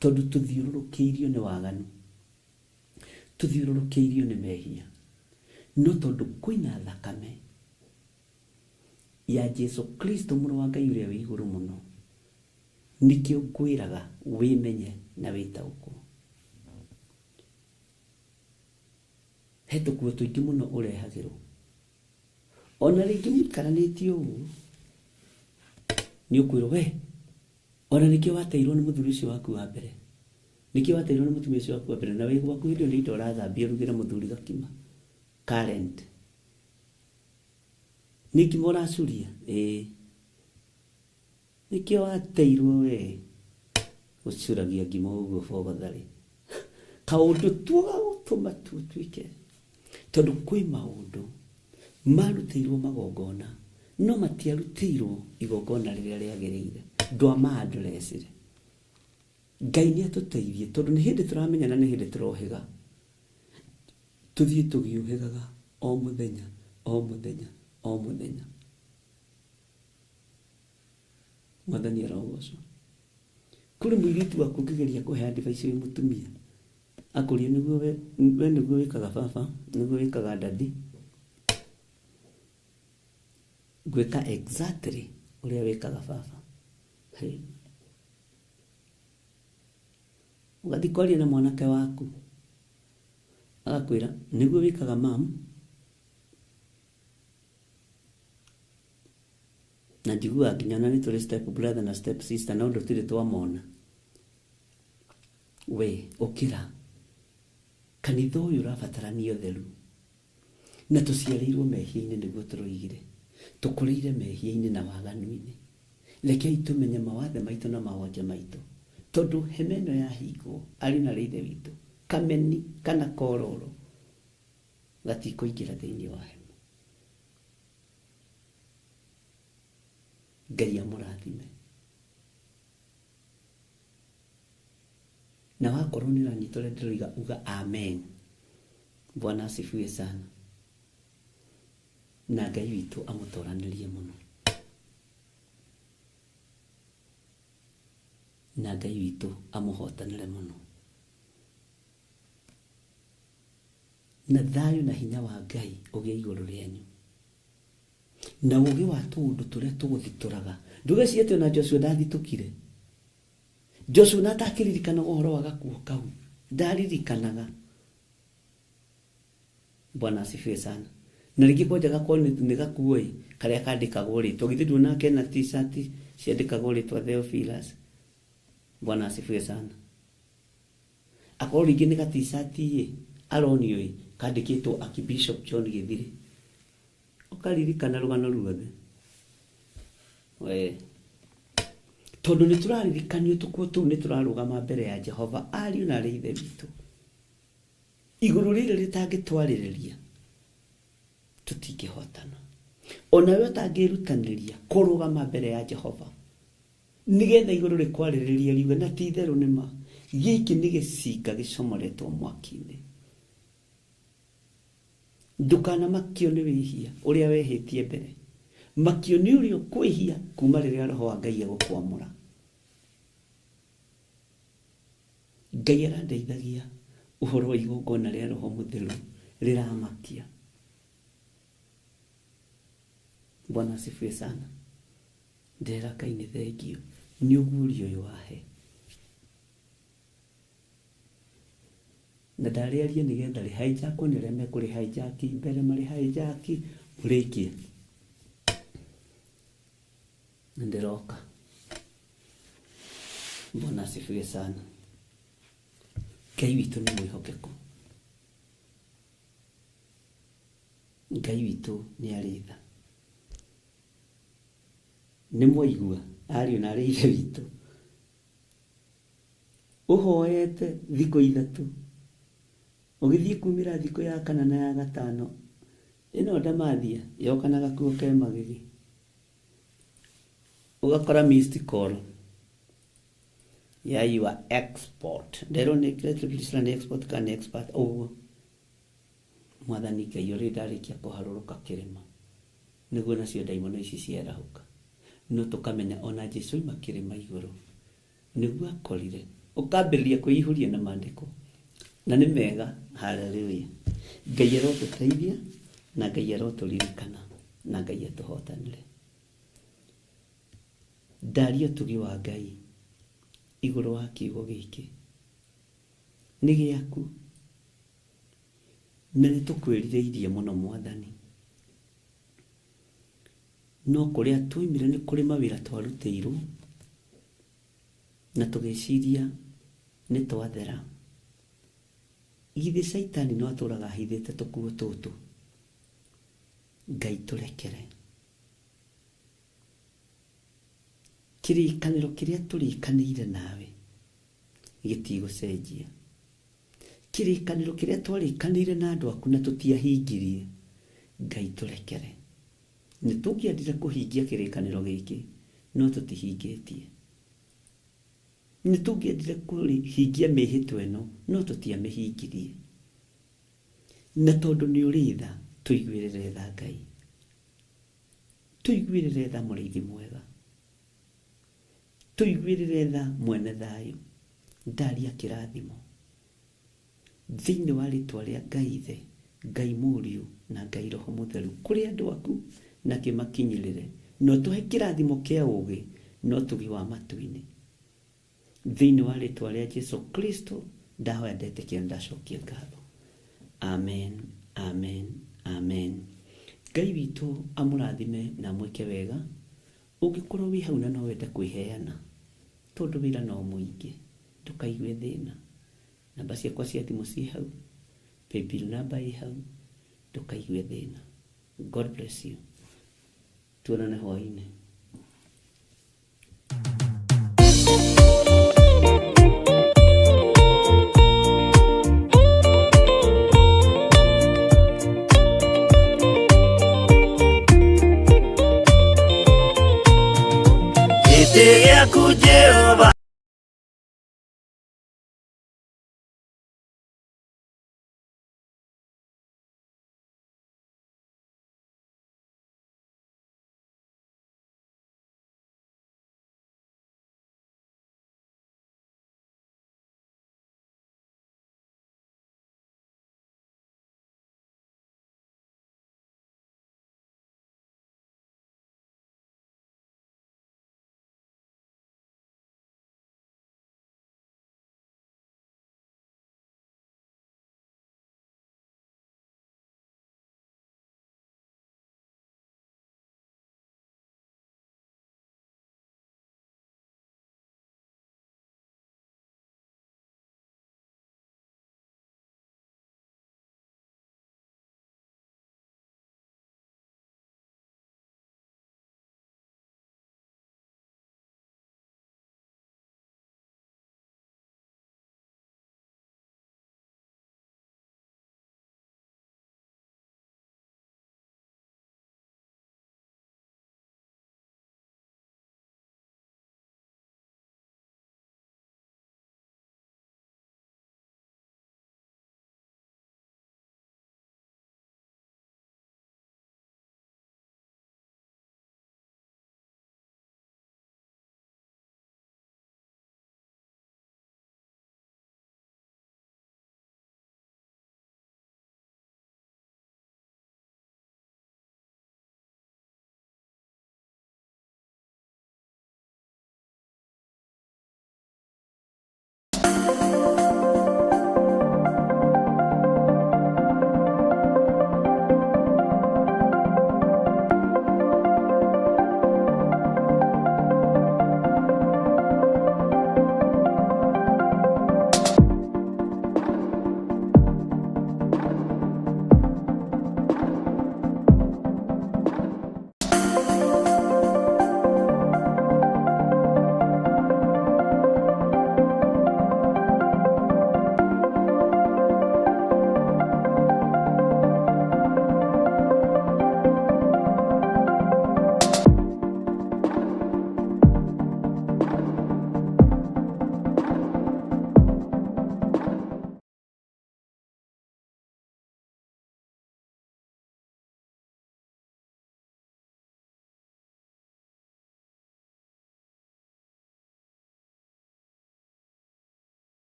tondũ tũthiũrũrũkĩirio nĩ waganu, tũthiũrũrũkĩirio nĩ mehia, no tondũ kwĩna thakame ya Jesu Kristo mũrũ wa Ngai ũrĩa wĩ igũrũ mũno, nĩkĩo ngwĩraga wĩmenye na wĩtaũkwo. He tũkuo tũingĩ mũno ũrehagĩrwo, ona rĩngĩ mũikaranĩtie ũguo nĩ ũkwĩrwo we ona nĩkĩo wateirwo nĩ mũthuri ũcio waku wa mbere, nĩkĩo wateirwo nĩ mũtumia ũcio waku wa mbere, na wĩ gwaku hĩndĩ ĩyo nĩ indo ũrathambia ũrugĩre mũthuri gakima current nĩ ngima ũracuria, ĩĩ nĩkĩo wateirwo we ũcuragia ngima ũguo bogotharĩ kaũndũ tu gagũtũma tutuĩke, tondũ kwĩ maũndũ marutĩirwo magongona no matiarutĩirwo igongona rĩrĩa rĩagĩrĩire, ndwama-addressire. Ngai nĩ atũteithie tondũ nĩ hĩndĩ tũramenya na nĩ hĩndĩ tũrohĩga, tũthiĩ tũgiũhĩgaga o mũthenya o mũthenya o mũthenya. Mwathani arogocwo. Kũrĩ mũirĩtu waku ũngĩgeria kũhe advice wĩ mũtumia, akũrie nĩguo we nĩguo wĩkaga baba, nĩguo wĩkaga daddy, ngwĩka exactly ũrĩa wĩkaga baba. Hey. Ũgathiĩ kwaria na mwanake waku agakwĩra nĩguo wĩkaga mam, na njiguaga nginya ona nĩ tũrĩ step brother na step sister no ndũtirĩ twamona. We ũkĩra, kanitha ũyũ ũrabatarania ũtheru, na tũciarĩirwo mehia-inĩ nĩguo tũroigire, tũkũrĩire mehia-inĩ na waganu-inĩ. Rekei tũmenye mawathe maitũ na mawonje maitũ, tondũ hema ĩno yahingwo arĩ na rĩithe witũ kameni kana kororo gatikũingĩra thĩinĩ wa hema. Ngai amũrathime. Na wakorwo nĩ ũranyita ũrĩa ndĩroiga uga amen. Bwana asifiwe sana. Na Ngai witũ amũtoranĩrie mũno, na Ngai witũ amũhotanĩre mũno, na thayũ na hinya wa Ngai ũgĩe igũrũ rĩanyu, na ũgĩ wa tũũndũ tũrĩa tũgũthitũraga. Ndũgecirie atĩ ona Joshua ndathitũkire. Joshua na atakĩririkanaga ũhoro wa gakuo kau, ndaririkanaga. Bwana asifiwe sana. Na rĩngĩ kwanja gakorwo nĩ gakuo ĩ karĩa kandĩkagwo rĩtwa, githĩ nduonaga kena t-shirt ciandĩkagwo rĩtwa Theophilus. Bwana asifiwe sana. Akorwo rĩngĩ nĩ ga t-shirt ĩ aronio ĩ kandĩkĩtwo Archbishop John Gĩthiri, ũkaririkana rũgano ruothe. We tondũ nĩ tũraririkanio tũkuo tũu nĩ tũrarũgama mbere ya Jehova ariũ na arĩ ithe witũ, igũrũ rĩrĩ rĩtangĩtwarĩrĩria tũtingĩhotana. Onawe ũtangĩrutanĩria kũrũgama mbere ya Jehova nĩgetha igũrũ rĩkwarĩrĩrie riuge na ti itherũ nĩ ma, gĩkĩ nĩ gĩcinga gĩcomoretwo mwaki-inĩ. Ndũkanamakio nĩ wĩhia ũrĩa wehĩtie mbere, makio nĩ ũrĩa ũkwĩhia kuma rĩrĩa Roho wa Ngai egũkwamũra. Ngai arandeithagia ũhoro wa igongona rĩa Roho Mũtheru rĩramakia. Bwana asifiwe sana. Ndĩrera Ngai nĩ thengio nĩ ũguũrio ũyũ wahe, na ndarĩaria nĩgetha rĩhaijakwo nĩ arĩa mekũrĩhaijaki mbere marĩhaijaki mũrĩkie, na ndĩroka. Bwana asifiwe sana. Ngai witũ nĩ mwĩhokeku, Ngai witũ nĩ arĩ tha. Nĩ mwaigua ariũ na arĩ ithe witũ, ũhoete thikũ ithatũ ũgĩthiĩ kumĩra thikũ ya kana na ya gatano, ĩno ndamathia yoka na gakuo ke magigi, ũgakora missed call ya your export. Nderwo nĩ Priscilla nĩ export kana nĩ expert ũguo. Mwathani Ngai ũrĩa ndarĩkia kũharũrũka kĩrĩma, Nĩguo nacio ndaimono ici ciarahũka. No tũkamenya ona Jesu oima kĩrĩma igũrũ nĩguo akorire. Ũkambĩrĩria kwĩihũria na maandĩko na nĩ mega. Haleluya. Ngai arotũteithia na Ngai arotũririkana na Ngai atũhotanĩre. Ndaria ũtugi wa Ngai igũrũ wa kiugo gĩkĩ nĩ gĩaku na nĩ tũkwĩrirĩirie mũno Mwathani. No kũrĩa twoimire nĩ kũrĩ mawĩra twarutĩirwo na tũgĩciria nĩ twathera. Githĩ Caitani no atũraga ahithĩte tũkuo tũtũ? Ngai tũrekere. Kĩrĩkanĩro kĩrĩa tũrĩkanĩire nawe gĩtigũcenjia. Kĩrĩkanĩro kĩrĩa twarĩkanĩire na andũ aku na tũtiahingirie, Ngai tũrekere. Nĩ tũngĩendire kũhingia kĩrĩkanĩro gĩkĩ no tũtihingĩtie. Nĩ tũngĩendire kũhingia mĩhĩtwa ĩno no tũtiamĩhingirie. Na tondũ nĩ ũrĩ tha, tũiguĩrĩre tha Ngai. Tũiguĩrĩre tha mũrĩithi mwega. Tũiguĩrĩre tha mwene thayũ. Ndaria kĩrathimo thĩinĩ wa rĩtwa rĩa Ngai Ithe, Ngai Mũriũ na Ngai Roho Mũtheru kũrĩ andũ aku na kĩmakinyĩrĩre. Na ũtũhe kĩrathimo kĩa ũũgĩ na ũtugi wa matu-inĩ. Thĩinĩ wa rĩtwa rĩa Jesu Kristo ndahoya ndetĩkia na ndacokia ngatho. Amen, amen, amen. Ngai witũ amũrathime na amwĩke wega. Ũngĩkorwo wĩ hau na no wende kwĩheana tondũ wĩra no mũingĩ, ndũkaigue thĩna. Namba ciakwa cia thimũ ciĩ hau, paybill namba ĩ hau, ndũkaigue thĩna. God bless you. Tuonane hwaĩ-inĩ.